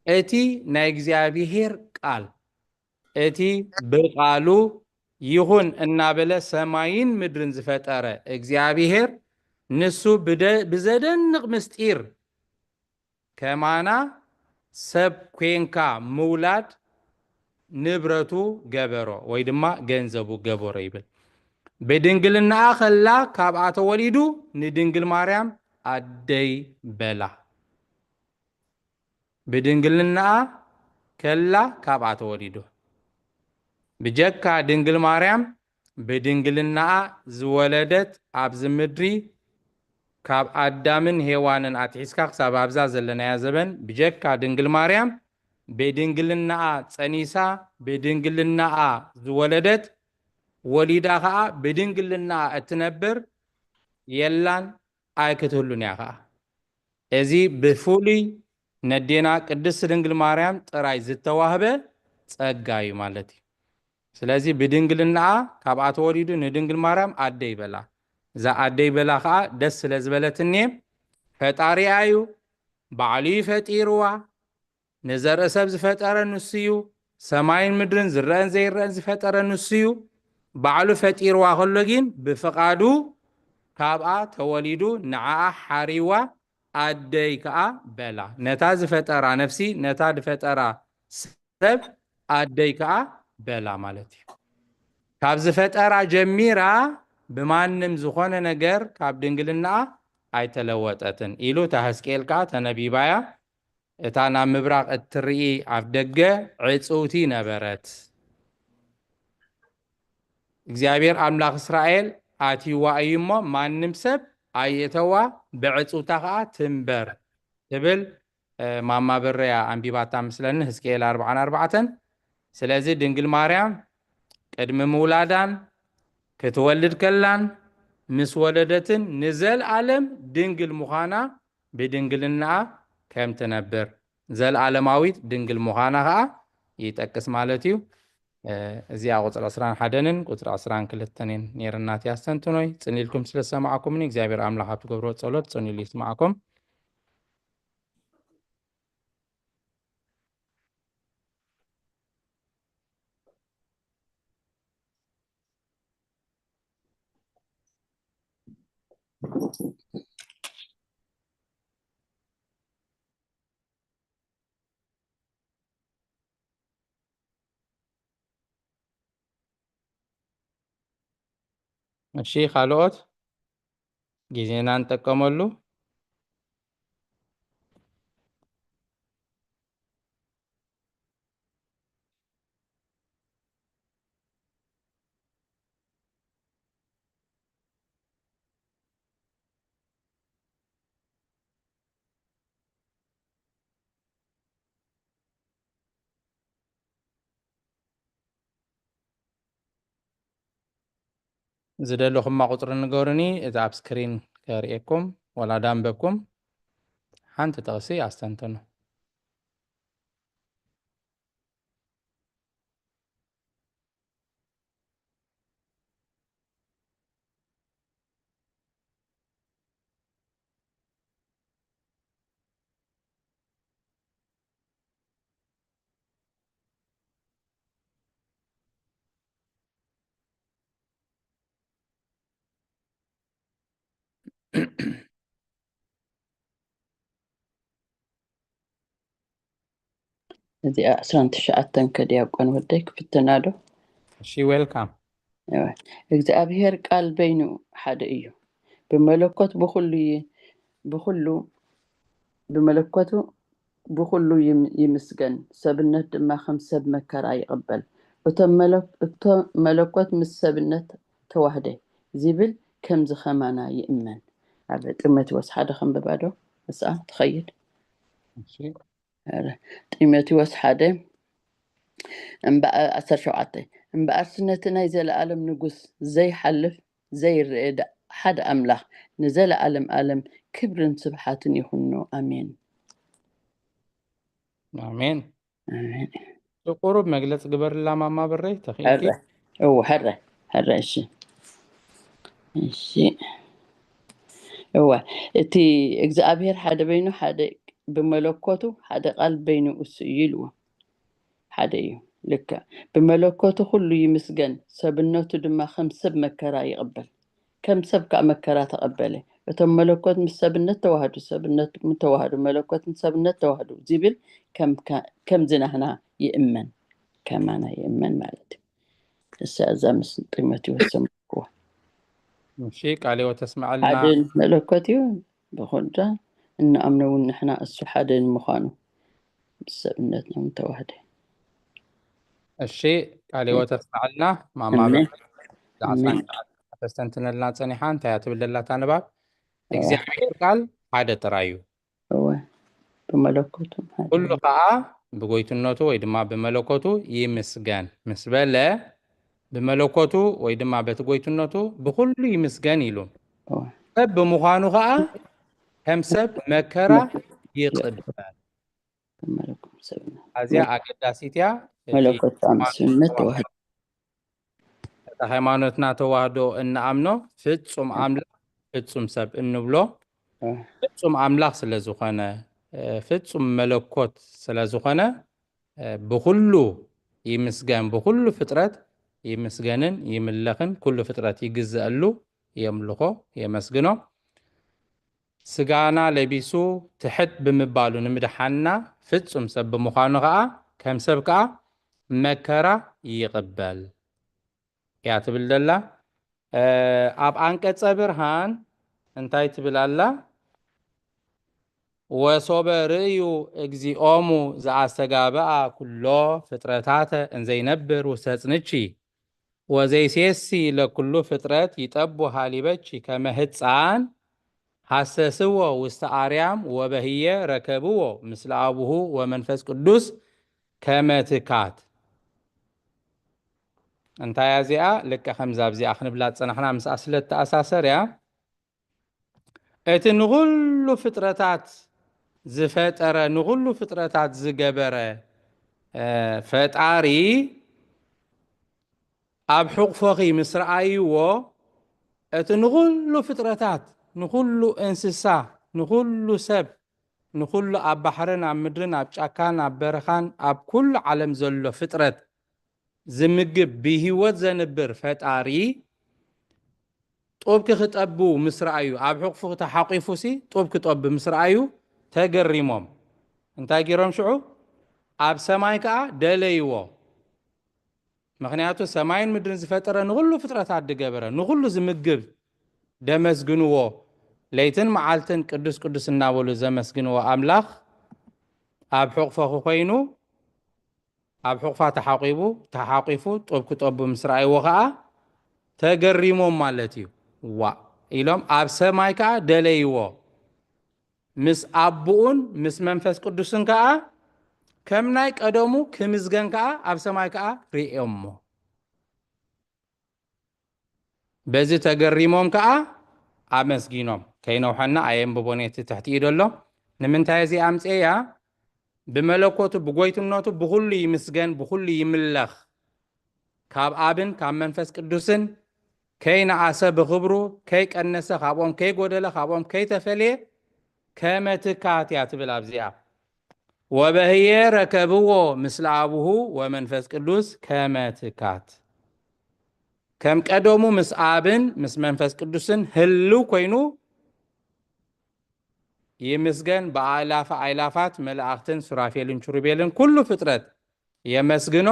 እቲ ናይ እግዚኣብሄር ቃል፣ እቲ ብቃሉ ይኹን እናበለ ሰማይን ምድርን ዝፈጠረ እግዚኣብሄር፣ ንሱ ብደ-፣ ብዘደንቕ ምስጢር ከማና ሰብ ኮንካ ምውላድ ንብረቱ ገበሮ ወይ ድማ ገንዘቡ ገበሮ ይብል። ብድንግልናኣ ከላ ካብኣ ተወሊዱ ንድንግል ማርያም ኣደይ በላ። ብድንግልናኣ ከላ ካብኣ ተወሊዱ። ብጀካ ድንግል ማርያም ብድንግልናኣ ዝወለደት ኣብዚ ምድሪ ካብ ኣዳምን ሄዋንን ኣትሒዝካ ክሳብ ኣብዛ ዘለናያ ዘበን ብጀካ ድንግል ማርያም ብድንግልናኣ ጸኒሳ ብድንግልናኣ ዝወለደት ወሊዳ ኸኣ ብድንግልናኣ እትነብር የላን ኣይክትህሉን እያ ኸኣ። እዚ ብፍሉይ ነዴና ቅድስት ድንግል ማርያም ጥራይ ዝተዋህበ ጸጋ እዩ ማለት እዩ። ስለዚ ብድንግልናኣ ካብኣ ተወሊዱ ንድንግል ማርያም ኣደይ በላ። እዛ ኣደይ በላ ኸኣ ደስ ስለ ዝበለትኒ ፈጣሪኣ እዩ፣ ባዕሉ እዩ ፈጢርዋ። ንዘርኢ ሰብ ዝፈጠረ ንሱ እዩ። ሰማይን ምድርን ዝረአን ዘይረአን ዝፈጠረ ንሱ እዩ። ባዕሉ ፈጢርዋ ከሎ ግን ብፍቓዱ ካብኣ ተወሊዱ ንዓኣ ሓሪዋ ኣደይ ከኣ በላ። ነታ ዝፈጠራ ነፍሲ፣ ነታ ዝፈጠራ ሰብ ኣደይ ከኣ በላ ማለት እዩ። ካብ ዝፈጠራ ጀሚራ ብማንም ዝኾነ ነገር ካብ ድንግልናኣ ኣይተለወጠትን ኢሉ እታ ሕዝቅኤል ከኣ ተነቢባያ። እታ ናብ ምብራቕ እትርኢ ኣፍደገ ዕጽውቲ ነበረት። እግዚኣብሔር ኣምላኽ እስራኤል ኣትይዋ እዩ እሞ፣ ማንም ሰብ ኣይእተዋ፣ ብዕጽውታ ኸኣ ትንበር ትብል፣ እ፣ ማማ በረያ ኣንቢባታ ምስለኒ፣ ሕዝቅኤል ኣርብዓን ኣርባዕተን። ስለዚ ድንግል ማርያም ቅድሚ ምውላዳን ክትወልድ ከላን ምስ ወለደትን ንዘልኣለም ድንግል ምዃና ብድንግልናኣ ከም ትነብር፣ ዘልኣለማዊት ድንግል ምዃና ኸኣ ይጠቅስ ማለት እዩ። እ፣ እዚኣ ቁጽሪ ዕስራን ሓደን ቁጽሪ ዕስራን ክልተን እየን ነይረን ናተይ ኣስተንትኖይ። ጽን ኢልኩም ስለ ዝሰማዕኩምኒ እግዚኣብሔር ኣምላኽ ኣብ ትገብርዎ ጸሎት ጽን ኢሉ ይስማዕኩም። እሺ፣ ካልኦት ግዜና ንጠቀመሉ። ዝደለኹማ ቁጽሪ ንገሩኒ፣ እቲ ኣብ ስክሪን ከርእየኩም፣ ወላ ዳንበብኩም ሓንቲ ጥቕሲ ኣስተንትኑ። እዚኣ ዕስራን ትሽዓተን ከ ዲያቆን ወደይ ክፍትና ዶ? እሺ፣ ዌልካም። እግዚኣብሔር ቃል በይኑ ሓደ እዩ። ብመለኮት ብኹሉ ይ-፣ ብኹሉ፣ ብመለኮቱ ብኹሉ ይም-፣ ይምስገን፣ ሰብነት ድማ ከም ሰብ መከራ ይቕበል። እቶም መለ-፣ እቶ መለኮት ምስ ሰብነት ተዋህደ ዚብል ከምዚ ኸማና ይእመን። ኣብ ጢሞቴዎስ ሓደ ኸንብባ ዶ? ምስኣ ትኸይድ። እሺ። ኧረ፣ ጢሞቴዎስ ሓደ እምበ-፣ ዓሰርተ ሸውዓተ፣ እምበኣርሲ ነቲ ናይ ዘለኣለም ንጉስ ዘይሓልፍ ዘይርእ ደ-፣ ሓደ ኣምላኽ ንዘለኣለም ኣለም ክብርን ስብሓትን ይኹኖ። ኣሜን። ኣሜን። ኣሜን። ቁሩብ መግለጽ ግበርላ ማማ ብረይ ተኽኢልኪ። ሕረ እዎ ሕረ ሕረ እሺ እሺ እወ እቲ እግዚኣብሔር ሓደ በይኑ ሓደ ብመለኮቱ ሓደ ቃል በይኑ እሱ እዩ ኢልዎ ሓደ እዩ። ልክዕ ብመለኮቱ ኩሉ ይምስገን፣ ሰብነቱ ድማ ከም ሰብ መከራ ይቕበል። ከም ሰብ ከዓ መከራ ተቐበለ። እቶም መለኮት ምስ ሰብነት ተዋህዱ፣ ሰብነት ምስ ተዋህዱ፣ መለኮት ምስ ሰብነት ተዋህዱ ዝብል ከም- ከምዚ ናህና ይእመን፣ ከማና ይእመን ማለት እዩ። እሳ እዛ ምስ ጢሞቴዎስ ዘምልክዋ እሺ ቃለ ሕይወት ተስምዐልና። ሓደ መለኮት እዩ ብኮንዳ እንኣምኖ እውን ንሕና እሱ ሓደ ንምዃኑ ምስ ሰብነትና እውን ተዋህደ። እሺ ቃለ ሕይወት ተስምዐልና። ማማ ኣሜን። ብረይ ዓስራን ሸውዓተን ተስተንትነልና ጸኒሓ እንታይ እያ ትብል ዘላ እታ ንባብ? እግዚኣብሔር ቃል ሓደ ጥራይ እዩ። እወ ብመለኮቱ ሓደ ኩሉ ከዓ ብጎይትነቱ ወይ ድማ ብመለኮቱ ይምስገን ምስ በለ ብመለኮቱ ወይ ድማ በቲ ጎይትነቱ ብኩሉ ይምስገን ኢሉ። እወ ሰብ ብምዃኑ ከዓ ከም ሰብ መከራ ይቕበል። ብመለኮቱ ሰብና ኣዝያ ኣገዳሲት እያ። እቲ መለኮት ኣምስነት ተዋህዶ እቲ ሃይማኖትና ተዋህዶ እንኣምኖ ፍጹም ኣምላኽ ፍጹም ሰብ እንብሎ እወ ፍጹም ኣምላኽ ስለ ዝኾነ እ፣ ፍጹም መለኮት ስለ ዝኾነ እ፣ ብኹሉ ይምስገን፣ ብኹሉ ፍጥረት ይምስገንን ይምለኽን፣ ኩሉ ፍጥረት ይግዘአሉ፣ የምልኾ፣ የመስግኖ። ስጋና ለቢሱ ትሕት ብምባሉ ንምድሓንና ፍጹም ሰብ ብምዃኑ ኸዓ ከም ሰብ ከኣ መከራ ይቕበል እያ ትብል ዘላ። እ፣ ኣብ ኣንቀጸ ብርሃን እንታይ ትብል ኣላ? ወሶበ ርእዩ እግዚኦሙ ዘኣስተጋብኣ ኩሎ ፍጥረታተ እንዘይነብር ውስተ ጽንቺ ወዘይሴሲ ለኩሉ ፍጥረት ይጠቡ ሃሊበቺ ከመ ህፃን ሃሰስዎ ውስተ ኣርያም ወበህየ ረከብዎ ምስለ ኣቡሁ ወመንፈስ ቅዱስ ከመ ትካት። እንታይ እዚኣ ልቀ ከምዛ ኣብዚኣ ክንብላ ዝጸናሕና ምስኣ ስለ እተኣሳሰር እያ። እቲ ንኹሉ ፍጥረታት ዝፈጠረ ንኹሉ ፍጥረታት ዝገበረ እ፣ ፈጣሪ ኣብ ሕቑፎኺ ምስ ረኣይዎ እቲ ንኹሉ ፍጥረታት ንኹሉ እንስሳ ንኹሉ ሰብ ንኹሉ ኣብ ባሕርን ኣብ ምድርን ኣብ ጫካን ኣብ በረኻን ኣብ ኩሉ ዓለም ዘሎ ፍጥረት ዝምግብ ብህይወት ዘንብር ፈጣሪ ጡብ ክጠቡ ምስ ረኣዩ ኣብ ሕቑፉ ተሓቂፉ ሲ ጡብ ክጠቡ ምስ ረኣዩ ተገሪሞም እንታይ ገይሮም ሽዑ ኣብ ሰማይ ከዓ ደለይዎ። ምክንያቱ ሰማይን ምድርን ዝፈጠረ ንኩሉ ፍጥረታት ዝገበረ ንኩሉ ዝምግብ ደመስግንዎ። ለይትን መዓልትን ቅዱስ ቅዱስ እናበሉ ዘመስግንዎ ኣምላኽ ኣብ ሕቑፎ ኮይኑ ኣብ ሕቑፋ ተሓቂቡ ተሓቂፉ ጡብ ክጠቡ ምስ ረኣይዎ ከዓ ተገሪሞም ማለት እዩ። ዋ ኢሎም ኣብ ሰማይ ከዓ ደለይዎ። ምስ ኣቦኡን ምስ መንፈስ ቅዱስን ከዓ ከም ናይ ቀደሙ ክምዝገን ከዓ ኣብ ሰማይ ከዓ ርእዮሞ። በዚ ተገሪሞም ከዓ ኣመስጊኖም። ከይነውሐና ኣየንብቦን እቲ ትሕቲኡ ዘሎ ንምንታይ እዚ ኣምፅኤያ? ብመለኮቱ ብጎይትነቱ ብኩሉ ይምስገን ብኩሉ ይምለኽ። ካብ ኣብን ካብ መንፈስ ቅዱስን ከይነኣሰ ብኽብሩ ከይቀነሰ ካብኦም ከይጎደለ ካብኦም ከይተፈልየ ከመ ትካት እያ ትብል ኣብዚኣ። ወበህየ ረከብዎ ምስለ ኣብሁ ወመንፈስ ቅዱስ ከመ ትካት። ከም ቀደሙ ምስ ኣብን ምስ መንፈስ ቅዱስን ህልው ኮይኑ ይምስገን። ብኣእላፈ ኣይላፋት መላእኽትን ሱራፌልን ቹሩቤልን ኩሉ ፍጥረት የመስግኖ።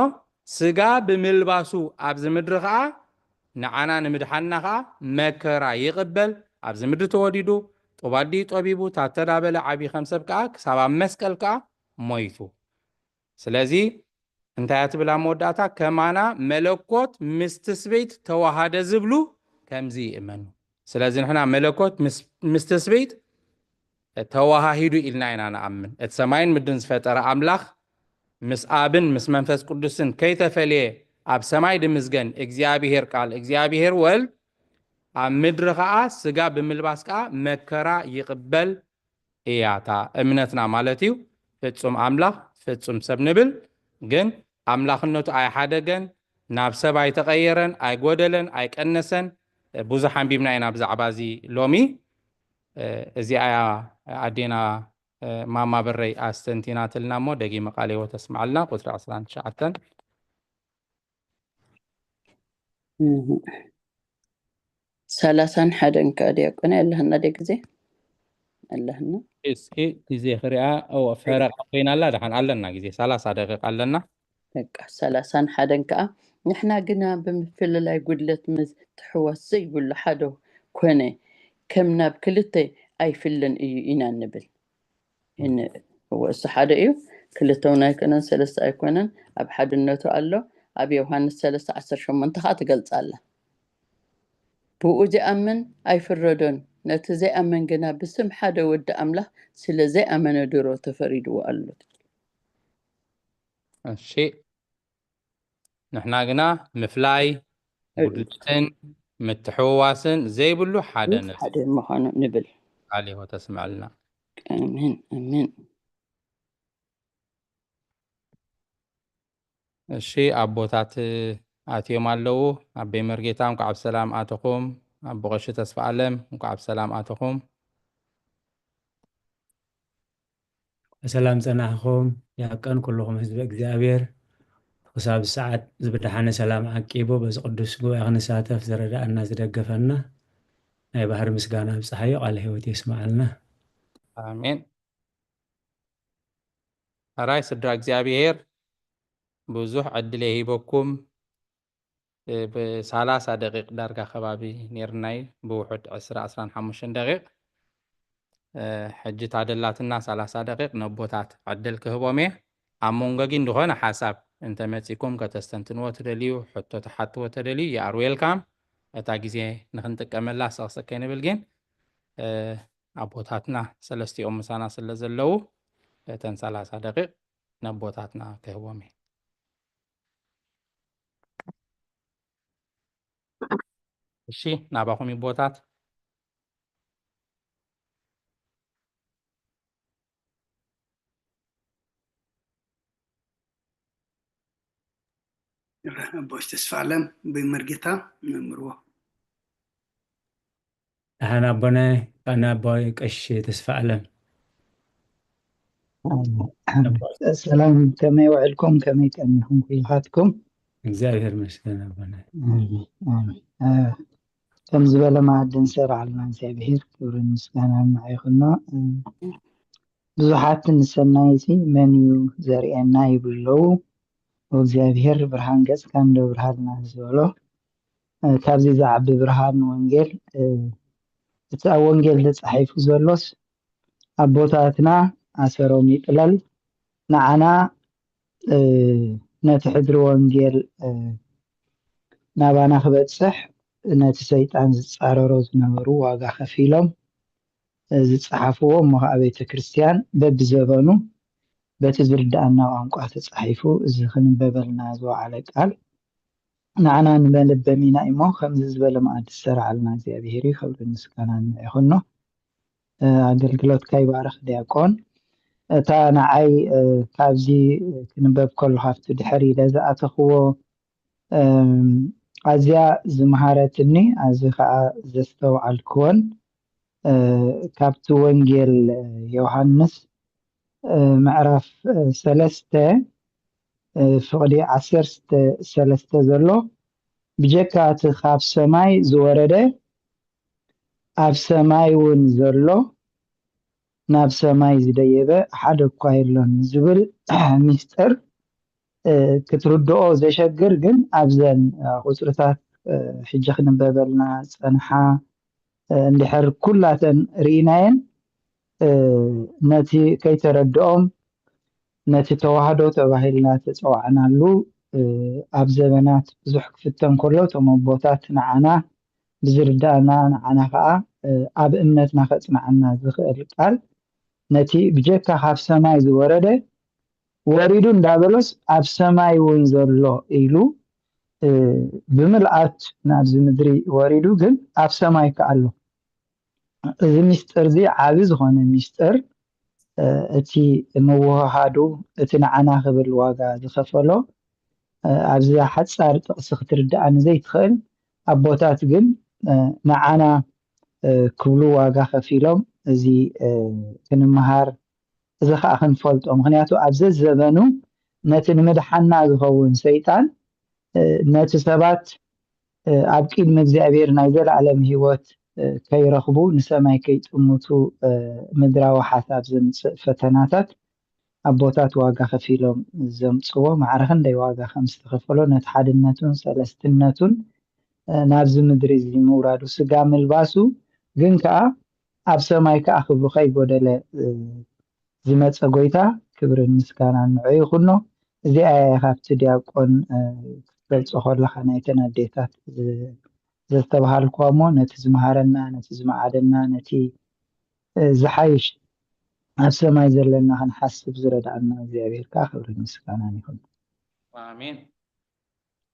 ስጋ ብምልባሱ ኣብዚ ምድሪ ከዓ ንዓና ንምድሓንና ከዓ መከራ ይቕበል። ኣብዚ ምድሪ ተወዲዱ ጦባዲ ጠቢቡ ታተዳበለ ዓብዪ ከም ሰብ ከዓ ክሳብ ኣብ መስቀል ከዓ ሞይቱ። ስለዚ እንታይ እያ ትብል ኣብ መወዳእታ? ከማና መለኮት ምስ ትስብእት ተዋሃደ ዝብሉ ከምዚ ይእመኑ። ስለዚ ንሕና መለኮት ምስ ትስብእት ተዋሃሂዱ ኢልና ኢና ንኣምን። እቲ ሰማይን ምድርን ዝፈጠረ ኣምላኽ ምስ ኣብን ምስ መንፈስ ቅዱስን ከይተፈልየ ኣብ ሰማይ ድምዝገን እግዚኣብሄር ቃል እግዚኣብሄር ወልድ ኣብ ምድሪ ኸዓ ስጋ ብምልባስ ከዓ መከራ ይቕበል እያ እታ እምነትና ማለት እዩ። ፍጹም ኣምላኽ፣ ፍጹም ሰብ ንብል፣ ግን ኣምላኽነቱ ኣይሓደገን፣ ናብ ሰብ ኣይተቐየረን፣ ኣይጎደለን፣ ኣይቀነሰን። ብዙሕ ኣንቢብና ኢና ብዛዕባ እዚ ሎሚ። እዚኣ እያ ኣዴና ማማ በረይ ኣስተንቲናትልና እሞ፣ ደጊመ ቃለ ሕይወት ተስምዓልና። ቁጽሪ ዕስራን ትሽዓተን። እህ። ሰላሳን ሓደን ከኣ ዲያቆን ኣለህና ደ ግዜ ኣለህና። እስኪ ግዜ ክሪኣ። እወ፣ ፈረቓ ኮይና ኣላ። ደሓን ኣለና ግዜ፣ ሰላሳ ደቂቕ ኣለና። በቃ፣ ሰላሳን ሓደን ከኣ፣ ንሕና ግና ብምፍልላይ ጉድለት ምትሕውዋስ ዘይብሉ ሓደ ኮነ፣ ከም ናብ ክልተ ኣይፍለን እዩ ኢና ንብል። እን-፣ እወ፣ እሱ ሓደ እዩ። ክልተ እውን ኣይኮነን፣ ሰለስተ ኣይኮነን፣ ኣብ ሓድነቱ ኣሎ። ኣብ ዮሃንስ ሰለስተ ዓሰርተ ሸሞንተ ከኣ ትገልጻ ኣላ። ብኡ ዝኣምን ኣይፍረዶን፣ ነቲ ዘይኣምን ግና ብስም ሓደ ወዲ ኣምላኽ ስለ ዘይኣመነ ድሮ ተፈሪድዎ ኣሎ። እሺ፣ ንሕና ግና ምፍላይ፣ ጉድለትን ምትሕውዋስን ዘይብሉ ሓደ ነፍሲ ሓደ ምዃኑ ንብል። ቃል ሕይወት ተስምዐልና። ኣሜን፣ ኣሜን። እሺ፣ ኣቦታት ኣትዮም ኣለዉ። ኣቦይ መርጌታ፣ እንኳዕ ብሰላም ኣተኹም። ኣቦ ቀሺ ተስፋ ኣለም፣ እንኳዕ ብሰላም ኣተኹም። ብሰላም ጸናሕኹም። ያቀን ኩልኹም ህዝቢ እግዚኣብሔር፣ ክሳብ ሰዓት እዚ ብደሓነ ሰላም ዓቂቡ በዚ ቅዱስ ጉባኤ ክንሳተፍ ዝረዳእና ዝደገፈና ናይ ባህሪ ምስጋና ኣብጽሓዮ። ቃለ ሕይወት የስምዓልና። ኣሜን። ሕራይ ስድራ እግዚኣብሔር፣ ብዙሕ ዕድል የሂበኩም። ብ-፣ ብሰላሳ ደቂቕ ዳርጋ ከባቢ ኔርና እዩ፣ ብውሑድ ዕስራ፣ ዕስራን ሓሙሽተን ደቂቕ። እ፣ ሕጂ ታደላትና ሰላሳ ደቂቕ ነቦታት ዕድል ክህቦም እየ። ኣብ መንጎ ግን ዝኾነ ሓሳብ እንተመጺኩም ከተስተንትንዎ ትደልዩ፣ ሕቶ ትሓትዎ ተደልዩ፣ you are welcome። እታ ግዜ ንኽንጥቀመላ ሰቕሰቅ ከይንብል ግን፣ እ፣ ኣቦታትና ሰለስቲኦም ምሳና ስለ ዘለዉ፣ እተን ሰላሳ ደቂቕ ነቦታትና ክህቦም እየ። እሺ፣ ናባኹም ይቦታት። ኣቦሽ ተስፋ ኣለም ብመርጌታ መምርዎ። ደሓን ኣቦነ፣ ኣነ ኣቦይ ቀሺ ተስፋ ኣለም። ሰላም፣ ከመይ ውዕልኩም? ከመይ ቀኒኹም ኩልኻትኩም? እግዚኣብሔር ይመስገን ኣቦነ። ኣሜን፣ ኣሜን። እ፣ ከም ዝበለ መኣዲ ንሰርዓልና እግዚኣብሔር ክብርን ምስጋናን ንዓይ ይኹኖ። እ፣ ብዙሓት ንሰናይ እዚ መን እዩ ዘርእየና ይብሉ ኣለዉ። እግዚኣብሔር ብርሃን ገጽካ እንዶ ብርሃልና ዝበሎ፣ እ፣ ካብዚ ዝዓቢ ብርሃን ወንጌል፣ እ፣ እቲ ኣብ ወንጌል ተጻሒፉ ዘሎስ ኣቦታትና ኣሰሮም ይጥለል፣ ንዓና፣ እ፣ ነቲ ሕድሪ ወንጌል፣ እ፣ ናባና ክበጽሕ ነቲ ሰይጣን ዝጻረሮ ዝነበሩ ዋጋ ከፊሎም፣ እ፣ ዝጸሓፍዎ፣ እሞ ኸዓ ቤተ ክርስቲያን በብዘበኑ በቲ ዝርድኣና ቋንቋ ተጻሒፉ፣ እዚ ክንበበልና ዝወዓለ ቃል ንዓና ንመለበሚና እሞ፣ ከምዚ ዝበለ መኣዲ ዝሰርዓልና እግዚኣብሔር እዩ፣ ክብርን ምስጋናን ንዕኹኖ። እ፣ ኣገልግሎትካ ይባርኽ ዲያቆን። እታ ንዓይ፣ እ፣ ካብዚ ክንበብ ከሎ፣ ካብቲ ድሕር ኢለ ዝኣተኽዎ፣ እም፣ ኣዝያ ዝመሃረትኒ፣ ኣዚ ኸዓ ዘስተውዓልክወን፣ እ፣ ካብቲ ወንጌል ዮሃንስ፣ እ፣ ምዕራፍ፣ እ፣ ሰለስተ፣ እ፣ ፍቕዲ ዓሰርተ ሰለስተ ዘሎ፣ ብጀካ እቲ ካብ ሰማይ ዝወረደ፣ ኣብ ሰማይ እውን ዘሎ፣ ናብ ሰማይ ዝደየበ ሓደ እኳ የሎን ዝብል ምስጢር፣ እ፣ ክትርድኦ ዘሸግር፣ ግን ኣብዘን፣ እ፣ ቁጽርታት፣ እ፣ ሕጂ ክንበበልና ዝጸንሓ፣ እ፣ እንድሕር ኩላተን ርኢናየን፣ እ፣ ነቲ ከይተረድኦም፣ ነቲ ተዋህዶ ተባሂልና ተጸዋዕናሉ፣ እ፣ ኣብ ዘበናት ብዙሕ ክፍተን ከሎ፣ እቶም ኣቦታት ንዓና ብዝርዳእና፣ ንዓና ከኣ፣ እ፣ ኣብ እምነትና ከጽንዓና ዝኽእል ቃል፣ ነቲ ብጀካ ካብ ሰማይ ዝወረደ፣ ወሪዱ እንዳበሎስ፣ ኣብ ሰማይ እውን ዘሎ ኢሉ፣ እ፣ ብምልኣት ናብዚ ምድሪ ወሪዱ፣ ግን ኣብ ሰማይ ከኣ ኣሎ። እዚ ምስጢር እዚ ዓቢ ዝኾነ ምስጢር፣ እቲ ምውህሃዱ፣ እቲ ንዓና ክብል ዋጋ ዝኸፈሎ፣ ኣብዚ ሓጻር ጥቕሲ ክትርድኣኒ ዘይትኽእል፣ ኣቦታት ግን ንዓና ክብሉ ዋጋ ከፊሎም፣ እዚ ክንምሃር፣ እዚ ከዓ ክንፈልጦ። ምክንያቱ ኣብ ዘዘበኑ ነቲ ንምድሓና ዝኸውን ሰይጣን ነቲ ሰባት ኣብ ቅድሚ እግዚኣብሔር ናይ ዘለዓለም ህይወት ከይረኽቡ፣ ንሰማይ ከይጥምቱ፣ ምድራዊ ሓሳብ ዘምፅእ ፈተናታት ኣቦታት ዋጋ ከፊሎም ዘምፅዎ፣ ማዕረ ክንደይ ዋጋ ከም ዝተኸፈሎ፣ ነቲ ሓድነቱን ሰለስትነቱን ናብዚ ምድሪ እዚ ምውራዱ፣ ስጋ ምልባሱ፣ ግን ከዓ ኣብ ሰማይ ከዓ ክብሩ ከይጎደለ ዝመፀ ጎይታ፣ ክብርን ምስጋናን ንዑ ይኹኖ። እዚኣ እያ ካብቲ ዲያቆን ክትገልፆ ከለካ ናይተን ኣዴታት ዘስተብሃልኳ እሞ፣ ነቲ ዝመሃረና፣ ነቲ ዝመዓደና፣ ነቲ ዝሓይሽ ኣብ ሰማይ ዘለና ክንሓስብ ዝረድኣና እግዚኣብሔር ከዓ ክብርን ምስጋናን ይኹን። ኣሜን።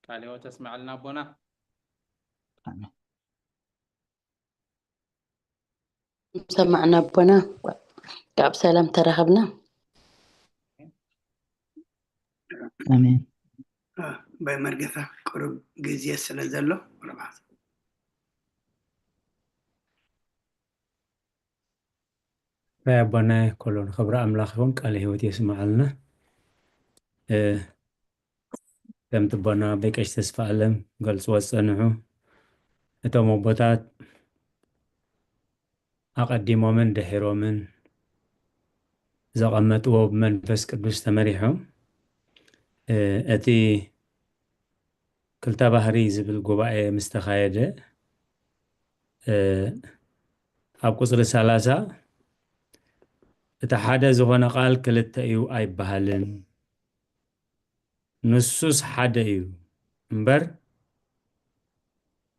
ቃለ ህይወት ተስምዐልና ኣቦና። ኣሜን። ሰማዕና ኣቦና፣ ካብ ሰላም ተረኸብና። ኣሜን። በመርገታ ቅሩብ ግዜ ስለ ዘሎ ቁርባት ናይ ኣቦናይ ከሎ ንኽብሪ ኣምላኽ ይኹን። ቃለ ህይወት የስምዓልና። ከምቲ ኣቦና ኣቦይ ቀሺ ተስፋ ኣለም ገልፅዎ ዝፀንሑ፣ እቶም ኣቦታት ኣቐዲሞምን ድሒሮምን ዘቐመጥዎ ብመንፈስ ቅዱስ ተመሪሖም እቲ ክልተ ባህሪ ዝብል ጉባኤ ምስ ተኻየደ፣ ኣብ ቁፅሪ ሰላሳ እቲ ሓደ ዝኾነ ቃል ክልተ እዩ ኣይበሃልን፣ ንሱስ ሓደ እዩ እምበር፣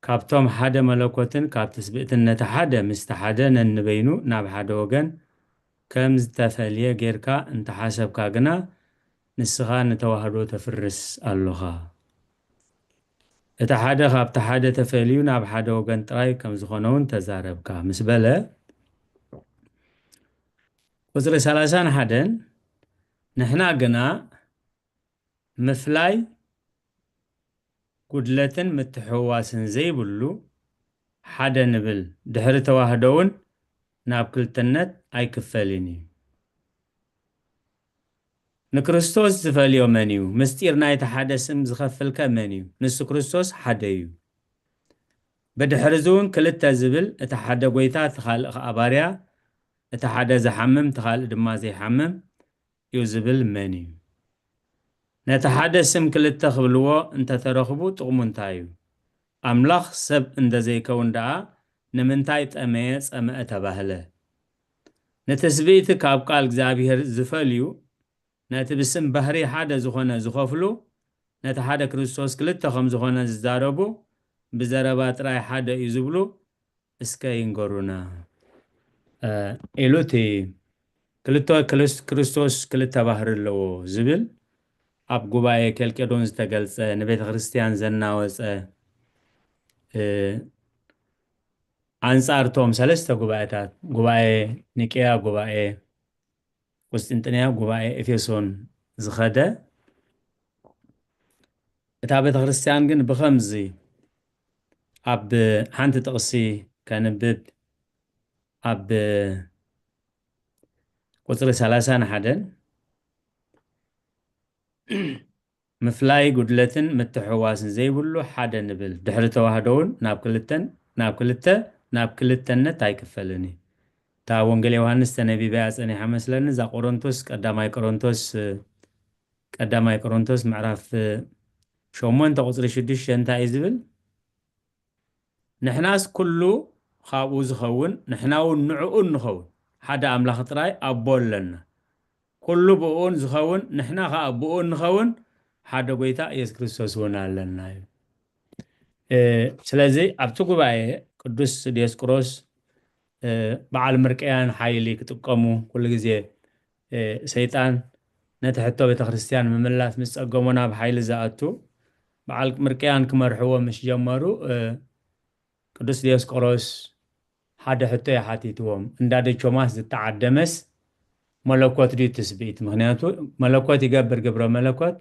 ካብቶም ሓደ መለኮትን ካብ ትስብእትን ነቲ ሓደ ምስቲ ሓደ ነንበይኑ ናብ ሓደ ወገን ከም ዝተፈልየ ጌርካ እንተሓሰብካ ግና፣ ንስኻ ንተዋህዶ ተፍርስ ኣሎኻ። እቲ ሓደ ካብቲ ሓደ ተፈልዩ ናብ ሓደ ወገን ጥራይ ከም ዝኾነ እውን ተዛረብካ ምስ በለ፣ ቁፅሪ ሰላሳን ሓደን ንሕና ግና ምፍላይ፣ ጉድለትን ምትሕውዋስን ዘይብሉ ሓደ ንብል፣ ድሕሪ ተዋህዶ እውን ናብ ክልተነት ኣይክፈልን እዩ። ንክርስቶስ ዝፈልዮ መን እዩ? ምስጢር ናይቲ ሓደ ስም ዝኸፍልከ መን እዩ? ንሱ ክርስቶስ ሓደ እዩ። ብድሕርዚ እውን ክልተ ዝብል፣ እቲ ሓደ ጐይታ፣ እቲ ካልእ ኸኣ ባርያ፣ እቲ ሓደ ዝሓምም፣ እቲ ካልእ ድማ ዘይሓምም እዩ ዝብል መን እዩ? ነቲ ሓደ ስም ክልተ ክብልዎ እንተተረኽቡ ጥቕሙ እንታይ እዩ? ኣምላኽ ሰብ እንተዘይከውን ደኣ ንምንታይ ጠመየ ጸምአ ተባህለ? ንትስብእቲ ካብ ቃል እግዚኣብሔር ዝፈልዩ፣ ነቲ ብስም ባህሪ ሓደ ዝኾነ ዝኸፍሉ፣ ነቲ ሓደ ክርስቶስ ክልተ ከም ዝኾነ ዝዛረቡ፣ ብዘረባ ጥራይ ሓደ እዩ ዝብሉ፣ እስከ ይንገሩና ኢሉ እቲ ክልተ ክርስቶስ ክልተ ባህሪ ኣለዎ ዝብል ኣብ ጉባኤ ኬልቄዶን ዝተገልጸ ንቤተ ክርስቲያን ዘናወጸ ኣንጻርቶም ሰለስተ ጉባኤታት ጉባኤ ኒቅያ፣ ጉባኤ ቁስጥንጥንያ፣ ጉባኤ ኤፌሶን ዝኸደ እታ ቤተ ክርስቲያን ግን ብኸምዚ ኣብ ሓንቲ ጥቕሲ ከንብብ ኣብ ቁፅሪ ሰላሳን ሓደን ምፍላይ ጉድለትን ምትሕዋስን ዘይብሉ ሓደ ንብል ድሕሪ ተዋህዶ እውን ናብ ክልተን ናብ ክልተ ናብ ክልተነት ኣይክፈልን እዩ። እታ ወንጌል ዮሃንስ ተነቢበያ ፀኒሓ መስለኒ እዛ ቆሮንቶስ ቀዳማይ ቆሮንቶስ ቀዳማይ ቆሮንቶስ ምዕራፍ ሸሞንተ ቁፅሪ ሽዱሽተ እንታይ እዩ ዝብል? ንሕናስ ኩሉ ካብኡ ዝኸውን ንሕና እውን ንዕኡ ንኸውን ሓደ ኣምላኽ ጥራይ ኣቦ ኣለና። ኩሉ ብእኡን ዝኸውን ንሕና ከዓ ብእኡን ንኸውን ሓደ ጎይታ ኢየሱስ ክርስቶስ እውን ኣለና እዩ። ስለዚ ኣብቲ ጉባኤ ቅዱስ ዲዮስቆሮስ በዓል ምርቅያን ሓይሊ ክጥቀሙ ኩሉ ግዜ ሰይጣን ነቲ ሕቶ ቤተክርስትያን ምምላስ ምስ ጸገሞ ናብ ሓይሊ ዝኣቱ በዓል ምርቅያን ክመርሕዎ ምስ ጀመሩ ቅዱስ ዲዮስቆሮስ ሓደ ሕቶ እዩ ሓቲትዎም። እንዳ ደቾማስ ዝተዓደመስ መለኮት ድዩ ትስብእቲ? ምኽንያቱ መለኮት ይገብር ግብረ መለኮት፣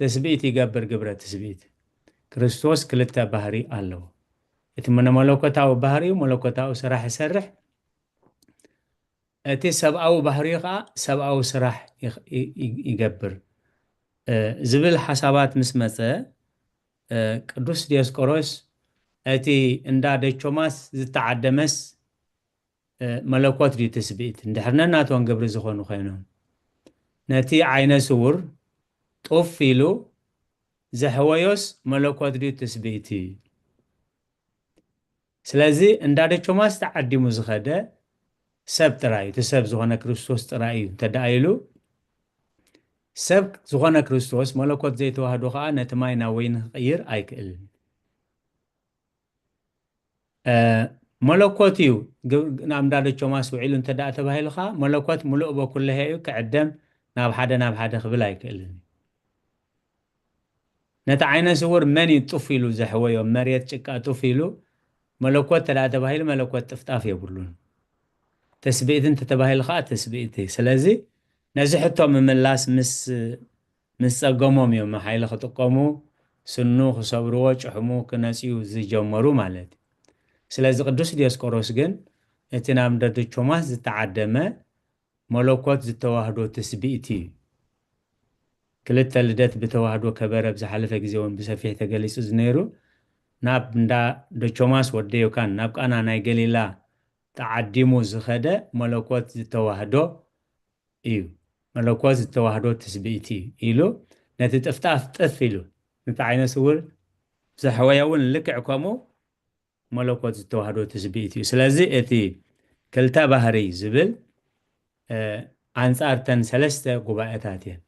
ትስብእቲ ይገብር ግብረ ትስብእቲ። ክርስቶስ ክልተ ባህሪ ኣለዎ። እቲ መለኮታዊ ባህሪኡ መለኮታዊ ስራሕ ይሰርሕ፣ እቲ ሰብኣዊ ባህሪኡ ከዓ ሰብኣዊ ስራሕ ይገብር ዝብል ሓሳባት ምስ መፀ፣ ቅዱስ ዲዮስቆሮስ እቲ እንዳ ደቾማስ ዝተዓደመስ መለኮት ድዩ ትስብእቲ? እንድሕር ነናቶም ግብሪ ዝኾኑ ኮይኖም፣ ነቲ ዓይነ ስውር ጡፍ ኢሉ ዘሕወዮስ መለኮት ድዩ ትስብእቲ? ስለዚ እንዳ ደቾማስ ተዓዲሙ ዝኸደ ሰብ ጥራይ እዩ። እቲ ሰብ ዝኾነ ክርስቶስ ጥራይ እዩ እንተደኣ ኢሉ፣ ሰብ ዝኾነ ክርስቶስ መለኮት ዘይተዋህዶ ከዓ ነቲ ማይ ናብ ወይኒ ክቕይር ኣይክእልን። መለኮት እዩ ናብ እንዳ ደቾማስ ውዒሉ እንተደኣ ተባሂሉ ከዓ መለኮት ምሉእ በኩለሄ እዩ፣ ክዕደም ናብ ሓደ ናብ ሓደ ክብል ኣይክእልን። ነቲ ዓይነ ስውር መን እዩ ጡፍ ኢሉ ዘሕወዮ? መሬት ጭቃ ጡፍ ኢሉ መለኮት ተዳ ተባሂሉ መለኮት ጥፍጣፍ የብሉን። ተስብእቲ እንተተባሂሉ ከዓ ተስብእቲ። ስለዚ ነዚ ሕቶ ምምላስ ምስ ምስ ጸገሞም እዮም ሓይሊ ክጥቀሙ፣ ስኑ ክሰብርዎ፣ ጭሕሙ ክነጽዩ ዝጀመሩ ማለት እዩ። ስለዚ ቅዱስ ዲዮስቆሮስ ግን እቲ ናብ ደደቾማስ ዝተዓደመ መለኮት ዝተዋህዶ ትስብእቲ እዩ። ክልተ ልደት ብተዋህዶ ከበረ ኣብ ዝሓለፈ ግዜ እውን ብሰፊሕ ተገሊጹ ዝነይሩ፣ ናብ እንዳ ደቾማስ ወደ ዮካን ናብ ቃና ናይ ገሊላ ተዓዲሙ ዝኸደ መለኮት ዝተዋህዶ እዩ። መለኮት ዝተዋህዶ ትስብእቲ እዩ ኢሉ ነቲ ጥፍጣፍ ጥፍ ኢሉ ነቲ ዓይነ ስውር ዘሕወየ እውን ልክዕ ከምኡ መለኮት ዝተዋህዶ ትስብእቲ እዩ። ስለዚ እቲ ክልተ ባህሪ ዝብል ኣንጻር ተን ሰለስተ ጉባኤታት እየን።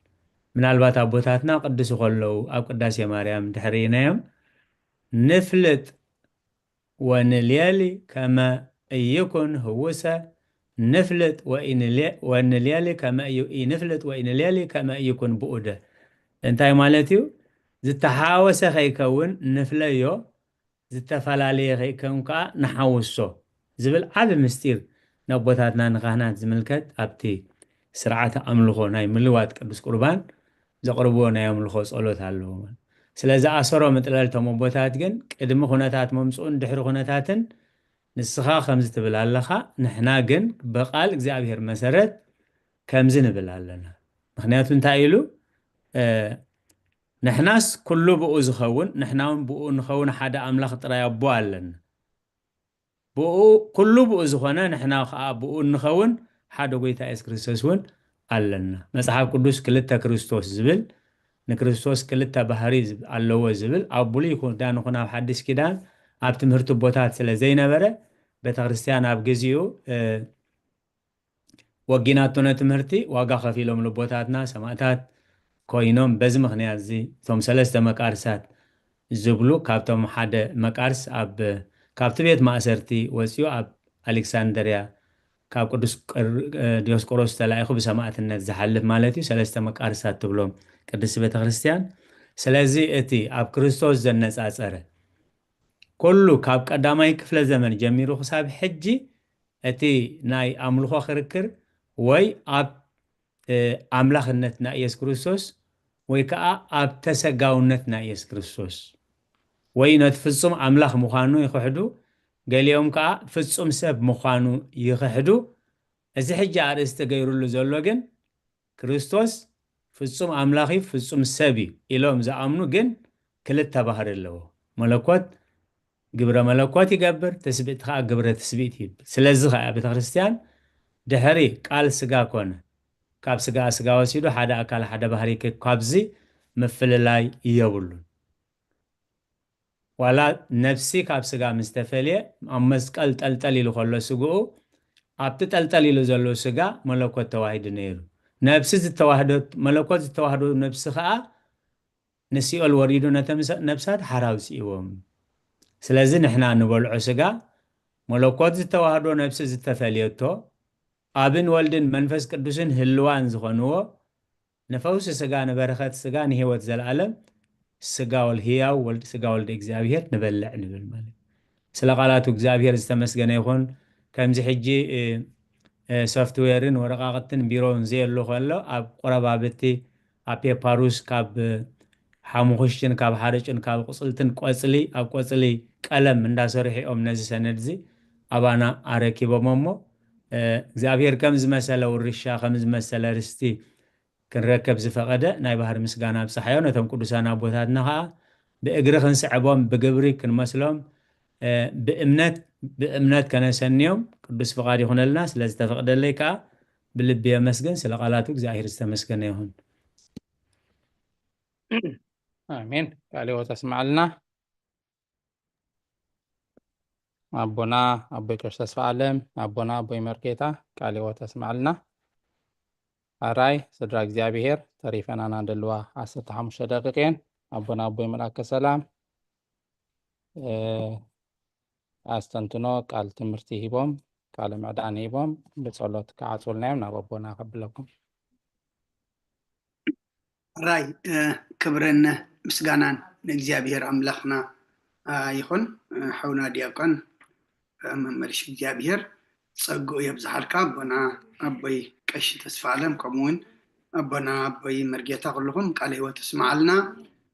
ምናልባት ኣቦታትና ቅዱስ ከለዉ ኣብ ቅዳሴ ማርያም ድሕሪናዮም ንፍልጥ ወንልየሊ ከመ እይኩን ህውሰ ንፍልጥ ወንልየሊ ከመ እዩ ኢንፍልጥ ወኢንልየሊ ከመ እይኩን ብኡደ። እንታይ ማለት እዩ? ዝተሓወሰ ከይከውን ንፍለዮ፣ ዝተፈላለየ ከይከውን ከዓ ንሓውሶ ዝብል ዓቢ ምስጢር ነቦታትና ንካህናት ዝምልከት ኣብቲ ስርዓተ ኣምልኾ ናይ ምልዋጥ ቅዱስ ቁርባን ዘቕርብዎ ናይ ኣምልኾ ጸሎት ኣለዎ። ስለ ዝኣሰሮ ምጥላል እቶም ኣቦታት ግን ቅድሚ ኩነታት መምጽኡን ድሕሪ ኩነታትን ንስኻ ከምዚ ትብል ኣለኻ፣ ንሕና ግን ብቓል እግዚኣብሔር መሰረት ከምዚ ንብል ኣለና። ምኽንያቱ እንታይ ኢሉ? ንሕናስ ኩሉ ብኡ ዝኸውን ንሕና እውን ብኡ ንኸውን ሓደ ኣምላኽ ጥራይ ኣቦ ኣለና። ብኡ ኩሉ ብኡ ዝኾነ ንሕና ከዓ ብኡ እንኸውን ሓደ ጎይታ የሱስ ክርስቶስ እውን ኣለና። መጽሓፍ ቅዱስ ክልተ ክርስቶስ ዝብል ንክርስቶስ ክልተ ባህሪ ኣለዎ ዝብል ኣብ ብሉይ ኪዳን ይኹን ኣብ ሓድሽ ኪዳን ኣብ ትምህርቲ ኣቦታት ስለ ዘይነበረ ቤተክርስትያን ኣብ ግዚኡ ወጊናቶ ነቲ ትምህርቲ ዋጋ ከፊሎም ኣቦታትና ሰማእታት ኮይኖም በዚ ምኽንያት እዚ እቶም ሰለስተ መቃርሳት ዝብሉ ካብቶም ሓደ መቃርስ ኣብ ካብቲ ቤት ማእሰርቲ ወፂኡ ኣብ ኣሌክሳንድርያ ካብ ቅዱስ ዲዮስቆሮስ ተላኢኹ ብሰማእትነት ዝሓልፍ ማለት እዩ። ሰለስተ መቃርሳት ትብሎም ቅድስቲ ቤተክርስትያን። ስለዚ እቲ ኣብ ክርስቶስ ዘነፃፀረ ኩሉ ካብ ቀዳማይ ክፍለ ዘመን ጀሚሩ ክሳብ ሕጂ እቲ ናይ ኣምልኾ ክርክር ወይ ኣብ ኣምላኽነት ናይ ኢየሱስ ክርስቶስ ወይ ከዓ ኣብ ተሰጋውነት ናይ ኢየሱስ ክርስቶስ ወይ ነቲ ፍጹም ኣምላኽ ምዃኑ ይኽሕዱ፣ ገሊኦም ከዓ ፍጹም ሰብ ምዃኑ ይኽሕዱ። እዚ ሕጂ ኣርእስቲ ገይሩሉ ዘሎ ግን ክርስቶስ ፍጹም ኣምላኽ እዩ፣ ፍጹም ሰብ እዩ ኢሎም ዝኣምኑ ግን ክልተ ባህሪ ኣለዎ። መለኮት ግብረ መለኮት ይገብር፣ ትስብእቲ ከዓ ግብረ ትስብእቲ ይብል። ስለዚ ከዓ ቤተ ክርስቲያን ድሕሪ ቃል ስጋ ኮነ፣ ካብ ስጋ ስጋ ወሲዱ ሓደ ኣካል ሓደ ባህሪ ከ-፣ ካብዚ ምፍልላይ የብሉን። ዋላ ነፍሲ ካብ ስጋ ምስ ተፈልየ ኣብ መስቀል ጠልጠል ኢሉ ከሎ ስግኡ ኣብቲ ጠልጠል ኢሉ ዘሎ ስጋ መለኮት ተዋሂዱ ነይሩ። ነፍሲ ዝተዋህደት መለኮት ዝተዋህዶ ነፍሲ ከዓ ንሲኦል ወሪዱ ነተ ነፍሳት ሓራ ኣውፅእዎም። ስለዚ ንሕና ንበልዖ ስጋ መለኮት ዝተዋህዶ ነፍሲ ዝተፈልየቶ ኣብን ወልድን መንፈስ ቅዱስን ህልዋን ዝኾንዎ ንፈውሲ ስጋ ንበረኸት ስጋ ንህይወት ዘለኣለም ስጋ ወል ህያው ወልድ ስጋ ወልድ እግዚኣብሔር ንበልዕ ንብል ማለት ስለ ቃላቱ እግዚኣብሔር ዝተመስገነ ይኹን። ከምዚ ሕጂ እ፣ ሶፍትዌርን ወረቃቅትን ቢሮን ዘየሉ ከሎ ኣብ ቆረባብቲ ኣብ ፔፓሩስ ካብ ሓሙኽሽትን ካብ ሓርጭን ካብ ቁፅልትን ቆፅሊ ኣብ ቆፅሊ ቀለም እንዳሰርሑ እዮም ነዚ ሰነድ እዚ ኣባና ኣረኪቦም እሞ እግዚኣብሔር ከም ዝመሰለ ውርሻ ከም ዝመሰለ ርስቲ ክንረከብ ዝፈቐደ ናይ ባህር ምስጋና ኣብፀሓዮ ነቶም ቅዱሳን ኣቦታትና ከዓ ብእግሪ ክንስዕቦም ብግብሪ ክንመስሎም ብእምነት ብእምነት ከነሰንዮም ቅዱስ ፍቓድ ይኹነልና። ስለዝተፈቕደለይ ከዓ ብልቢ የመስግን። ስለ ቃላቱ እግዚኣብሔር ዝተመስገነ ይኹን። ኣሜን። ቃለ ሕይወት ኣስምዓልና ኣቦና ኣቦይ ቀሺ ተስፋ ኣለም ኣቦና ኣቦይ መርጌታ ቃለ ሕይወት ኣስምዓልና። ኣራይ ስድራ እግዚኣብሔር ተሪፈናና ደልዋ ዓሰርተ ሓሙሽተ ደቂቕ እየን። ኣቦና ኣቦይ መልኣከ ሰላም ኣስተንትኖ ቃል ትምህርቲ ሂቦም ቃለ ምዕዳን ሂቦም ብጸሎት ክዓጽውልና እዮም። ናብ ኣቦና ከብለኩም። ራይ ክብርን ምስጋናን ንእግዚኣብሔር ኣምላኽና ይኹን። ሓውና ዲያቆን መመልሽ እግዚኣብሔር ጸግኡ የብዝሓልካ ኣቦና ኣቦይ ቀሺ ተስፋ ኣለም ከምኡ እውን ኣቦና ኣቦይ መርጌታ ኩልኹም ቃለ ህይወት እስመዓልና።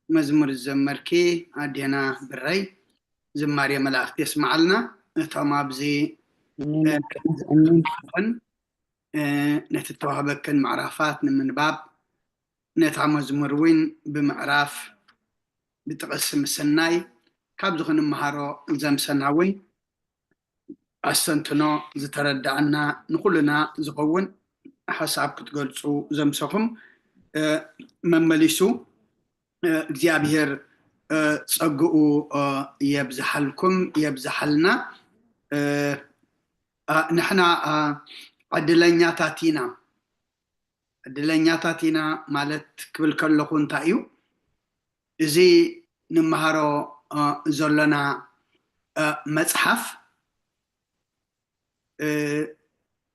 መዝሙር ዝዘመርኪ ኣዴና ብረይ ዝማሬ መላእክቲ የስመዓልና። እቶም ኣብዚ ነቲ ተዋህበክን ምዕራፋት ንምንባብ ነታ መዝሙር እውን ብምዕራፍ ብጥቕሲ ምስናይ ካብዚ ክንምሃሮ ዘምሰና እውን ኣስተንትኖ ዝተረዳኣና ንኩልና ዝኸውን ሓሳብ ክትገልፁ ዘምሰኹም መመሊሱ እግዚኣብሔር ፀግኡ የብዝሓልኩም የብዝሓልና። ንሕና ዕድለኛታት ኢና። ዕድለኛታት ኢና ማለት ክብል ከለኹ እንታይ እዩ? እዚ ንመሃሮ ዘሎና መፅሓፍ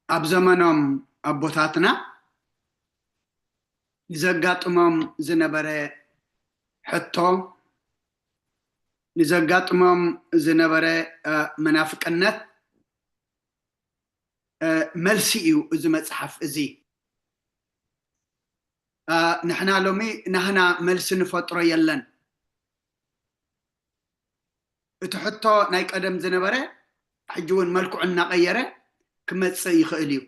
ኣብ ዘመኖም ኣቦታትና ንዘጋጥሞም ዝነበረ ሕቶ፣ ንዘጋጥሞም ዝነበረ መናፍቅነት መልሲ እዩ እዚ መፅሓፍ እዚ። ንሕና ሎሚ ናህና መልሲ ንፈጥሮ የለን። እቲ ሕቶ ናይ ቀደም ዝነበረ ሕጂ እውን መልክዑ እናቐየረ ክመፅእ ይኽእል እዩ።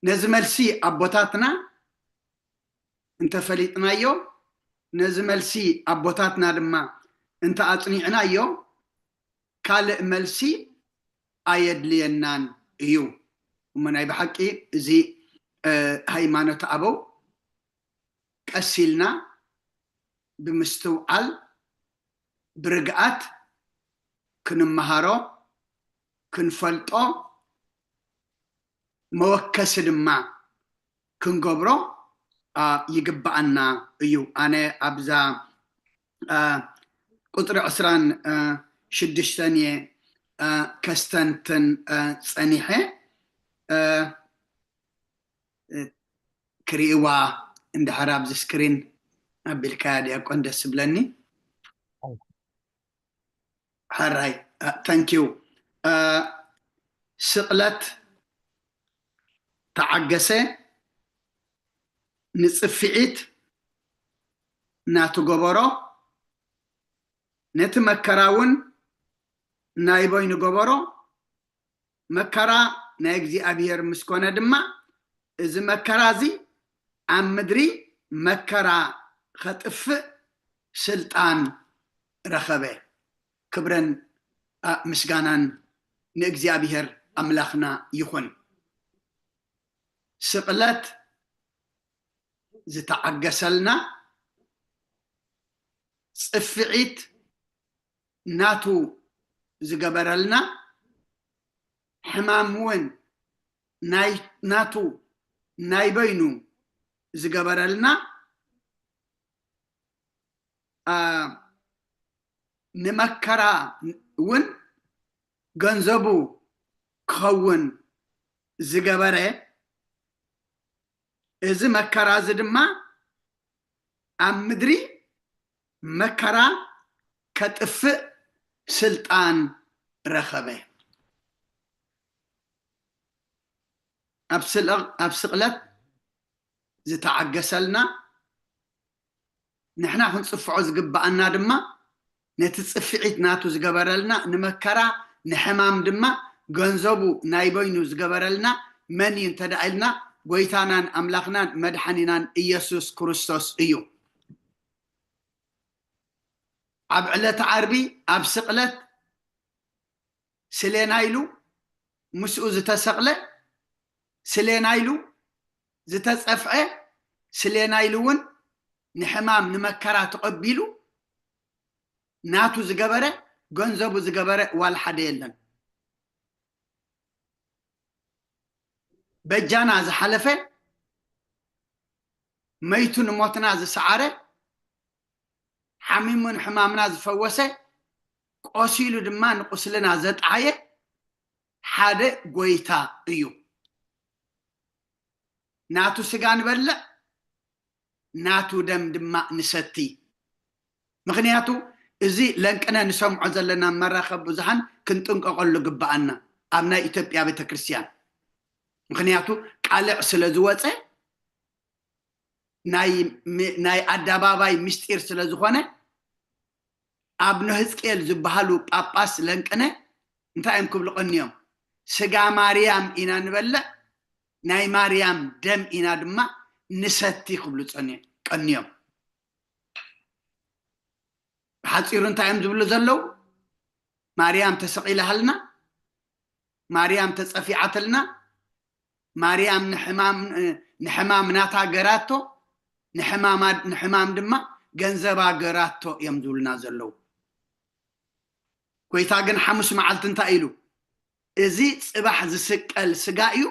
ነዚ መልሲ ኣቦታትና እንተፈሊጥናዮ፣ ነዚ መልሲ ኣቦታትና ድማ እንተኣፅኒዕናዮ ካልእ መልሲ ኣየድልየናን እዩ። እሞ ናይ ብሓቂ እዚ ሃይማኖት ኣበው ቀስ ኢልና ብምስትውዓል ብርግኣት ክንመሃሮ ክንፈልጦ መወከሲ ድማ ክንገብሮ ይግባኣና እዩ። ኣነ ኣብዛ ቁፅሪ ዕስራን ሽዱሽተን እየ ከስተንትን ፀኒሐ። ክርእይዋ እንድሕር ኣብዚ ስክሪን ኣቢልካያ ዲያቆን ደስ ዝብለኒ። ሕራይ ታንኪዩ። ስቕለት ተዓገሰ ንፅፍዒት ናቱ ገበሮ ነቲ መከራ እውን ናይ በይኑ ገበሮ። መከራ ናይ እግዚኣብሔር ምስ ኮነ ድማ እዚ መከራ እዚ ኣብ ምድሪ መከራ ኸጥፍእ ስልጣን ረኸበ። ክብርን ምስጋናን ንእግዚኣብሔር ኣምላኽና ይኹን። ስቕለት ዝተዓገሰልና፣ ጽፍዒት ናቱ ዝገበረልና፣ ሕማም እውን ናይ ናቱ ናይ በይኑ ዝገበረልና፣ ንመከራ እውን ገንዘቡ ክኸውን ዝገበረ፣ እዚ መከራ እዚ ድማ ኣብ ምድሪ መከራ ከጥፍእ ስልጣን ረኸበ። ኣብ ስልቕ-፣ ኣብ ስቕለት ዝተዓገሰልና፣ ንሕና ክንጽፍዖ ዝግብኣና ድማ ነቲ ጽፍዒት ናቱ ዝገበረልና፣ ንመከራ ንሕማም ድማ ገንዘቡ ናይ በይኑ ዝገበረልና መን እዩ እንተ ደኣ ኢልና፣ ጐይታናን ኣምላኽናን መድሓኒናን ኢየሱስ ክርስቶስ እዩ። ኣብ ዕለተ ዓርቢ ኣብ ስቕለት ስሌና ኢሉ ምስኡ ዝተሰቕለ፣ ስሌና ኢሉ ዝተጸፍዐ፣ ስሌና ኢሉ እውን ንሕማም ንመከራ ተቐቢሉ ናቱ ዝገበረ፣ ገንዘቡ ዝገበረ ዋላ ሓደ የለን። በጃና ዝሓለፈ፣ መይቱ ንሞትና ዝሰዓረ፣ ሓሚሙ ንሕማምና ዝፈወሰ፣ ቆሲሉ ድማ ንቁስልና ዘጥዓየ ሓደ ጐይታ እዩ። ናቱ ስጋ ንበልዕ፣ ናቱ ደም ድማ ንሰቲ። ምኽንያቱ እዚ ለንቅነ ንሰምዖ ዘለና መራኸቢ ብዙሃን ክንጥንቀቐሉ ግብኣና ኣብ ናይ ኢትዮጵያ ቤተ ክርስቲያን። ምኽንያቱ ቃልዕ ስለ ዝወፀ ናይ ም-፣ ናይ ኣደባባይ ምስጢር ስለ ዝኾነ ኣብ ንህዝቅኤል ዝበሃሉ ጳጳስ ለንቅነ እንታይ እዮም ክብሉ ቀንዮም? ስጋ ማርያም ኢና ንበልዕ፣ ናይ ማርያም ደም ኢና ድማ ንሰቲ ክብሉ ጸኒ-፣ ቀንዮም። ብሓጺሩ እንታይ እዮም ዝብሉ ዘለዉ? ማርያም ተሰቒላሃልና፣ ማርያም ተጸፊዓትልና፣ ማርያም ንሕማም፣ ንሕማም ናታ ገራቶ፣ ንሕማማ-፣ ንሕማም ድማ ገንዘባ ገራቶ እዮም ዝብሉና ዘለዉ። ጐይታ ግን ሓሙስ መዓልቲ እንታይ ኢሉ? እዚ ጽባሕ ዝስቀል ስጋ እዩ፣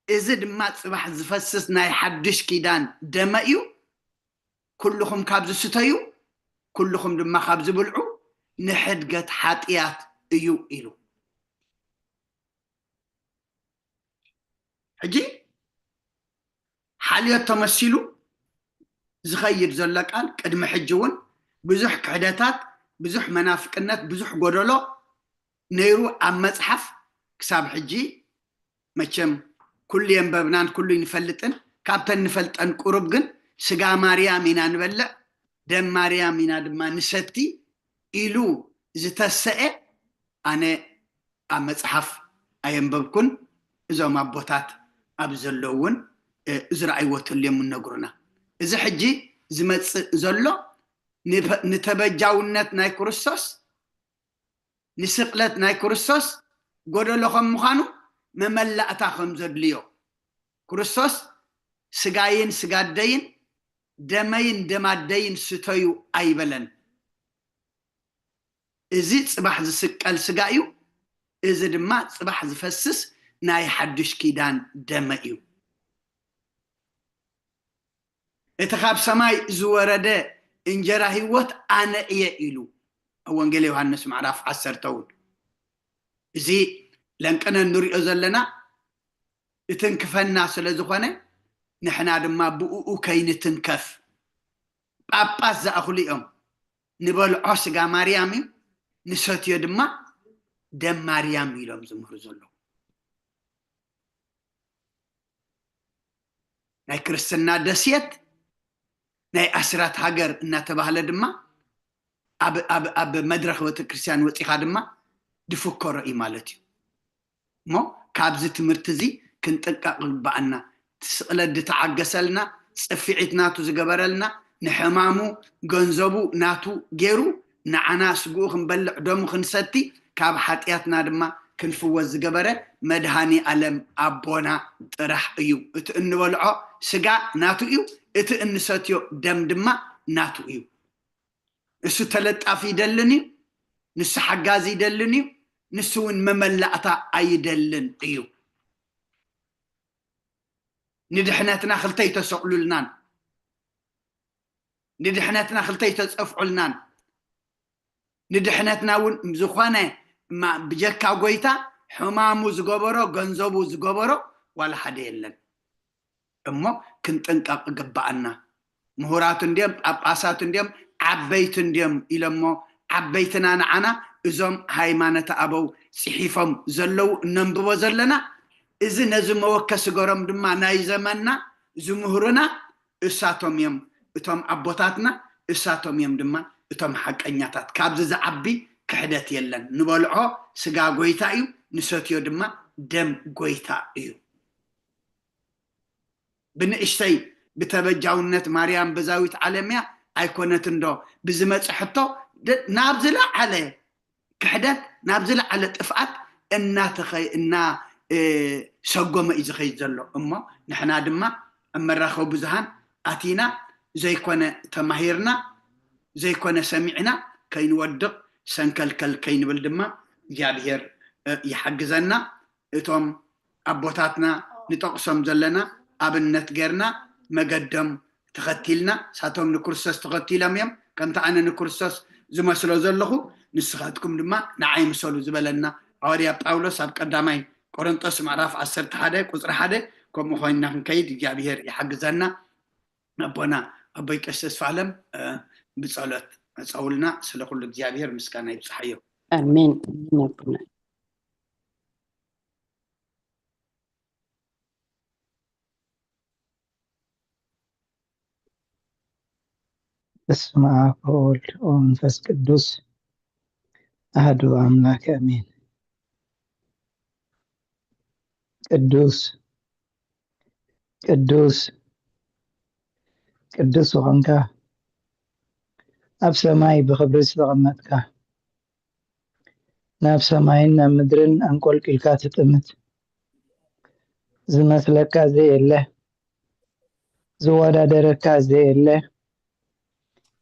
እዚ ድማ ጽባሕ ዝፈስስ ናይ ሓድሽ ኪዳን ደመ እዩ። ኩልኹም ካብዚ ስተዩ፣ ኩልኹም ድማ ካብዚ ብልዑ፣ ንሕድገት ሓጥያት እዩ ኢሉ። ሕጂ ሓልዮት ተመሲሉ ዝኸይድ ዘሎ ቃል፣ ቅድሚ ሕጂ እውን ብዙሕ ክሕደታት፣ ብዙሕ መናፍቅነት፣ ብዙሕ ጎደሎ ነይሩ ኣብ መጽሓፍ። ክሳብ ሕጂ መቸም ኩሉ የንበብናን ኩሉ ይንፈልጥን፣ ካብተን ንፈልጠን ቁሩብ ግን ስጋ ማርያም ኢና ንበልዕ፣ ደም ማርያም ኢና ድማ ንሰቲ ኢሉ ዝተሰኤ ኣነ ኣብ መጽሓፍ ኣየንበብኩን። እዞም ኣቦታት ኣብ ዘለዉ እውን፣ እ፣ ዝረኣይዎ ተልዮም እነግሩና። እዚ ሕጂ ዝመጽእ ዘሎ ንበ-፣ ንተበጃውነት ናይ ክርስቶስ፣ ንስቕለት ናይ ክርስቶስ ጎደሎ ከም ምዃኑ መመላእታ ከም ዘድልዮ፣ ክርስቶስ ስጋይን ስጋደይን ደመይን ደማደይን ስተዩ ኣይበለን። እዚ ጽባሕ ዝስቀል ስጋ እዩ፣ እዚ ድማ ጽባሕ ዝፈስስ ናይ ሓድሽ ኪዳን ደመ እዩ። እቲ ካብ ሰማይ ዝወረደ እንጀራ ህይወት ኣነ እየ ኢሉ ኣብ ወንጌል ዮሃንስ ምዕራፍ ዓሰርተ እውን። እዚ ለንቅነ እንሪኦ ዘለና እትንክፈና ስለ ዝኾነ፣ ንሕና ድማ ብእኡ ከይንትንከፍ። ጳጳስ ዝኣኽሉ እዮም። ንበልዖ ስጋ ማርያም እዩ፣ ንሰትዮ ድማ ደም ማርያም እዩ ኢሎም ዝምህሩ ዘለዉ። ናይ ክርስትና ደሴት፣ ናይ ኣስራት ሃገር እናተባህለ ድማ ኣብ፣ ኣብ፣ ኣብ መድረኽ ቤተክርስትያን ወጺኻ ድማ ድፍከሮ እዩ ማለት እዩ። እሞ ካብዚ ትምህርቲ እዚ ክንጥንቀቕ ይግብኣና። እቲ ስቕለት ዝተዓገሰልና፣ ጽፍዒት ናቱ ዝገበረልና፣ ንሕማሙ ገንዘቡ ናቱ ገይሩ ንዓና ስግኡ ክንበልዕ ደሙ ክንሰቲ፣ ካብ ሓጢኣትና ድማ ክንፍወስ ዝገበረ መድሃኒ ኣለም ኣቦና ጥራሕ እዩ። እቲ እንበልዖ ስጋ ናቱ እዩ፣ እቲ እንሰትዮ ደም ድማ ናቱ እዩ። እሱ ተለጣፊ ይደልን እዩ፣ ንሱ ሓጋዚ ይደልን እዩ፣ ንሱ እውን መመላእታ ኣይደልን እዩ። ንድሕነትና ክልተ ይተሰቕሉልናን፣ ንድሕነትና ክልተ ይተጸፍዑልናን፣ ንድሕነትና እውን ዝኾነ ማ-፣ ብጀካ ጐይታ ሕማሙ ዝገበሮ፣ ገንዘቡ ዝገበሮ ዋላ ሓደ የለን። እሞ ክንጥንቀቕ ይግብኣና። ምሁራት እንድዮም፣ ጳጳሳት እንድዮም፣ ዓበይቲ እንድዮም ኢሎሞ፣ ዓበይትና ንዓና እዞም ሃይማኖተ ኣበው ጽሒፎም ዘለዉ እነንብቦ ዘለና፣ እዚ ነዚ መወከሲ ገሮም ድማ ናይ ዘመንና ዝምህሩና እሳቶም እዮም፣ እቶም ኣቦታትና እሳቶም እዮም ድማ እቶም ሓቀኛታት። ካብዚ ዝዓቢ ክሕደት የለን። ንበልዖ ስጋ ጎይታ እዩ፣ ንሰትዮ ድማ ደም ጎይታ እዩ። ብንእሽተይ ብተበጃውነት ማርያም በዛዊት ዓለም እያ ኣይኮነትን ዶ ብዝመፀ ሕቶ ናብ ዝለዓለ ክሕደት፣ ናብ ዝለዓለ ጥፍኣት እናተኸ- እና ሰጎመ እዩ ዝኸይድ ዘሎ። እሞ ንሕና ድማ ኣብ መራኸቢ ብዙሃን ኣቲና ዘይኮነ ተማሂርና ዘይኮነ ሰሚዕና ከይንወድቕ ሰንከልከል ከይንብል ድማ እግዚኣብሔር ይሓግዘና። እቶም ኣቦታትና ንጠቕሶም ዘለና ኣብነት ጌርና መገዶም ተኸቲልና፣ ሳቶም ንክርስቶስ ተኸቲሎም እዮም። ከምቲ ኣነ ንክርስቶስ ዝመስሎ ዘለኹ ንስኻትኩም ድማ ንዓይ ምሰሉ ዝበለና ሃዋርያ ጳውሎስ ኣብ ቀዳማይ ቆሮንጦስ ምዕራፍ ዓሰርተ ሓደ ቁፅሪ ሓደ። ከምኡ ኮይንና ክንከይድ እግዚኣብሔር ይሓግዘና። ኣቦና ኣቦይ ቀሲስ ተስፋ ኣለም ብፀሎት ዕፀውልና። ስለ ኩሉ እግዚኣብሔር ምስጋና ይብፅሓዮ። ኣሜን ኣሜን ኣቦና። በስመ አብ ወወልድ ወመንፈስ ቅዱስ አሐዱ አምላክ አሜን። ቅዱስ ቅዱስ ቅዱስ ዝኾንካ፣ ኣብ ሰማይ ብኽብሪ ዝተቐመጥካ፣ ናብ ሰማይን ናብ ምድርን ኣንቆልቂልካ ትጥምት፣ ዝመስለካ ዘየለ፣ ዝወዳደረካ ዘየለ፣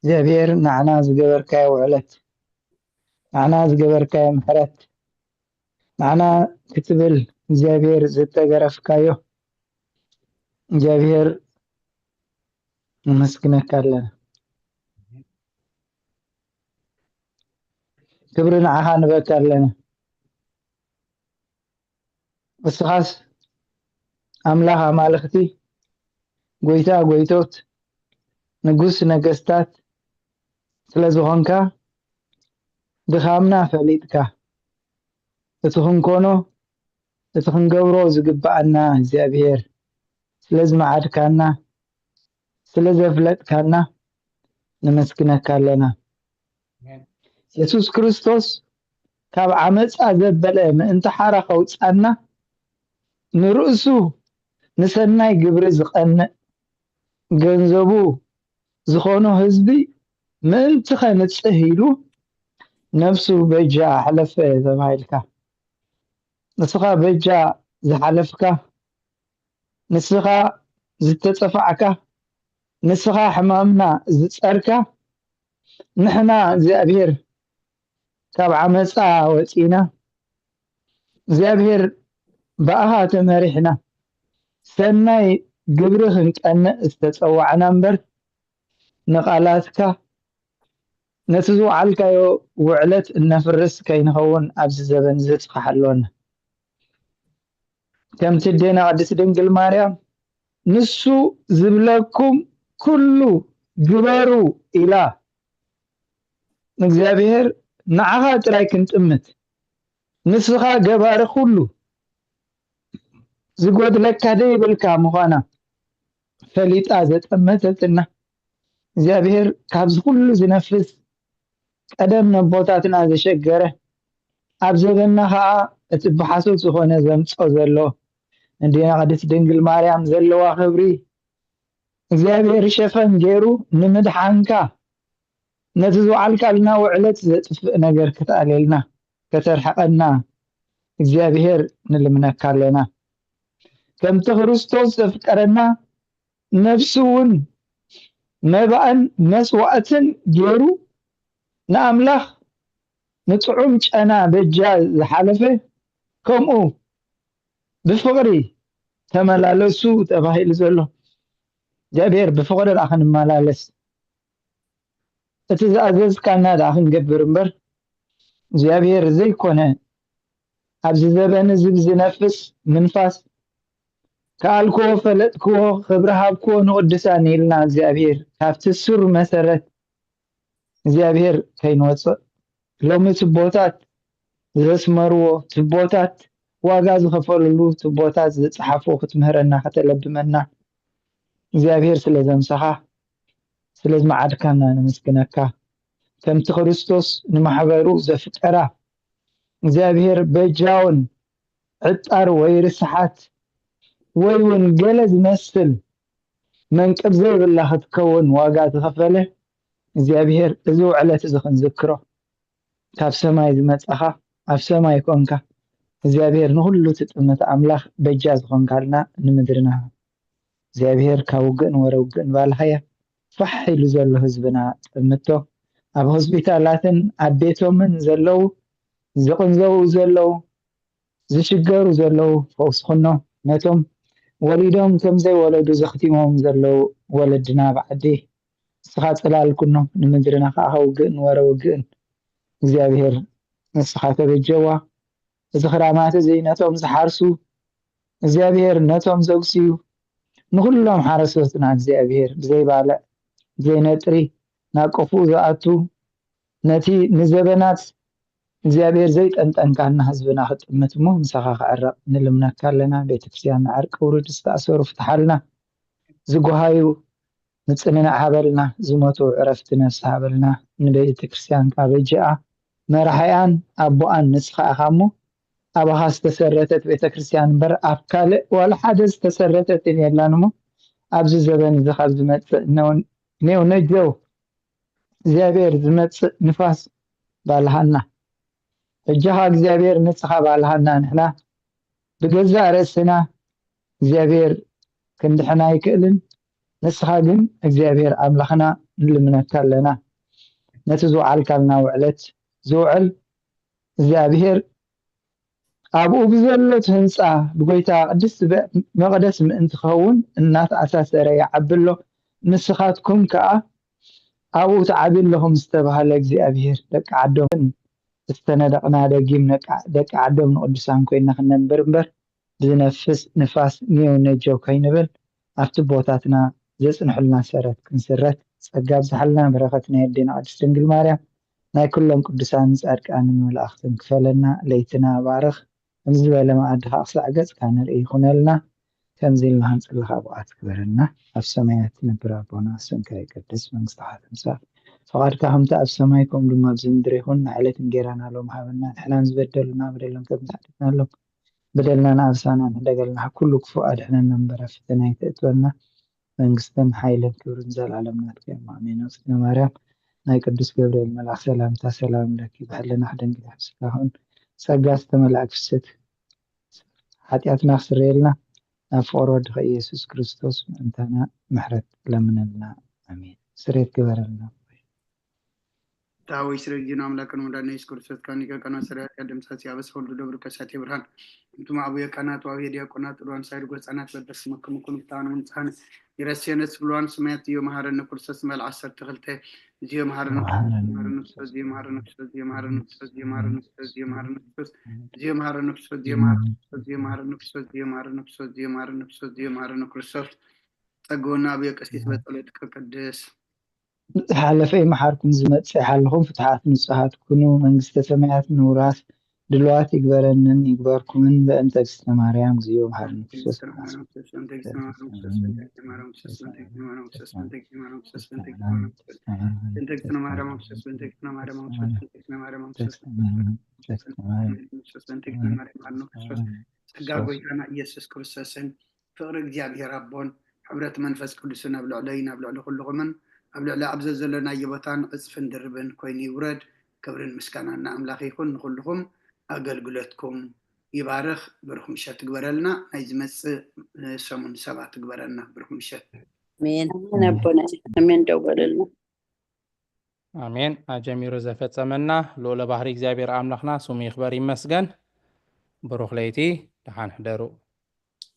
እግዚኣብሔር ንዓና ዝገበርካዮ ውዕለት፣ ንዓና ዝገበርካዮ ምሕረት፣ ንዓና ክትብል እግዚኣብሔር ዝተገረፍካዮ እግዚኣብሔር ነመስግነካ ኣለና። ክብሪ ንዓኻ ንበካ ኣለና። ንስኻስ ኣምላኽ ኣማልኽቲ፣ ጎይታ ጎይቶት፣ ንጉስ ነገስታት ስለ ዝኾንካ፣ ድኻምና ፈሊጥካ፣ እቲ ክንኮኖ እቲ ክንገብሮ ዝግብኣና እግዚኣብሔር ስለ ዝመዓድካና፣ ስለ ዘፍለጥካና ነመስግነካ ኣለና። የሱስ ክርስቶስ ካብ ዓመፃ ዘበለ ምእንቲ ሓራ ከውፃና፣ ንርእሱ ንሰናይ ግብሪ ዝቐንእ፣ ገንዘቡ ዝኾኖ ህዝቢ ምእንቲ ኸንጽህ ኢሉ ነፍሱ በጃ ኣሕለፈ ተባሂልካ። ንስኻ በጃ ዝሓለፍካ፣ ንስኻ ዝተጸፋዕካ፣ ንስኻ ሕማምና ዝጸርካ፣ ንሕና እግዚኣብሔር ካብ ዓመፃ ወፂና እግዚኣብሔር ብኣኻ ተመሪሕና ሰናይ ግብሪ ክንቀንእ ዝተፀዋዕና እምበር ንቓላትካ ነቲ ዝወዓልካዮ ውዕለት እነፍርስ ከይንኸውን ኣብዚ ዘበን እዚ ትኽሓለወና። ከምቲ ኣዴና ቅድስት ድንግል ማርያም ንሱ ዝብለኩም ኩሉ ግበሩ ኢላ እግዚኣብሔር ንዓኻ ጥራይ ክንጥምት ንስኻ ገባሪ ኩሉ ዝጎድለካ ዘይብልካ ምዃና ፈሊጣ ዘጠመተትና እግዚኣብሔር ካብዚ ኩሉ ዝነፍስ ቀደም ነቦታትና ዘሸገረ ኣብ ዘበንና ከዓ እቲ ብሓሶት ዝኾነ ዘምፅኦ ዘሎ ኣዴና ቅድስት ድንግል ማርያም ዘለዋ ክብሪ እግዚኣብሔር ሸፈን ገይሩ ንምድሓንካ ነቲ ዝወዓልካልና ውዕለት ዘጥፍእ ነገር ከተኣልየልና ከተርሕቐና እግዚኣብሔር ንልምነካ ኣለና። ከምቲ ክርስቶስ ዘፍቀረና ነፍሱ እውን መባእን መስዋእትን ገይሩ ንኣምላኽ ንጥዑም ጨና በጃ ዝሓለፈ ከምኡ ብፍቕሪ ተመላለሱ ተባሂሉ ዘሎ እግዚኣብሔር ብፍቕሪ ደኣ ክንመላለስ እቲ ዝኣዘዝካና ደኣ ክንገብር እምበር እግዚኣብሔር ዘይኮነ ኣብዚ ዘበን እዚ ብዝነፍስ ምንፋስ ከኣልክዎ ፈለጥክዎ ክብሪ ሃብክዎ ንቅዱሳን ኢልና እግዚኣብሔር ካብቲ ሱር መሰረት እግዚኣብሔር ከይንወፅእ ሎሚ ትቦታት ዘስመርዎ ትቦታት ዋጋ ዝኸፈሉሉ ቱቦታት ዝጸሓፉ ክትምህረና ከተለብመና እግዚኣብሔር ስለ ዘምሰኻ ስለ ዝመዓድካና ነመስግነካ። ከምቲ ክርስቶስ ንማሕበሩ ዘፍቀራ እግዚኣብሔር በጃውን ዕጣር ወይ ርስሓት ወይ እውን ገለ ዝመስል መንቅብ ዘይብላ ክትከውን ዋጋ ዝኸፈለ እግዚኣብሔር እዚ ውዕለት እዚ ክንዝክሮ ካብ ሰማይ ዝመጻኻ ኣብ ሰማይ ኮንካ እግዚኣብሔር ንኹሉ ትጥምት ኣምላኽ በጃ ዝኾንካልና ንምድርና እግዚኣብሔር ካብ ውግእን ወረ ውግእን ባልሃያ ፋሕ ኢሉ ዘሎ ህዝብና ጥምቶ ኣብ ሆስፒታላትን ኣብ ቤቶምን ዘለዉ ዝቕንዘዉ ዘለዉ ዝሽገሩ ዘለዉ ፈውስኹኖ ነቶም ወሊዶም ከም ዘይወለዱ ዘኽቲሞም ዘለዉ ወለድና ብዓዲ ንስኻ ጽላል ኩኖ ንምድርና ከዓ ውግእን ወረ ውግእን እግዚኣብሔር ንስኻ ተበጀዋ እዚ ክራማት እዚ ነቶም ዝሓርሱ እግዚኣብሔር ነቶም ዘጉስዩ ንኹሎም ሓረሶትና እግዚኣብሔር ብዘይባልዕ ብዘይነጥሪ ናብ ቀፉኡ ዝኣቱ ነቲ ንዘበናት እግዚኣብሔር ዘይጠንጠንካልና ህዝብና ክጥምት እሞ ምሳኻ ክዕረቕ ንልምነካ ኣለና። ቤተክርስትያን ንዓርቂ ውርድ ዝተኣሰሩ ፍትሓልና፣ ዝጎሃዩ ምጽንናዕ ሃበልና፣ ዝሞቱ ዕረፍቲ ነፍሲ ሃበልና፣ ንቤተክርስትያን ካበጅኣ መራሒኣን ኣቦኣን ንስኻ ኢኻ እሞ ኣባኻ ዝተሰረተት ቤተክርስትያን እምበር ኣብ ካልእ ዋላ ሓደ ዝተሰረተትን የላን እሞ ኣብዚ ዘበን እዚ ካብ ዝመጽእ ኔው ነጀው እግዚኣብሔር ዝመጽእ ንፋስ ባልሃና። ሕጂ ኸኣ እግዚኣብሔር ንስኻ ባልሃና ንሕና ብገዛእ ርእስና እግዚኣብሔር ክንድሕና ኣይክእልን። ንስኻ ግን እግዚኣብሔር ኣምላኽና ንልምነካ ኣለና። ነቲ ዝወዓልካልና ውዕለት ዝውዕል እግዚኣብሔር ኣብኡ ብዘሎት ህንፃ ብጎይታ ቅድስቲ መቅደስ ምእንቲ ክኸውን እናተኣሳሰረ ይዓቢ ኣሎ። ንስኻትኩም ከዓ ኣብኡ ትዓብዩ ኣለኹም ዝተባሃለ እግዚኣብሔር ደቂ ዓዶምን ዝተነደቕና ደጊም ደቂ ዓዶም ንቅዱሳን ኮይና ክነንብር እምበር ብዝነፍስ ንፋስ ኔው ነጀው ከይንብል ኣብቲ ቦታትና ዘጽንሑልና ሰረት ክንስረት ጸጋ ኣብዝሓልና በረኸት ናይ ኣዴና ቅድስት ድንግል ማርያም ናይ ኩሎም ቅዱሳን ጻድቃንን መላእኽትን ክፈለና ለይትና ባርኽ ከምዚ ዝበለ መኣዲ ከዓ ክሳዕ ገጽካ ንርኢ ይኹነልና ከምዚ ኢልና ክንጽሊ ከዓ ብቕዓት ክበረና ኣብ ሰማያት ትነብር ኣቦና ስምካ ይቀደስ መንግስትኻ ትምጻእ ፈቓድካ ከምቲ ኣብ ሰማይ ከምኡ ድማ ኣብዚ ምድሪ ይኹን ንዕለት እንጌራና ሎም ሃበና ንሕናን ዝበደሉና በደሎም ከምዝሓደግናሎም በደልና ንኣብሳና ንሕደገልና ካብ ኩሉ ክፉእ ኣድሕነና እምበር ኣብ ፈተና ኣይተእትወና መንግስትን ሓይልን ክብርን ዘላለም ናትካ እዮም ኣሜን ኣስነ ማርያም ናይ ቅዱስ ገብርኤል መልኣክ ሰላምታ ሰላም ለኪ ብሕልናኽ ድንግል ሕስካ ኹን ጸጋ ዝተመልኣክ ፍስት ሓጢኣትና ክስረየልና ናብ ፍቅሪ ወድኸ ኢየሱስ ክርስቶስ ምእንታና ምሕረት ለምነልና ኣሜን ስሬት ግበረልና ዳዊት ረጅን ኣምላክን ወዳነ የሱስ ክርስቶስ ካኒቀ ቀና ሰሪያት ያደምሳሲ ኣበስ ወልዱ ደብሩ ከሳቴ ብርሃን እንቱም ኣቡየ ካህናት ወአቡየ ዲያቆናት ሩዋን ሳይድ ጎጻናት በበስመክም ኩኑ ብታኑ ንጻን ይረስየነ ስብልዋን ስማያት እዮ መሃረነ ክርስቶስ መል ዓሰርተ ክልተ እዚዮ መሃረነ ክርስቶስ እዚዮ መሃረነ ክርስቶስ እዚዮ መሃረነ ክርስቶስ እዚዮ መሃረነ ክርስቶስ እዚዮ መሃረነ ክርስቶስ እዚዮ መሃረነ ክርስቶስ እዚዮ መሃረነ ክርስቶስ እዚዮ መሃረነ ክርስቶስ እዚዮ መሃረነ ክርስቶስ እዚዮ መሃረነ ክርስቶስ ጸገውና ኣቡየ ቀሲስ በጸሎት ቅድስ ዝሓለፈ ይመሓርኩም ዝመጽእ ይሓልኹም ፍትሓት ንጹሃት ኩኑ መንግስተ ሰማያት ንውራስ ድልዋት ይግበረንን ይግበርኩምን በእንተ እግዝእትነ ማርያም እግዚኦ መሓረነ ክርስቶስ ጸጋ ጎይታና ኢየሱስ ክርስቶስን ፍቕሪ እግዚኣብሔር ኣቦን ሕብረት መንፈስ ቅዱስን ኣብ ልዕለይን ኣብ ልዕሊ ኩልኹምን ኣብ ልዕሊ ኣብ ዘዘለናዮ ቦታን ዕፅፍን ድርብን ኮይኑ ይውረድ። ክብርን ምስጋናን ንኣምላኽ ይኹን። ንኹልኹም ኣገልግሎትኩም ይባርኽ። ብሩኽ ምሸት ትግበረልና። ናይ ዝመጽእ ሰሙን ሰባት ትግበረልና። ብሩኽ ምሸት። ኣሜን ኣቦና ኣሜን ደወለልና። ኣሜን። ኣጀሚሩ ዘፈጸመና ልኡለ ባህሪ እግዚኣብሔር ኣምላኽና ስሙ ይኽበር ይመስገን። ብሩኽ ለይቲ። ደሓን ሕደሩ።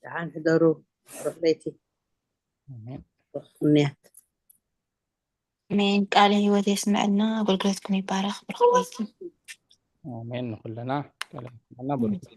ደሓን ሕደሩ። ብሩኽ ለይቲ። ኣሜን። ብሩኽ ቅንያት። ኣሜን። ቃለ ህይወት የስምዐልና፣ ኣገልግሎትኩም ይባረኽ። ብሩኽ ለይቲ። ኣሜን። ንኹልና ቃለ ህይወት የስምዐልና። ብሩኽ